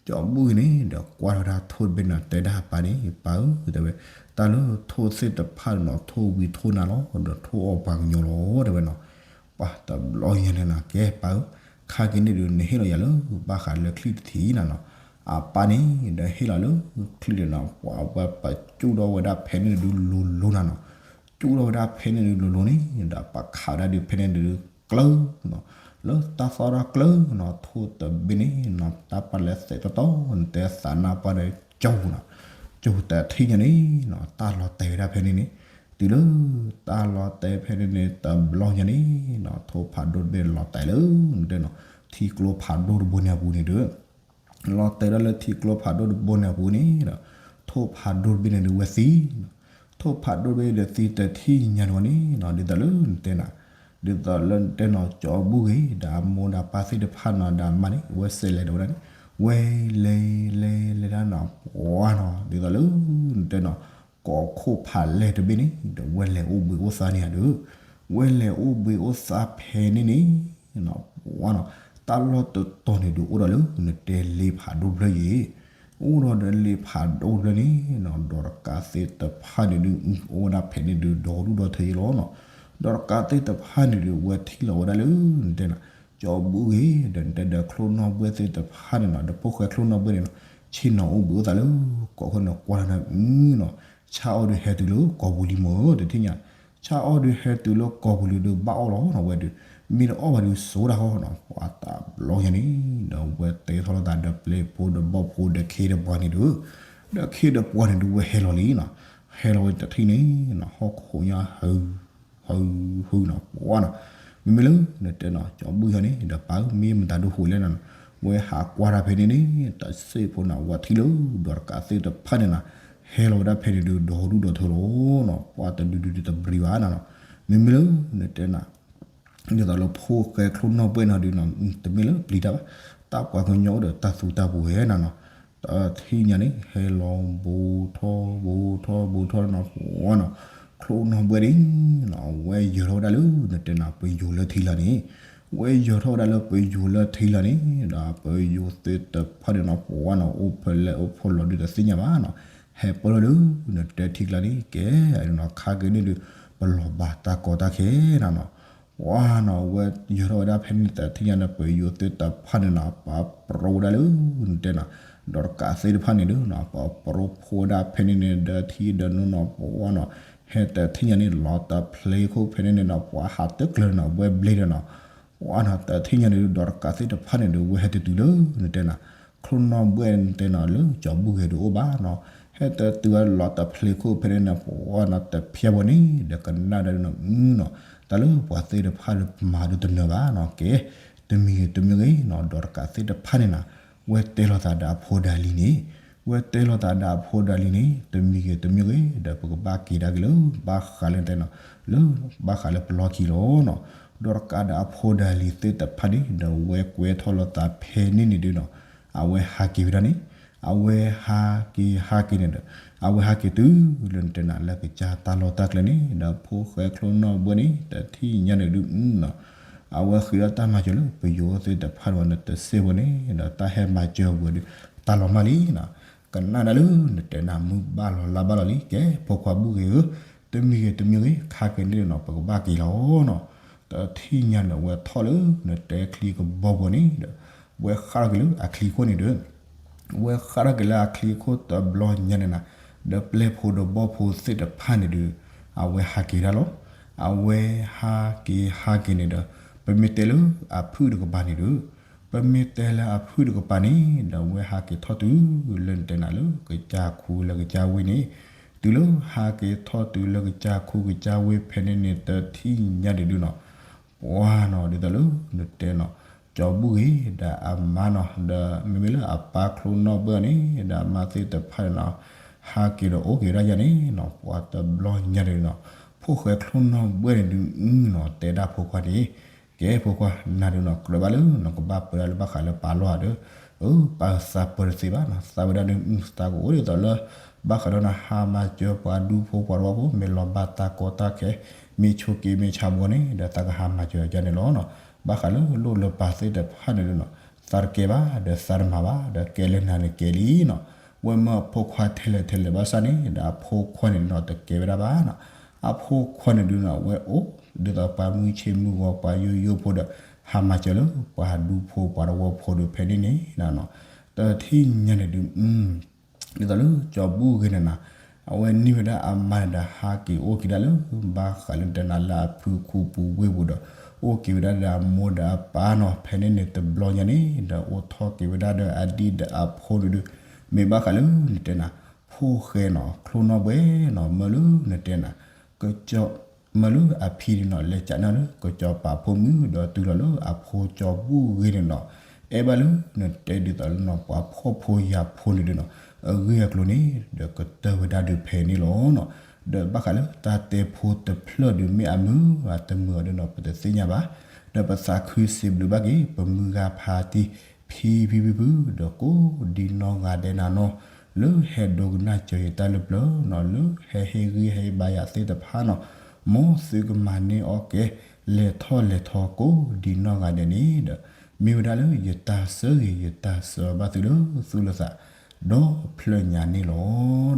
ကၠီဘူၣ်ဂ့ၤန့ၣ် ဒီးကွၢ်ထီၣ်ဝဲဒၣ်ထိၣ်တဘ့ၣ်န့ၣ် တဲဒၣ်အပၢ်န့ၣ် ပၢ်ဧၢ တဲဝဲ, တၢ်လၢထိၣ်သ့ၣ်တဖၣ်န့ၣ်နီၤ ထိၣ်ဝံၤထိၣ်နၤလီၤ ဒီးထိၣ်အီၣ်ပှၤကညီလီၤ တဲဝဲနီၤ, ပှၤတဘျီညါန့ၣ်နီၤ ကဲပၢ်ဧၢ ခါက့ၤန့ၣ်ဒုး နဟ့ၣ်လီၤယၤလၢ ဘၣ်ဃးလၢချံၣ်တထံၣ်နၤနီၤ, အပၢ်န့ၣ် ဒီးဟ့ၣ်လီၤလၢချံၣ်န့ၣ်နီၤ ပှၤဝဲပကၠူၣ်ထီၣ်ဝဲဒၣ်ဖဲန့ၣ်ဒုးလိၤလိၤနၤနီၤ, ကၠူၣ်ထီၣ်ဝဲဒၣ်ဖဲန့ၣ်ဒုးလိၤလိၤန့ၣ် ဒီးပခးဝဲဒၣ်ဒုးဖဲန့ၣ်ဒုးကျၢၤနီၤ, လၢတၢ်သီၣ်ထီၣ်ကျၢၤနီၤ ထိၣ်တဘ့ၣ်န့ၣ်နီၤ တၢ်ပာ်လဲၤသဲးတီတီ နတဲသးနၢ်ပှၢ်ဒီးကၠီၢ်ပူၤနီၤ, ကၠီၢ်ပူၤတထံၣ်ညါန့ၣ်နီၤ တၢ်လီၤတဲာ်ဝဲဒၣ်ဖဲန့ၣ်န့ၣ်, တုၤလၢ တၢ်လီၤတဲာ်ဖဲန့ၣ်န့ၣ် တဘျီညါန့ၣ်နီၤ ထိၣ်ဖးဒိၣ်တဘ့ၣ်လီၤတဲာ်လၢ နတဲနီၤ ထံကျိဖးဒိၣ်တဘိန့ၣ်အပူၤန့ၣ်ဒီး လီၤတဲာ်ဒၣ်လၢထံကျိဖးဒိၣ်တဘိန့ၣ်အပူၤန့ၣ်ဒီး ထိၣ်ဖးဒိၣ်တဘ့ၣ်န့ၣ်ဒုးဝဲသံ, ထိၣ်ဖးဒိၣ်တဘ့ၣ်ဒီးသံတထံၣ်ညါန့ၣ်ဝဲန့ၣ်နီၤ ဒ်သိးလၢနတဲနၤ, ဒ်သိးလၢနတဲနီၤ ကၠီဘူၣ်ဂ့ၤ ဒီးအမိၢ်ဒီးပၢ်သ့ၣ်တဖၣ်နီၤ ဒီးအမါန့ၣ် ဝဲစဲးလဲၤဒီးဝဲဒၣ်န့ၣ်, ဝဲလဲၤလဲၤလဲၤဒၣ်နီၤ ပှၤနီၤ ဒ်သိးလၢ နတဲနီၤ ကိးခိၣ်ဖးလဲၢ်တဘ့ၣ်န့ၣ် ဒီးဝဲလဲၤအိၣ်ဘှံးအိၣ်သါန့ၣ်ဧါဒီး ဝဲလဲၤအိၣ်ဘှံးအိၣ်သါဖဲန့ၣ်န့ၣ် ပှၤနီၤ တၢ်လီၢ်တတီၤန့ၣ်ဒုးအိၣ်ဒီးလၢ နတဲလ့ဖးဒိၣ်တဖျၢၣ်ယဲၢ်, အိၣ်ဒီးလ့ဖးဒိၣ်တဖျၢၣ်န့ၣ်နီၤ ဒီးတကးသ့ၣ်တဖၣ်န့ၣ်ဒုး အိၣ်ဝဲဒၣ်ဖဲန့ၣ်ဒုး ဒီဒူၣ်ဒီထၢယဲၢ်လီၤနီၤ, ဒီးတကးသ့ၣ်တဖၣ်န့ၣ်ဒုး ဝဲထံၣ်လီၤဝဲဒၣ်လၢ နတဲနီၤ ကၠီဘူၣ်ဂ့ၤ ဒီးနတဲဒီးချိၣ်နီၣ်ဘှဲၣ်သ့ၣ်တဖၣ်န့ၣ်နီၤ ဒီးဖိၣ်ဃဲချိၣ်နီၣ်ဘှဲၣ်န့ၣ်နီၤ ဆ့ၣ်နီၤအိၣ်ဘှံးအိၣ်သါလၢ ကိးခိၣ်န့ၣ်ကွၢ်လီၤန့ၣ် အုနီၤ ဆၣ်အီၣ်ဒုးဟဲတုၤလၢကီၢ်ပူၤလံမ့ၢ်ဧၢ တထံၣ်ညါ, ဆၣ်အီၣ်ဒုးဟဲတုၤလၢကီၢ်ပူၤလံဒုးဘၣ်အီၣ်လီၤနီၤ ဝဲဒုး မ့ၢ်တအီၣ်ဘၣ်ဒုးစိတၢ်ဃီနီၤ ပှၤတဘျီညါန့ၣ် ဒီးဝဲတဲထီၣ်လိာ်သးဒီးပျဲၢ်ဖိဒီးဘီၣ်ဖိဒီးခ့ဒီးပှၤန့ၣ်ဒုး ဒီးခ့ဒီးပှၤန့ၣ်ဒုး ဝဲဟဲလီၤလံနီၤ, ဟဲလီၤဝဲတထံၣ်န့ၣ်နီၤ ဟီၣ်ခိၣ်ညါ ဟု ဟု ဟုနီၤ ပှၤနီၤ, မ့မ့ၢ်လၢ နတဲနီၤ ကၠီဘူၣ်ယီၤန့ၣ် ဒီးပၢ်ဧၢ မ့ၢ်မတၤဒုးဟူးလဲၣ်နီၤ, ဝဲဟးကွၢ်တၢ်ဖဲန့ၣ်န့ၣ် တၢ်စ့ၢ်ဖိနီၤ ဝဲထံၣ်လၢ ဒီးတကးသ့ၣ်တဖၣ်န့ၣ်နီၤ ဟဲလီၤဝဲဒၣ်ဖဲန့ၣ်ဒုး ဒီဒူၣ်ဒီထၢလီၤနီၤ ပှၤတဒုဒုးတဘြံၤဘၣ်နီၤ, မ့မ့ၢ်လၢ နတဲနီၤ ဒ်သိးလၢဖိၣ်ဃဲချိၣ်နီၣ်ဘှဲၣ်နီၤဒုးနီၤ တမ့ၢ်လၢပျံၤတၢ်ဘၣ်, တၢ်ပှၤကညီအိၣ်ဒီးတၢ်သူတၢ်ပှဲၤနီၤနီၤ, တထံၣ်ညါန့ၣ် ဟဲလီၤဘူးထီၣ်ဘူးထီၣ်ဘူးထီၣ်နီၤ ပှၤနီၤ, ချိၣ်နီၣ်ဘှဲၣ်န့ၣ်နီၤ အဝဲယၢၤထီၣ်ဝဲဒၣ်လၢ နတဲနီၤ ပယိၤလၢထံလီၤန့ၣ်, ဝဲယီၤထီၣ်ဝဲဒၣ်လၢပယိၤလၢထံကျါန့ၣ်ဒီး ပယိၤသ့ၣ်တဖၣ်န့ၣ်နီၤ ပှၤနီၤ အိၣ်ဖဲလဲၣ်အိၣ်ဖဲလဲၣ်ဒုးတသ့ၣ်ညါဘၣ်နီၤ, ဟဲပၢၢ်လီၤလၢ နတဲထံကျါန့ၣ် ကဲနီၤ ခါက့ၤန့ၣ်ဒုး ပလီၤဘၣ်တၢ်ကီတၢ်ခဲနီၤနီၤ, ပှၤနီၤ ဝဲယီၤထီၣ်ဝဲဒၣ်ဖဲန့ၣ်တထံၣ်ညါန့ၣ် ပယိၤသ့ၣ်တဖၣ်န့ၣ်နီၤ ပှၤပရိဝဲဒၣ်လၢ နတဲနီၤ ဒီးတကးသ့ၣ်တဖၣ်န့ၣ်ဒုးနီၤ ပှၤပရိဖိဝဲဒၣ်ဖဲန့ၣ်န့ၣ် ဒီးထံဒီးနိနီၤ ပှၤနီၤ ဟဲတထံၣ်ညါန့ၣ် လီၤတဖျ့ခိၣ်ဖဲန့ၣ်န့ၣ်နီၤ ပှၤဟးတကျၢၤနီၤ ဝဲဘျ့ဒီးနီၤ ပှၤနီၤ တထံၣ်ညါန့ၣ်ဒုး ဒီးတကးသ့ၣ်တဖၣ်န့ၣ်ဒုး ဝဲဟဲတတုၤလၢ နတဲနီၤ ချိၣ်နီၣ်ဘှဲၣ်နတဲနီၤ လၢကၠီၤဘူၣ်ဂ့ၤဒုးအိၣ်ဘၣ်နီၤ, ဟဲတတုၤဝဲလီၤတဖျ့ခိၣ်ဖဲန့ၣ်န့ၣ် ပှၤနီၤ တဖျါဘီန့ၣ် ဒီးကနၣ်ဒၣ်ဒုးနီၤ အုနီၤ တၢ်လၢပှၤသ့ၣ်တဖၣ်လၢမၤဒုးတနၢၤဘၣ်နီၤ ကဲ တမံၤဂ့ၤတမံၤဂ့ၤနီၤ ဒီးတကးသ့ၣ်တဖၣ်န့ၣ်နီၤ ဝဲတဲလီၤသးဒီးအဖိဒၣ်လံၤန့ၣ်, ဝဲတဲလီၤသးဒီးအဖိဒၣ်လံၤန့ၣ် တမံၤဂ့ၤတမံၤဂ့ၤ ဒီးပကဘၣ်က့ၤဒၣ်က့ၤလၢ ဘၣ်ဃးလၢနတဲနီၤ လၢ ဘၣ်ဃးလၢပလီၢ်ခံလီၤနီၤ, ဒီးတကးဒီးအဖိဒၣ်လံၤသ့ၣ်တဖၣ်န့ၣ် ဒီးဝဲကွဲထီၣ်လီၤသးဖဲန့ၣ်န့ၣ်ဒုးနီၤ အဝဲဟးက့ၤဝဲဒၣ်န့ၣ်, အဝဲဟးက့ၤဟးက့ၤန့ၣ်ဒီး အဝဲဟးက့ၤတုၤလၢနတဲနီၤ လၢကစၢ်တၢ်လီၢ်တၢ်ကျဲန့ၣ် ဒီးဖိၣ်ဃဲချိၣ်နီၣ်ဘှဲၣ်န့ၣ် တထံၣ်ညါန့ၣ်ဒုးနီၤ အဝဲဃ့ဒီးတၢ်မၤစၢၤလၢပယိၤသ့ၣ်တဖၣ်န့ၣ် နတစ့ၢ်ဖိန့ၣ် ဒီးတၢ်ဟဲမၤစၢၤဝဲဒုး တၢ်လီၤမၢ်လံနီၤ, ကနၣ်ဒၣ်လၢနတဲနီၤ မုၢ်ဘၣ်လီၤလါဘၣ်လီၤလံ ကဲ ဖိခွါဘူၣ်ဂ့ၤဧၢ, တမံၤဂ့ၤတမံၤဂ့ၤ ခါက့ၤန့ၣ်နီၤ ပကဘၣ်က့ၤလီၤနီၤ, တထံၣ်ညါန့ၣ် ဝဲထီၣ်လၢနတဲချံကဘီပူၤန့ၣ်ဒီး ဝဲဃၣ်ထီၣ်က့ၤလၢအချံခိၣ်န့ၣ်ဒီး ဝဲဃၣ်ထီၣ်က့ၤလၢအချံခိၣ်တဘျီညါန့ၣ်နီၤ, ဒီးပျဲၢ်ဖိဒီးဘီၣ်ဖိသ့ၣ်တဖၣ်န့ၣ်ဒုး အဝဲဟးက့ၤဒၣ်လီၤ, အဝဲဟးက့ၤဟးက့ၤန့ၣ်ဒီး ပမ့ၢ်တဲလၢအဖုၣ်တကပၤန့ၣ်ဒုး ပမ့ၢ်တဲလၢအဖုၣ်တကပၤန့ၣ် ဒီးဝဲဟးက့ၤထီၣ်တုၤလၢနတဲနီၤ လၢကစၢ်ခူလၢကစၢ်ဝ့ၢ်န့ၣ်, တုၤလၢဟးက့ၤထီၣ်တုၤလၢကစၢ်ခူကစၢ်ဝ့ၢ်ဖဲန့ၣ်န့ၣ် တထံၣ်ညါန့ၣ်ဒုးနီၤ ပှၤနီၤ ဒ်သိးလၢနတဲနီၤ ကၠီၤဘူၣ်ဂ့ၤ ဒီးအမါနီၤ ဒီးမ့မ့ၢ်လၢအပၢ်ချိၣ်နီၣ်ဘှဲၣ်န့ၣ် ဒီးအမါသ့ၣ်တဖၣ်န့ၣ်နီၤ ဟးက့ၤဒီးအိၣ်က့ၤဝဲဒၣ်ယၤန့ၣ်နီၤ ပှၤတဘျီညါန့ၣ်နီၤ ဖိၣ်ဃဲချိၣ်နီၣ်ဘှဲၣ်န့ၣ်ဒုးနီၤ တဲဒၣ်ဖိခွါန့ၣ် ကဲဖိခွါ နၤဒုးနီၤ ကြၢးဘၣ်လၢနီၤ ကဘၣ်ပၢဒၣ်လၢဘၣ်ဃးလၢပာ်လီၤဧါဒီး, အၢ ပာ်သးပၢတသ့ဘၣ်နီၤ သးဝဲဒၣ်ဒုး သးကအိၣ်ဒ်သိးလၢ ဘၣ်ဃးဒီးနဟးမၤစၢၤပှၤဒူဖိပှၤတဝီဖိ မ့ၢ်လီၤဘၣ်တၢ်ကီတၢ်ခဲ မ့ၢ်ဆိးက့မ့ၢ်ဆါဘီန့ၣ် ဒီးသးကဟးမၤစၢၤယၤန့ၣ်လီၤနီၤ, ဘၣ်ဃးလၢလိၣ်လၢပာ်သ့ၣ်တဖၣ်န့ၣ်ဒုးနီၤ သးတကဲဘၣ် ဒီးသးတမၤဘၣ် ဒီးကဲလၢနၤန့ၣ်ကဲလံနီၤ, ဝဲမၢအဖိခွါထဲလဲၣ်ထဲလဲၣ်ဘၣ်ဆၣ်န့ၣ် ဒီးအဖိခွါန့ၣ်နီၤ တကဲဝဲဒၣ်ဘၣ်နီၤ, အဖိခွါန့ၣ်ဒုးနီၤ ဝဲအိၣ် ဒ်သိးပှၤမုၢ်ဆ့ၣ်မုၢ်ဂီၤ ပှၤယိယိဖိဒီး ဟးမၤစၢၤလၢပှၤဒူဖိပှၤတဝီဖိဒုးဖဲန့ၣ်န့ၣ်နီၤ, တထံၣ်ညါန့ၣ်ဒုး ဒ်သိးလၢကၠီၤဘူၣ်ဂ့ၤန့ၣ်နီၤ အဝဲန့ၢ်ဝဲဒၣ်အမါန့ၣ်ဒီး ဟးက့ၤအိၣ်က့ၤဒၣ်လၢ ဘၣ်ဃးလၢနတဲနီၤ လၢအဖုခူပူၤဝ့ၢ်ပူၤဒီး အိၣ်က့ၤဝဲဒၣ်ဒီးအမိၢ်ဒီးအပၢ်နီၤ ဖဲန့ၣ်န့ၣ်တဘျီညါန့ၣ် ဒီးအိၣ်ထီၣ်က့ၤဝဲဒၣ်ဒီးအဒံၣ်ဒီးအဖိန့ၣ်ဒုး မ့ၢ်ဘၣ်ဃးလၢနတဲနီၤ ဖိၣ်ဃဲနီၤ ချိၣ်နီၣ်ဘှဲၣ်နီၤ မၢလၢနတဲနီၤ က မၢလၢအဖံန့ၣ်နီၤ လဲၤကးန့ၢ်လၢကစီၤပၤဖိမုၣ် ဒီးတုၤလီၤလၢအဖိကၠီၤဘူၣ်ဂ့ၤန့ၣ်နီၤ, အဲၣ်ဘၣ်လၢနတဲဒ်သိးလၢနီၤ ပှၤဖှီၣ်ဖိယာ်ဖိန့ၣ်ဒုးနီၤ အဂ့ၢ်အကျိၤန့ၣ် ဒီးကတၢၢ်ဝဲဒၣ်ဒုးဖဲန့ၣ်လီၤနီၤ, ဒီးဘၣ်ဃးလၢတၢ်တဲဖိတဖျၢၣ်ဒုး မ့ၢ်အမုာ်အတမုာ်အီၤဒုးနီၤ ပတသ့ၣ်ညါဘၣ်, ဒီးပသးခုစံးဘျုးဘၣ်က့ၤ ပမုၢ်ဂၤဖးတံၢ် ဖံဖံဖုဖု ဒီးကိးဒံနီၢ်ဂၤဒဲးနၤနီၤ, လၢဟဲဒိကနၣ်စၢၤယတၢ်လၢပျၢၤနီၤ လၢဟဲဟ့ၣ်ဂံၢ်ဟ့ၣ်ဘါယၤသ့ၣ်တဖၣ်နီၤ, မ်သုကမၤန့ၢ်အီၣ်ကဲ လဲၤထီၣ်လဲၤထီကိးဒံနီၢ်ဂၤဒဲးန့ၣ်ဒီး မ့ၢ်ဝဲဒၣ်လၢယတၢ်ဆၢဂ့ၤ ယတၢ်ဆၢဘၣ်သုလၢသူၣ်လၢသး ဒီဖျၢၣ်ညါန့ၣ်လီၤ.